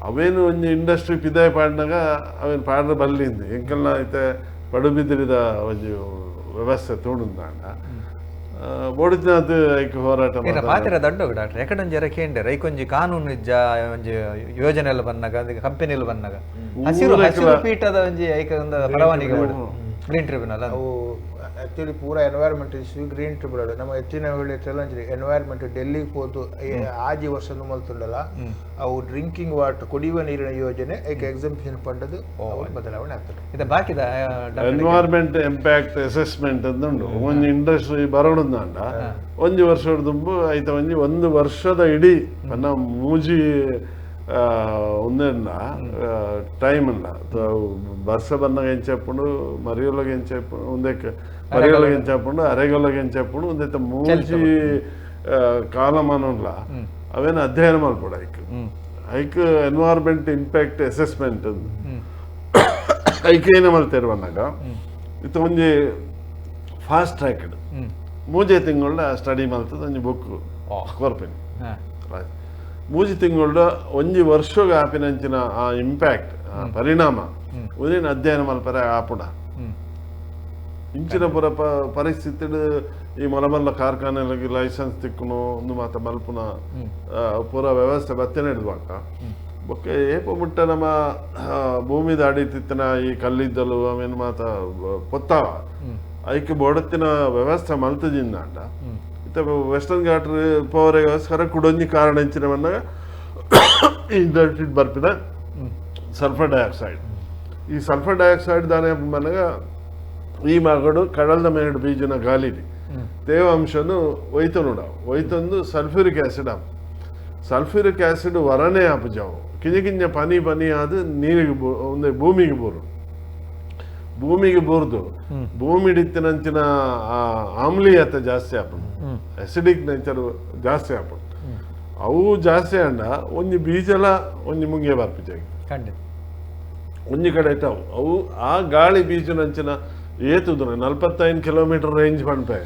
B: ಅವೇನು ಒಂಜಿ ಇಂಡಸ್ಟ್ರಿ ಪಿದಾಯ ಪಾಡಿನಾಗ ಅವೇನು ಪಾಡ್ರೆ ಬಲ್ಲಿಂದು ಎಂಕಲ್ನ ಐತೆ ಪಡುಬಿದಿರಿದ ಒಂಜಿ ವ್ಯವಸ್ಥೆ ತೋಡುಂದಾಂಡ ಬೋಡಿನಾಥ್ ಐಕ್ ಹೋರಾಟ
A: ಪಾತ್ರ ದೊಡ್ಡ ಡಾಕ್ಟರ್ ಯಾಕಂದ್ರೆ ಜರ ಕೇಂದ್ರ ಐಕೊಂಜಿ ಕಾನೂನು ಇಜ್ಜ ಒಂಜಿ ಯೋಜನೆ ಎಲ್ಲ ಬಂದಾಗ ಕಂಪನಿ ಎಲ್ಲ ಬಂದಾಗ ಹಸಿರು ಹಸಿರು ಪೀಠದ ಒಂಜಿ ಐಕ ಒಂದು ಪರವಾನಿಗೆ ಗ್ರೀನ್ ಟ್ರಿಬ್ಯುನಲ್
C: ಅವು ಆಕ್ಚುಲಿ ಪೂರ ಎನ್ವೈರ್ಮೆಂಟ್ ಇಶ್ಯೂ ಗ್ರೀನ್ ಟ್ರಿಬ್ಯುನಲ್ ನಮ್ಮ ಹೆಚ್ಚಿನ ಹೇಳಿ ಎನ್ವೈರ್ಮೆಂಟ್ ಡೆಲ್ಲಿಗೆ ಹೋದು ಆಜಿ ವರ್ಷ ಮಲ್ತುಂಡಲ್ಲ ಅವು ಡ್ರಿಂಕಿಂಗ್ ವಾಟರ್ ಕುಡಿಯುವ ನೀರಿನ ಯೋಜನೆ ಈಗ ಎಕ್ಸಾಮಿಷನ್ ಪಂಡದು ಬದಲಾವಣೆ ಆಗ್ತದೆ.
A: ಇದು ಬಾಕಿದ
B: ಎನ್ವೈರ್ಮೆಂಟ್ ಇಂಪ್ಯಾಕ್ಟ್ ಅಸೆಸ್ಮೆಂಟ್ ಅಂತ ಉಂಟು. ಒಂಜಿ ಇಂಡಸ್ಟ್ರಿ ಬರೋಡುಂದಾಂಡ ಒಂಜಿ ವರ್ಷ ದುಂಬು ಐತ ಒಂಜಿ ಒಂದು ವರ್ಷದ ಇಡೀ ಪನ್ನ ಮೂಜಿ ಒಂದೆಲ್ಲ ಟೈಮ್ ಇಲ್ಲ ವರ್ಷ ಬಂದಾಗ ಎಂಚಪ್ಪುಂಡು ಮರಿಯೊಳಗೆ ಎಂಚಪ್ಪು ಒಂದಕ್ಕೆ ಮರಿಯೊಳಗೆ ಎಂಚಪ್ಪುಂಡು ಅರೆಗೊಳಗೆ ಎಂಚಪ್ಪುಂಡು ಒಂದೈತ ಮೂಜಿ ಕಾಲಮಾನುಲ್ಲ ಅವೇನು ಅಧ್ಯಯನ ಮಲ್ಪಡು ಐಕ್ ಐಕ್ ಎನ್ವೈರ್ಮೆಂಟ್ ಇಂಪ್ಯಾಕ್ಟ್ ಅಸೆಸ್ಮೆಂಟ್ ಐಕ್ ಏನು ಮಲ್ತೇರು ಬಂದಾಗ ಇದು ಒಂಜಿ ಫಾಸ್ಟ್ ಟ್ರ್ಯಾಕ್ಡ್ ಮೂಜೆ ತಿಂಗಳ ಸ್ಟಡಿ ಮಲ್ತದ ಒಂಜಿ ಬುಕ್ ಕೊರ್ಪಿನಿ ಮೂಜಿ ತಿಂಗಳ ಒಂಜಿ ವರ್ಷಗೆ ಆಪಿನಂಚಿನ ಆ ಇಂಪ್ಯಾಕ್ಟ್ ಪರಿಣಾಮ ಒಂದೇನು ಅಧ್ಯಯನ ಮಲ್ಪರೆ ಆಪುಡ ಇಂಚಿನ ಪುರ ಪರಿಸ್ಥಿತಿ ಈ ಮಲಮಲ್ಲ ಕಾರ್ಖಾನೆಗಳಿಗೆ ಲೈಸೆನ್ಸ್ ತಿಕ್ಕುನು ಒಂದು ಮಾತ ಮಲ್ಪುನ ಪೂರ ವ್ಯವಸ್ಥೆ ಬತ್ತನೆ ಹಿಡಿದ್ವಾಕ ಬೊಕ್ಕ ಏಪ ಮುಟ್ಟ ನಮ್ಮ ಭೂಮಿ ದಾಡಿ ತಿತ್ತನ ಈ ಕಲ್ಲಿದ್ದಲು ಆಮೇಲೆ ಮಾತ ಪೊತ್ತಾವ ಐಕ್ ಬೋಡತ್ತಿನ ವ್ಯವಸ್ಥೆ ಮಲ್ತದಿಂದಾಂಡ ಇತ್ತ ವೆಸ್ಟರ್ನ್ ಘಾಟ್ ಪೋವರೆಗೋಸ್ಕರ ಕುಡೊಂಜಿ ಕಾರಣ ಇಂಚಿನ ಬಂದಾಗ ಇಂಡಸ್ಟ್ರಿ ಬರ್ಪಿನ ಸಲ್ಫರ್ ಡೈಆಕ್ಸೈಡ್. ಈ ಸಲ್ಫರ್ ಡೈಆಕ್ಸೈಡ್ ದಾನೆ ಬಂದಾಗ ಈ ಮಗಡು ಕಡಲ್ದ ಮೇಲೆ ಬೀಜನ ಗಾಲಿಡಿ ತೇವಾಂಶನು ಒಯ್ತನುಡ ಒಯ್ತಂದು ಸಲ್ಫ್ಯೂರಿಕ್ ಆ್ಯಸಿಡ್ ಆಪ್ ಸಲ್ಫ್ಯೂರಿಕ್ ಆ್ಯಸಿಡ್ ವರನೇ ಆಪುಜಾವು ಕಿಂಜ ಕಿಂಜ ಪನಿ ಪನಿ ಅದು ನೀರಿಗೆ ಒಂದು ಭೂಮಿಗೆ ಬೋರು ಭೂಮಿಗೆ ಬೋರ್ದು ಭೂಮಿಡಿತ್ತಿನಂಚಿನ ಆಮ್ಲೀಯತೆ ಜಾಸ್ತಿ ಆಪುಂಡು ಅಸಿಡಿಕ್ ನೇಚರ್ ಜಾಸ್ತಿ ಆಪುಂಡು ಅವು ಜಾಸ್ತಿ ಅಂಡ ಒಂಜಿ ಬೀಜಲ ಒಂಜಿ ಮುಂಗೆ ಬರ್ಪಿಜಾಗಿ
A: ಖಂಡಿತ
B: ಒಂಜಿ ಕಡೆ ಇಟ್ಟವು ಅವು ಆ ಗಾಳಿ ಬೀಜನಂಚಿನ ಏತು ದೂರ 45 ಕಿಲೋಮೀಟರ್ ರೇಂಜ್ ಪಂಪೆ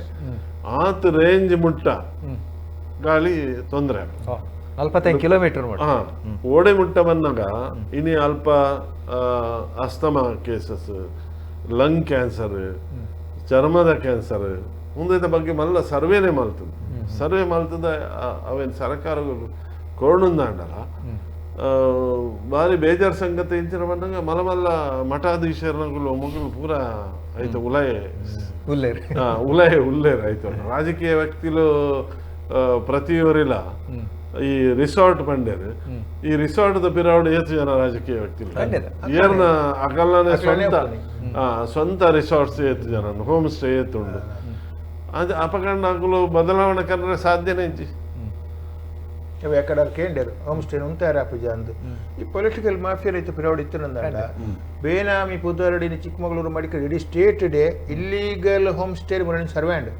B: ಆತ ರೇಂಜ್ ಮುಟ್ಟ ಗಾಳಿ ತೊಂದರೆ
A: 45 ಕಿಲೋಮೀಟರ್
B: ಹಾ ಓಡೆ ಮುಟ್ಟ ಬಂದಾಗ ಇನಿ ಅಲ್ಪ ಅಸ್ತಮಾ ಕೇಸಸ್ ಲಂಗ್ ಕ್ಯಾನ್ಸರ್ ಚರ್ಮದ ಕ್ಯಾನ್ಸರ್ ಮುಂದೆ ಬಗ್ಗೆ ಮಲ್ಲ ಸರ್ವೇನೆ ಮಲ್ತದ ಸರ್ವೆ ಮಲ್ತದ ಅವೇನು ಸರ್ಕಾರ ಕೊರಡುಂದಾಂಡಲ್ಲ ಬಾರಿ ಬೇಜಾರು ಸಂಗತಿ ಇಂಚಿನ ಬಂದಾಗ ಮಲ ಮಲ್ಲ ಮಠಾಧೀಶರನಗುಲು ಮಗುಲು ಪೂರ ಆಯ್ತು ಉಲಯ
A: ಉಲ್ಲೇರು
B: ಉಲಯ ಉಲ್ಲೇರು ಆಯ್ತು ರಾಜಕೀಯ ವ್ಯಕ್ತಿಲು ಪ್ರತಿಯೊರಿಲ ಈ ರಿಸಾರ್ಟ್ ಪಂಡೇರು ಈ ರಿಸಾರ್ಟ್ the ಪಿರಾವಡ್ ಏತು ಜನ ರಾಜಕೀಯ ವ್ಯಕ್ತಿಲು ಏರ್ನ ಅಗಲನೆ ಸ್ವಂತ ಸ್ವಂತ ರಿಸಾರ್ಟ್ಸ್ ಏತು ಜನ ಹೋಮ್ ಸ್ಟೇ ಏತುಂಡು ಅದು ಅಪಕಂಡ ಬದಲಾವಣೆ ಕಂಡ್ರೆ ಸಾಧ್ಯನೇ ಇಜ್ಜಿ
C: ಎಕಡ ಕೇಂಡರು ಹೋಮ್ ಸ್ಟೇ ಉಂತಾರ ಪೂಜಾ ಅಂದು ಈ ಪೊಲಿಟಿಕಲ್ ಮಾಫಿಯಾ ರೈತ ಪಿರವಡ್ ಇತ್ತು ಬೇನಾಮಿ ಪುದರಡಿನ ಚಿಕ್ಕಮಗಳೂರು ಮಡಿಕೇರಿ ಇಡೀ state day illegal home stay ಸರ್ವ್ಯಾಂಡ್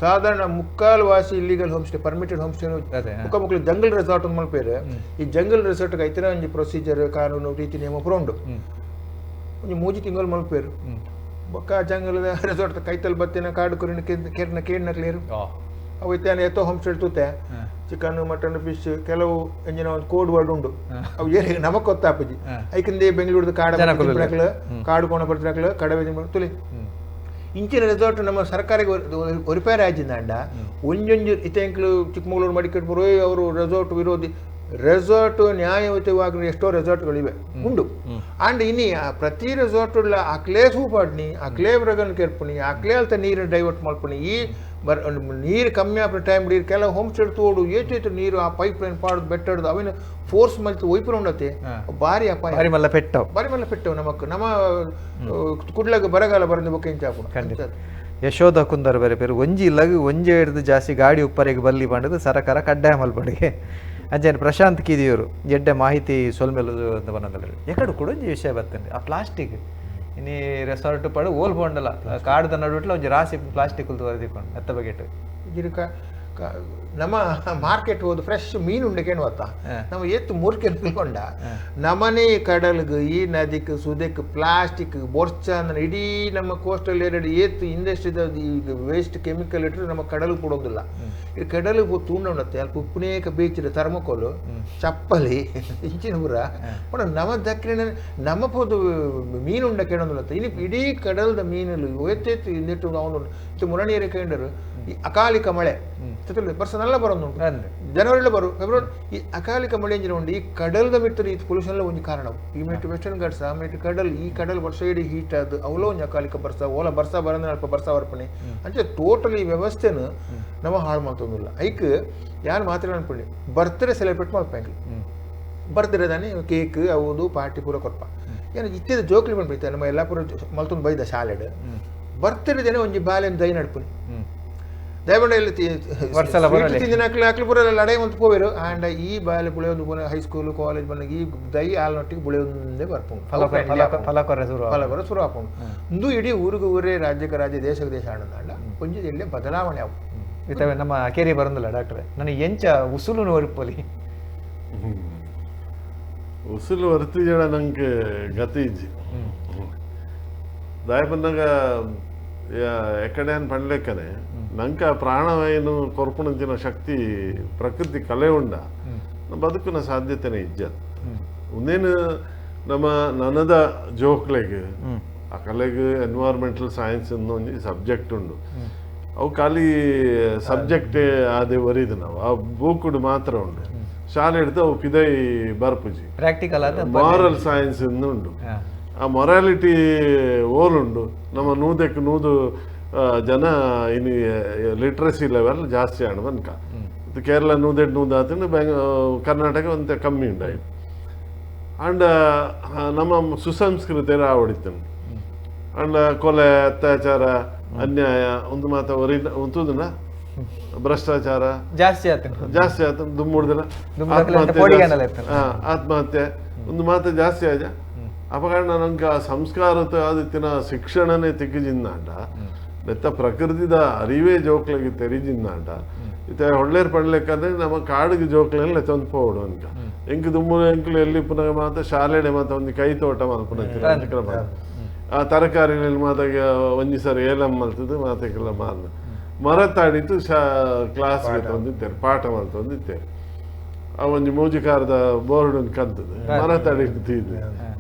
C: ಸಾಧಾರಣ ಮುಕ್ಕಾಲು ವಾಸಿ illegal home stay permitted home stay ಮುಕ್ಕ ಮುಕ್ಕಲು ಜಂಗಲ್ ರೆಸಾರ್ಟ್ ಅಂತ ಮಲ್ಪೇರು ಈ ಜಂಗಲ್ ರೆಸಾರ್ಟ್ ಐತನ ಒಂಜಿ ಪ್ರೊಸೀಜರ್ ಕಾನೂನು ರೀತಿ ನಿಯಮ ಪೂರ ಉಂಡು ಒಂಜಿ ಮೂಜಿ ತಿಂಗಳು ಮಲ್ಪೇರು ಬೊಕ್ಕ ಜಂಗಲ್ ರೆಸಾರ್ಟ್ ಕೈತಲ್ ಬತ್ತಿನ ಕಾಡು ಕುರಿನ ಕೇರ್ನ ಕೇಳಿನ ಕ್ಲಿಯರ್ ಅವು ಇತ್ತಾನೆ ಎತ್ತೋ ಹೋಮ್ ಸ್ಟೇ ತೂತೆ ಚಿಕನ್ ಮಟನ್ ಫಿಶ್ ಕೆಲವು ಎಂಜಿನ ಒಂದು ಕೋಡ್ ವರ್ಡ್ ಉಂಡು ಅವು ಏರಿ ನಮಕ್ ಗೊತ್ತಾಪುಜಿ ಐಕಂದೇ ಬೆಂಗಳೂರದ ಕಾಡು ಕಾಡು ಕೋಣ ಬರ್ತಿನಕ್ಲು ಕಡವೆ ತುಲಿ ಇಂಚಿನ ರೆಸಾರ್ಟ್ ನಮ್ಮ ಸರ್ಕಾರಕ್ಕೆ ರಿಪೇರ್ ಆಜಿಂದಾಂಡ ಒಂಜೊಂಜಿ ಇತ್ತೆಂಕ್ಲು ಚಿಕ್ಕಮಗಳೂರು ಮಡಿಕೇರಿ ಬರೋ ಅವರು ರೆಸಾರ್ಟ್ ವಿರೋಧಿ ರೆಸಾರ್ಟ್ ನ್ಯಾಯಯುತವಾಗಿ ಎಷ್ಟೋ ರೆಸಾರ್ಟ್ಗಳಿವೆ ಉಂಡು ಆ್ಯಂಡ್ ಇನಿ ಪ್ರತಿ ರೆಸಾರ್ಟ್ ಆಕ್ಲೇ ಸೂಪಾಡ್ನಿ ಆಕ್ಲೇ ಬ್ರಗನ್ ಕೇರ್ಪುನಿ ಆಕ್ಲೇ ಅಲ್ತ ನೀರು ಡೈವರ್ಟ್ ಮಾಡ್ಪುನಿ ಈ ನೀರು ಕಮ್ಮಿ ಆಪುನ ಟೈಮ್ ನೀರು ಕೆಲವು ಹೋಮ್ ಸ್ಟೇ ತೋಡು ಏತು ನೀರು ಆ ಪೈಪ್ ಲೈನ್ ಪಾಡುದು ಬೆಟ್ಟಡ್ದು ಅವಿನ ಫೋರ್ಸ್ ಮಲ್ತು ಒಯ್ಪುನ ಉಂಡತೆ ಭಾರಿ ಅಪಾಯ
A: ಬಾರಿ ಮಲ್ಲ ಪೆಟ್ಟವು
C: ಬಾರಿ ಮಲ್ಲ ಪೆಟ್ಟವು ನಮಕ್ ನಮ್ಮ ಕುಡ್ಲಗ ಬರಗಾಲ ಬರಂದು ಬೊಕ್ಕ ಇಂಚಾಪುನ
A: ಖಂಡಿತ ಯಶೋಧ ಕುಂದರ್ ಬೇರೆ ಬೇರೆ ಒಂಜಿ ಇಲ್ಲಗ ಒಂಜಿ ಹಿಡ್ದು ಜಾಸ್ತಿ ಗಾಡಿ ಉಪ್ಪರಿಗೆ ಬಲ್ಲಿ ಪಂಡದು ಸರಕಾರ ಕಡ್ಡಾಯ ಮಲ್ಪಡಿಗೆ ಅಂಚನೆ ಪ್ರಶಾಂತ್ ಕಿದಿಯವರು ಎಡ್ಡೆ ಮಾಹಿತಿ ಸೊಲ್ಮೆಲು ಅಂತ ಬಂದಂದ್ರೆ ಎಕಡೆ ಕೂಡ ಒಂಜಿ ವಿಷಯ ಬರ್ತೇನೆ ಆ ಪ್ಲಾಸ್ಟಿಕ್ ಇನಿ ರೆಸಾರ್ಟ್ ಪಡು ಓಲ್ ಪೋಂಡಲ್ಲ ಕಾಡ್ದ ನಡುವಿಟ್ಲ ಒಂಜಿ ರಾಸಿ ಪ್ಲಾಸ್ಟಿಕ್ ಬರೆದಿಕೊಂಡು ಎತ್ತ ಬಗೆಟ್
C: ನಮ್ಮ ಮಾರ್ಕೆಟ್ ಹೋದು ಫ್ರೆಶ್ ಮೀನು ಉಂಡೆ ಕೇಳುವತ್ತ ನಮ್ಮ ಏತ್ತು ಮೂರ್ಕೆ ತಿಳ್ಕೊಂಡ ನಮನೆ ಕಡಲ್ಗ್ ಈ ನದಿಕ್ ಸುದೆಕ್ ಪ್ಲಾಸ್ಟಿಕ್ ಬೊರ್ಚ ಅಂದ್ರೆ ಇಡೀ ನಮ್ಮ ಕೋಸ್ಟಲ್ ಏರಿಯಾ ಏತ್ತು ಇಂಡಸ್ಟ್ರಿದ ಈಗ ವೇಸ್ಟ್ ಕೆಮಿಕಲ್ ಇಟ್ಟರೆ ನಮ್ಮ ಕಡಲು ಕೊಡೋದಿಲ್ಲ ಈ ಕಡಲು ತೂಂಡ ಉಂಡತ್ತೆ ಅಲ್ಪ ಉಪ್ಪುನೇಕ ಬೀಚಿದ ಥರ್ಮಕೋಲು ಚಪ್ಪಲಿ ಇಂಚಿನ ಪೂರ ಪಂಡ ನಮ್ಮ ದಕ್ಕಿನ ನಮ್ಮ ಪೋದು ಮೀನು ಉಂಡ ಕೇಳೋದಿಲ್ಲ ಇನ್ನು ಇಡೀ ಕಡಲ್ದ ಮೀನುಲು ಏತ್ತೇತ್ತು ಇಂದಿಟ್ಟು ಅವನು ಮುರಣೀಯರ ಕೇಂಡರು ಈ ಅಕಾಲಿಕ ಮಳೆ ಬರ್ಸ ಬರ್ಸನೆಲ್ಲ ಬರೋದುಂಟು, ಜನವರಿಲ ಬರು ಫೆಬ್ರವರಿ. ಈ ಅಕಾಲಿಕ ಮಳೆ ಎಂಜಿನ ಉಂಡು ಈ ಕಡಲ್ದ ಮಿತ್ರ ಈ ಪೊಲ್ಯೂಷನ್ಲ ಒಂಜಿ ಕಾರಣ. ಈ ಮಿಟ್ಟು ವೆಸ್ಟರ್ನ್ ಘಾಟ್ಸ್ ಆ ಮಿಟ್ಟು ಕಡಲ್, ಈ ಕಡಲ್ ವರ್ಷ ಇಡೀ ಹೀಟ್ ಅದು ಅವಲೋ ಒಂಜಿ ಅಕಾಲಿಕ ಬರ್ಸ ಓಲ ಬರ್ಸ ಬರಂದ್ರೆ ಅಲ್ಪ ಬರ್ಸ ಬರ್ಪಣೆ ಅಂಚೆ ಟೋಟಲ್ ಈ ವ್ಯವಸ್ಥೆನ ನಮ್ಮ ಹಾಳು ಮಾಡ್ತೊಂದಿಲ್ಲ. ಐಕ್ ಯಾರು ಮಾತ್ರ ಅನ್ಕೊಳ್ಳಿ ಬರ್ತ್ಡೇ ಸೆಲೆಬ್ರೇಟ್ ಮಲ್ಪಂಗಿಲ್ಲ, ಬರ್ತ್ಡೇ ತಾನೆ ಕೇಕ್ ಹೌದು ಪಾರ್ಟಿ ಪೂರ ಕೊರ್ಪ ಏನು ಇತ್ತಿದ ಜೋಕ್ಲಿ ಬಂದ್ಬಿಡ್ತಾರೆ ನಮ್ಮ ಎಲ್ಲ ಪೂರ ಮಲ್ತೊಂದು ಬೈದ ಶಾಲೆಡ್ ಬರ್ತ್ಡೇ ದಿನ ಒಂಜಿ ಬಾಲೆನ್ ದೈ ನಡ್ಪುನಿ ದಯಬಂಡ ಇಲ್ಲಿ ತಿಂದಿನ ಹಾಕ್ಲಿ ಪೂರ ಲಡಾಯಿ ಮಂತ್ ಪೋವೇರು. ಆಂಡ್ ಈ ಬಾಲೆ ಬುಳೆಯೊಂದು ಪೂರ ಹೈಸ್ಕೂಲ್ ಕಾಲೇಜ್ ಬಂದಾಗ ಈ ದೈ ಆಲ್ನೊಟ್ಟಿಗೆ ಬುಳೆಯೊಂದೇ ಬರ್ಪುಂಡು ಫಲ ಶುರು ಆಪುಂಡು. ಇಂದು ಇಡೀ ಊರಿಗೆ ಊರೇ ರಾಜ್ಯಕ್ಕೆ ರಾಜ್ಯ ದೇಶಕ್ಕೆ ದೇಶ ಆನಂದ ಒಂಜಿ ಎಲ್ಲೇ ಬದಲಾವಣೆ ಅವು.
A: ಇತ್ತವೆ ನಮ್ಮ ಅಕೇರಿ ಬರಂದಿಲ್ಲ ಡಾಕ್ಟ್ರೆ, ನನಗೆ ಎಂಚ ಉಸುಲು ನೋರಿಪೊಲಿ
B: ಉಸುಲು ವರ್ತಿ ಜನ ನಂಗೆ ಗತಿ ಇಜ್ಜಿ ದಾಯ ಬಂದಾಗ ಎಕಡೆ ಪಣ್ಲೆಕ್ಕನೆ ನಂಗೆ ಪ್ರಾಣವಾಯುನು ಕೊರ್ಪುಣಂಚಿನ ಶಕ್ತಿ ಪ್ರಕೃತಿ ಕಲೆ ಉಂಡ ಬದುಕಿನ ಸಾಧ್ಯತೆನೇ ಇಜ್ಜತ್. ಒಂದೇನು ನಮ್ಮ ನನದ ಜೋಕ್ಲೆಗ್ ಆ ಕಲೆಗೆ ಎನ್ವೈರ್ಮೆಂಟಲ್ ಸೈನ್ಸ್ ಅನ್ನೋ ಒಂಜಿ ಸಬ್ಜೆಕ್ಟ್ ಉಂಡು, ಅವು ಖಾಲಿ ಸಬ್ಜೆಕ್ಟ್ ಅದೇ ಒರಿದು ನಾವು ಆ ಬೂಕುಡು ಮಾತ್ರ ಉಂಡು. ಶಾಲೆ ಹಿಡ್ದು ಅವು ಪಿದೈ ಬರ್ಪುಜಿ
A: ಪ್ರಾಕ್ಟಿಕಲ್
B: ಮಾರಲ್ ಸೈನ್ಸ್ ಉಂಡು, ಆ ಮೊರಾಲಿಟಿ ಓಲುಂಡು. ನಮ್ಮ ನೂದಕ್ಕೆ ನೂದು ಜನ ಇನ್ನು ಲಿಟ್ರಸಿ ಲೆವೆಲ್ ಜಾಸ್ತಿ ಆಣ ಬನ್ಕ ಕೇರಳ ನೂದೆಡ್ ನೂದು ಆತಂದ್ರೆ ಬೆಂಗ ಕರ್ನಾಟಕ ಒಂತೆ ಕಮ್ಮಿ ಉಂಡು. ಆಂಡ್ ನಮ್ಮ ಸುಸಂಸ್ಕೃತಿ ರಾವಡಿತನು ಅಂಡ್ ಕೊಲೆ ಅತ್ಯಾಚಾರ ಅನ್ಯಾಯ ಒಂದು ಮಾತ ಒರಿ ಉಂತುದನ್ನ ಭ್ರಷ್ಟಾಚಾರ
A: ಜಾಸ್ತಿ ಆಯ್ತು
B: ಜಾಸ್ತಿ ಆಯ್ತು ದುಮ್ಮುಡ್ದಿಲ್ಲ ಆತ್ಮಹತ್ಯೆ ಒಂದು ಮಾತು ಜಾಸ್ತಿ ಆಜ. ಅಪಕಾರಣ ನಂಗೆ ಆ ಸಂಸ್ಕಾರತ ಆದಿತ್ತಿನ ಶಿಕ್ಷಣನೇ ತಿಕ್ಕಿಜಿಂದಾಂಡ ನೆತ್ತ ಪ್ರಕೃತಿದ ಅರಿವೇ ಜೋಕ್ಲಿಗೆ ತೆರಿಜಿಂದಾಂಡ ಇತ್ತೆ ಒಳ್ಳೇರು ಪಡ್ಲಿಕ್ಕಂದ್ರೆ ನಮ್ಮ ಕಾಡಿಗೆ ಜೋಕ್ಲೆಲ್ಲ ತಂದು ಪೋಡು ಅನ್ಕ ಎಂಕ್ ದುಮ್ಮು ಎಂಕ್ಲು ಎಲ್ಲಿ ಪುನಃ ಮಾತ ಶಾಲೆಡೆ ಮಾತ ಒಂದು ಕೈ ತೋಟ ಮಲ್ಪುನ ಆ ತರಕಾರಿಗಳಲ್ಲಿ ಮಾತ ಒಂಜಿ ಸರಿ ಏಲಂ ಮಲ್ತದ್ದು ಮಾತೆಗೆಲ್ಲ ಮಾರ್ನ ಮರತಾಡಿತ್ತು ಶಾ ಕ್ಲಾಸ್ಗೆ ತಂದಿದ್ದೇನೆ ಪಾಠ ಮಲ್ತೊಂದಿದ್ದೇನೆ. ಆ ಒಂಜಿ ಮೂಜಿಕಾರದ ಬೋರ್ಡ್ ಒಂದು ಕಂತದ್ದು ಮರತಾಡಿದ್ದು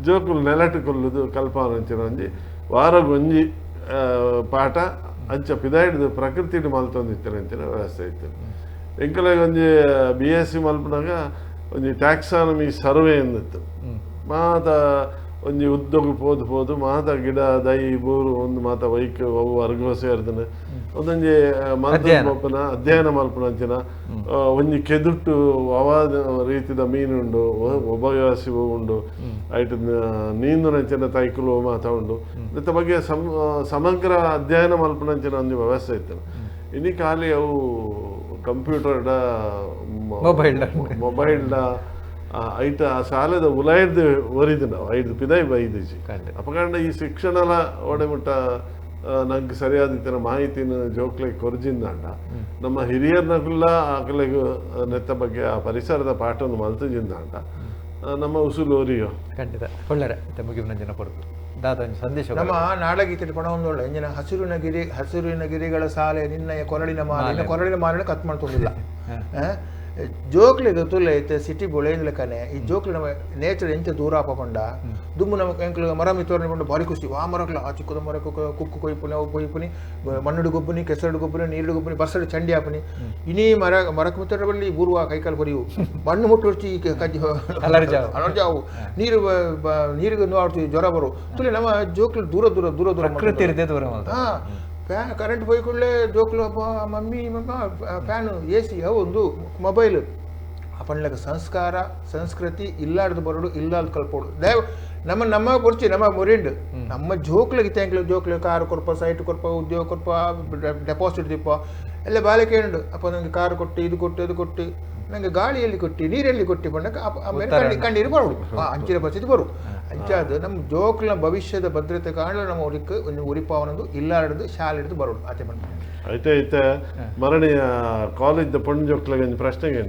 B: ಜೋಕುಲು ನೆಲಟು ಕೊಲ್ಲುದು ಕಲ್ಪಾನಂಚಿನ ಒಂಜಿ ವಾರಗೊಂಜಿ ಪಾಠ ಅಂಚ ಪಿದಾಯಿಡ್ದು ಪ್ರಕೃತಿಡು ಮಲ್ತೊಂದಿತ್ತೇನೆ ಅಂಚಿನ ವ್ಯವಸ್ಥೆ ಇತ್ತು. ಎಂಕಲೆಗ್ ಒಂಜಿ ಬಿ ಎಸ್ ಸಿ ಮಲ್ಪನಾಗ ಒಂಜಿ ಟ್ಯಾಕ್ಸಾನಮಿ ಸರ್ವೆ ಎಂದಿತ್ತು ಮಾತ ಒಂಜಿ ಉದ್ದಗು ಪೋದು ಪೋದು ಮಾತ ಗಿಡ ದೈ ಬೂರು ಒಂದು ಮಾತ ವೈಕ್ ಅವು ಅರ್ಗೋ ಸೇರ್ದನೆ ಒಂದೊಂಜಿ ಮಲ್ಪನ ಅಧ್ಯಯನ ಮಲ್ಪನ ಅಂಚಿನ ಒಂಜಿ ಕೆದುಟ್ಟು ಅವಾದ ರೀತಿದ ಮೀನುಂಡು ಉಭಯವಾಸಿ ಉಂಡು ಐಟ್ ನೀಂದುನಂಚಿನ ತೈಕುಲು ಮಾತ ಉಂಡು ಇತ್ತ ಬಗ್ಗೆ ಸಮಗ್ರ ಅಧ್ಯಯನ ಮಲ್ಪನಂಚಿನ ಒಂಜಿ ವ್ಯವಸ್ಥೆ ಇತ್ತು. ಇನಿ ಖಾಲಿ ಅವು ಕಂಪ್ಯೂಟರ್ಡ ಮೊಬೈಲ್ಡ ಐಟ ಆ ಶಾಲೆದ ಉಲಾಯ್ದು ಒರಿದು ನಾವು ಐದು ಪಿದೈ ಬೈದಿಜಿ. ಅಪಕಾಂಡ ಈ ಶಿಕ್ಷಣಲ ಒಡೆಮುಟ್ಟ ನಂಗೆ ಸರಿಯಾದ ಇತರ ಮಾಹಿತಿನ ಜೋಕ್ಲೆಗ್ ಕೊರ್ಜಿಂದಾಂಡ ನಮ್ಮ ಹಿರಿಯರ್ನಗುಲ್ಲ ಆಕಲೆಗ್ ನೆತ್ತ ಬಗ್ಗೆ ಆ ಪರಿಸರದ ಪಾಠವನ್ನು ಮಲ್ತಜಿಂದಾಂಡ ನಮ್ಮ ಉಸುಲು ಒರಿಯೋ
A: ಖಂಡಿತ ಒಳ್ಳೆರೆ ಮುಗಿನ ಪೊರ್ತು ದಾದ ಸಂದೇಶ.
C: ನಮ್ಮ ನಾಡಗೀತೆ ಪಣ ಒಂದೊಳ್ಳೆ ಇಂಜಿನ ಹಸಿರಿನ ಗಿರಿ ಹಸಿರಿನ ಗಿರಿಗಳ ಸಾಲೆ ನಿನ್ನಯ ಕೊರಳಿನ ಮಾಲೆ ಕೊರಳಿನ ಮಾಲೆ ಕತ್ ಮಾಡ್ಕೊಂಡಿಲ್ಲ ಜೋಕ್ಲಿಗೆ ತುಲೆ ಐತೆ ಸಿಟಿ ಬೊಳೆಂದ್ಲಕನೆ ಈ ಜೋಕ್ಲಿ ನಮ್ಮ ನೇಚರ್ ಎಂಚ ದೂರ ಆಪಕೊಂಡ ದುಮ್ಮು ನಮ್ಮ ಎಂಕ್ಲು ಮರ ಮಿತ್ತೋರ್ನೆ ಪಂಡ ಭಾರಿ ಖುಷಿ ಆ ಮರಕ್ಲ ಆ ಚಿಕ್ಕದ ಮರಕ್ಕೆ ಕುಕ್ಕು ಕೊಯ್ಪುನಿ ಅವು ಕೊಯ್ಪುನಿ ಮಣ್ಣುಡು ಗೊಬ್ಬುನಿ ಕೆಸರುಡು ಗೊಬ್ಬುನಿ ನೀರುಡು ಗೊಬ್ಬುನಿ ಬರ್ಸಡು ಚಂಡಿ ಆಪುನಿ ಇನಿ ಮರ ಮರಕ್ಕೆ ಮಿತ್ತೋರ ಬಲ್ಲಿ ಬೂರುವ ಕೈಕಾಲು ಕೊರಿಯು ಮಣ್ಣು ಮುಟ್ಟು ಈ ಕಜ್ಜಿ ಅಲರ್ಜಾವು ನೀರು ನೀರಿಗೆ ನೋಡ್ತೀವಿ ಜ್ವರ ಬರು ತುಲೆ ನಮ್ಮ ಜೋಕ್ಲು ದೂರ ದೂರ ದೂರ ದೂರ
A: ದೂರ
C: ಹಾಂ ಫ್ಯಾನ್ ಕರೆಂಟ್ ಪೋಯಿ ಕೂಡಲೇ ಜೋಕ್ಲು ಮಮ್ಮಿ ಮಮ್ಮ ಫ್ಯಾನು ಎ ಸಿ ಒಂದು ಮೊಬೈಲ್ ಅಪಣ್ಲಕ ಸಂಸ್ಕಾರ ಸಂಸ್ಕೃತಿ ಇಲ್ಲಾಡ್ದು ಬರೋಡು ಇಲ್ಲಾರ್ದು ಕಲ್ಪೋಡು ದಯವ ನಮ್ಮ ನಮ್ಮ ಬೊರ್ಚಿ ನಮ್ಮ ಮೊರಿಂಡು ನಮ್ಮ ಜೋಕ್ಲಿಗೆ thank ಜೋಕ್ಲು ಕಾರು ಕೊರ್ಪ ಸೈಟ್ ಕೊರ್ಪ ಉದ್ಯೋಗ ಕೊರ್ಪ ಡೆಪಾಸಿಟ್ ದಿಪ್ಪ ಎಲ್ಲ ಬಾಲಿಕೆ ಉಂಡು ಅಪ್ಪ ನನಗೆ ಕಾರು ಕೊಟ್ಟು ಇದು ಕೊಟ್ಟು ಇದು ಕೊಟ್ಟು ನನಗೆ ಗಾಳಿಯಲ್ಲಿ ಕೊಟ್ಟು ನೀರಲ್ಲಿ ಕೊಟ್ಟು ಬಂದಾಗ ಆಮೇಲೆ ಕಣ್ಣೀರು ಬರೋಡು ಅಂಚಿನ ಪರಿಸ್ಥಿತಿ ಬರು ಅಂಚಾದ ನಮ್ಮ ಜೋಕ್ಲ ಭವಿಷ್ಯದ ಭದ್ರತೆ ಕಾರಣ ನಮ್ಮ ಉರಿಕ್ ಒಂದು ಉರಿಪಾವನದು ಇಲ್ಲಾಡ್ದು ಶಾಲೆ ಹಿಡಿದು ಬರೋಡು ಆಚೆ ಬಂದು
B: ಐತೆ ಐತೆ ಮರಣಿಯ ಕಾಲೇಜ್ ಪಣ್ಣು ಜೋಕ್ಲಿಗೆ ಒಂದು ಪ್ರಶ್ನೆಗೆ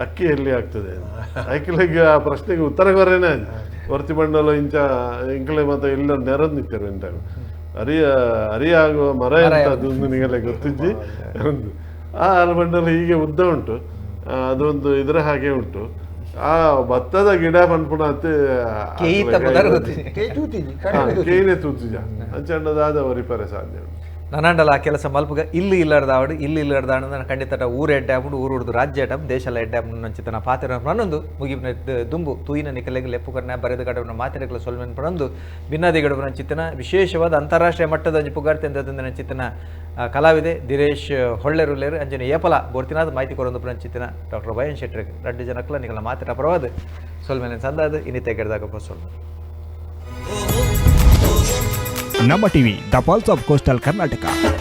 B: ಅಕ್ಕಿ ಎಲ್ಲಿ ಆಗ್ತದೆ ಅಕ್ಕಿಲಿಗೆ ಆ ಪ್ರಶ್ನೆಗೆ ಉತ್ತರ ಬರೇನೆ ವರ್ತಿ ಮಂಡಲ ಇಂಚ ಇಂಕಲೆ ಮತ್ತೆ ಎಲ್ಲ ನೆರದ್ ನಿಂತಾರೆ ಇಂತ ಅರಿಯ ಅರಿಯಾಗುವ ಮರ ಎಂತ ಅದು ನಿನಗೆಲ್ಲ ಗೊತ್ತಿದ್ದಿ ಆ ಅರಮಂಡಲ ಹೀಗೆ ಉದ್ದ ಉಂಟು, ಅದೊಂದು ಇದರ ಹಾಗೆ ಉಂಟು. ಆ ಭತ್ತದ ಗಿಡ ಪನ್ಪುಣಾತ್ ಕೇನೆ ತೂತಿಜ ಅಂಚಣ್ಣದಾದ ವರಿಪರೆ ಸಾಧ್ಯ ಉಂಟು.
A: ನನಾಂಡಲ ಆ ಕೆಲಸ ಮಲ್ಪುಗ ಇಲ್ಲಿ ಇಲ್ಲರ್ದಾವಡು ಇಲ್ಲಿ ಇಲ್ಲರ್ದಾಣ ಖಂಡಿತ ಊರು ಎಡ್ಡೆ ಆಪುಂಡು, ಊರು ಉಡ್ದು ರಾಜ್ಯ ಎಡ್ಡೆ ದೇಶಲ ಎಡ್ಡೆ ಆಪುಂಡು ಅಂಚಿತನ ಪಾತ್ರ ಪನೊಂದು ಮುಗಿಪಿನ ದುಂಬು ತೂಯಿನ ನಿಕಲೆಗ್ ಲೆಪ್ಪು ಕರ್ನ ಬರೆದ ಕಡವನ ಮಾತೆರೆಗ್ಲ ಸೊಲ್ಮೆನ್ ಪನೊಂದು ಭಿನ್ನಾದಿಗಡವನ ಚಿತ್ತನ ವಿಶೇಷವಾದ ಅಂತಾರಾಷ್ಟ್ರೀಯ ಮಟ್ಟದ ಒಂಜಿ ಪುಗಾರ್ತೆ ಚಿತ್ತನ ಕಲಾವಿದೆ ದಿರೇಶ್ ಹೊಳ್ಳೆರುಲ್ಲೇರು ಅಂಜನೆ ಏಪಲ ಬೋರ್ತಿನಾದ ಮಾಹಿತಿ ಕೊರೊಂದು ಚಿತ್ತನ ಡಾಕ್ಟರ್ ವೈ ಎನ್ ಶೆಟ್ಟರ್ ರಡ್ಡು ಜನಕ್ಲ ನಿಕಲ ಮಾತಿನ ಪರವಾದ ಸೊಲ್ಮೆನ್ ಸಂದಾದ ಇನ್ನಿತೆ ಗೆಡ್ದಾಗ ಸೊಲ್ಮೆ.
J: Namma TV, the pulse of coastal Karnataka.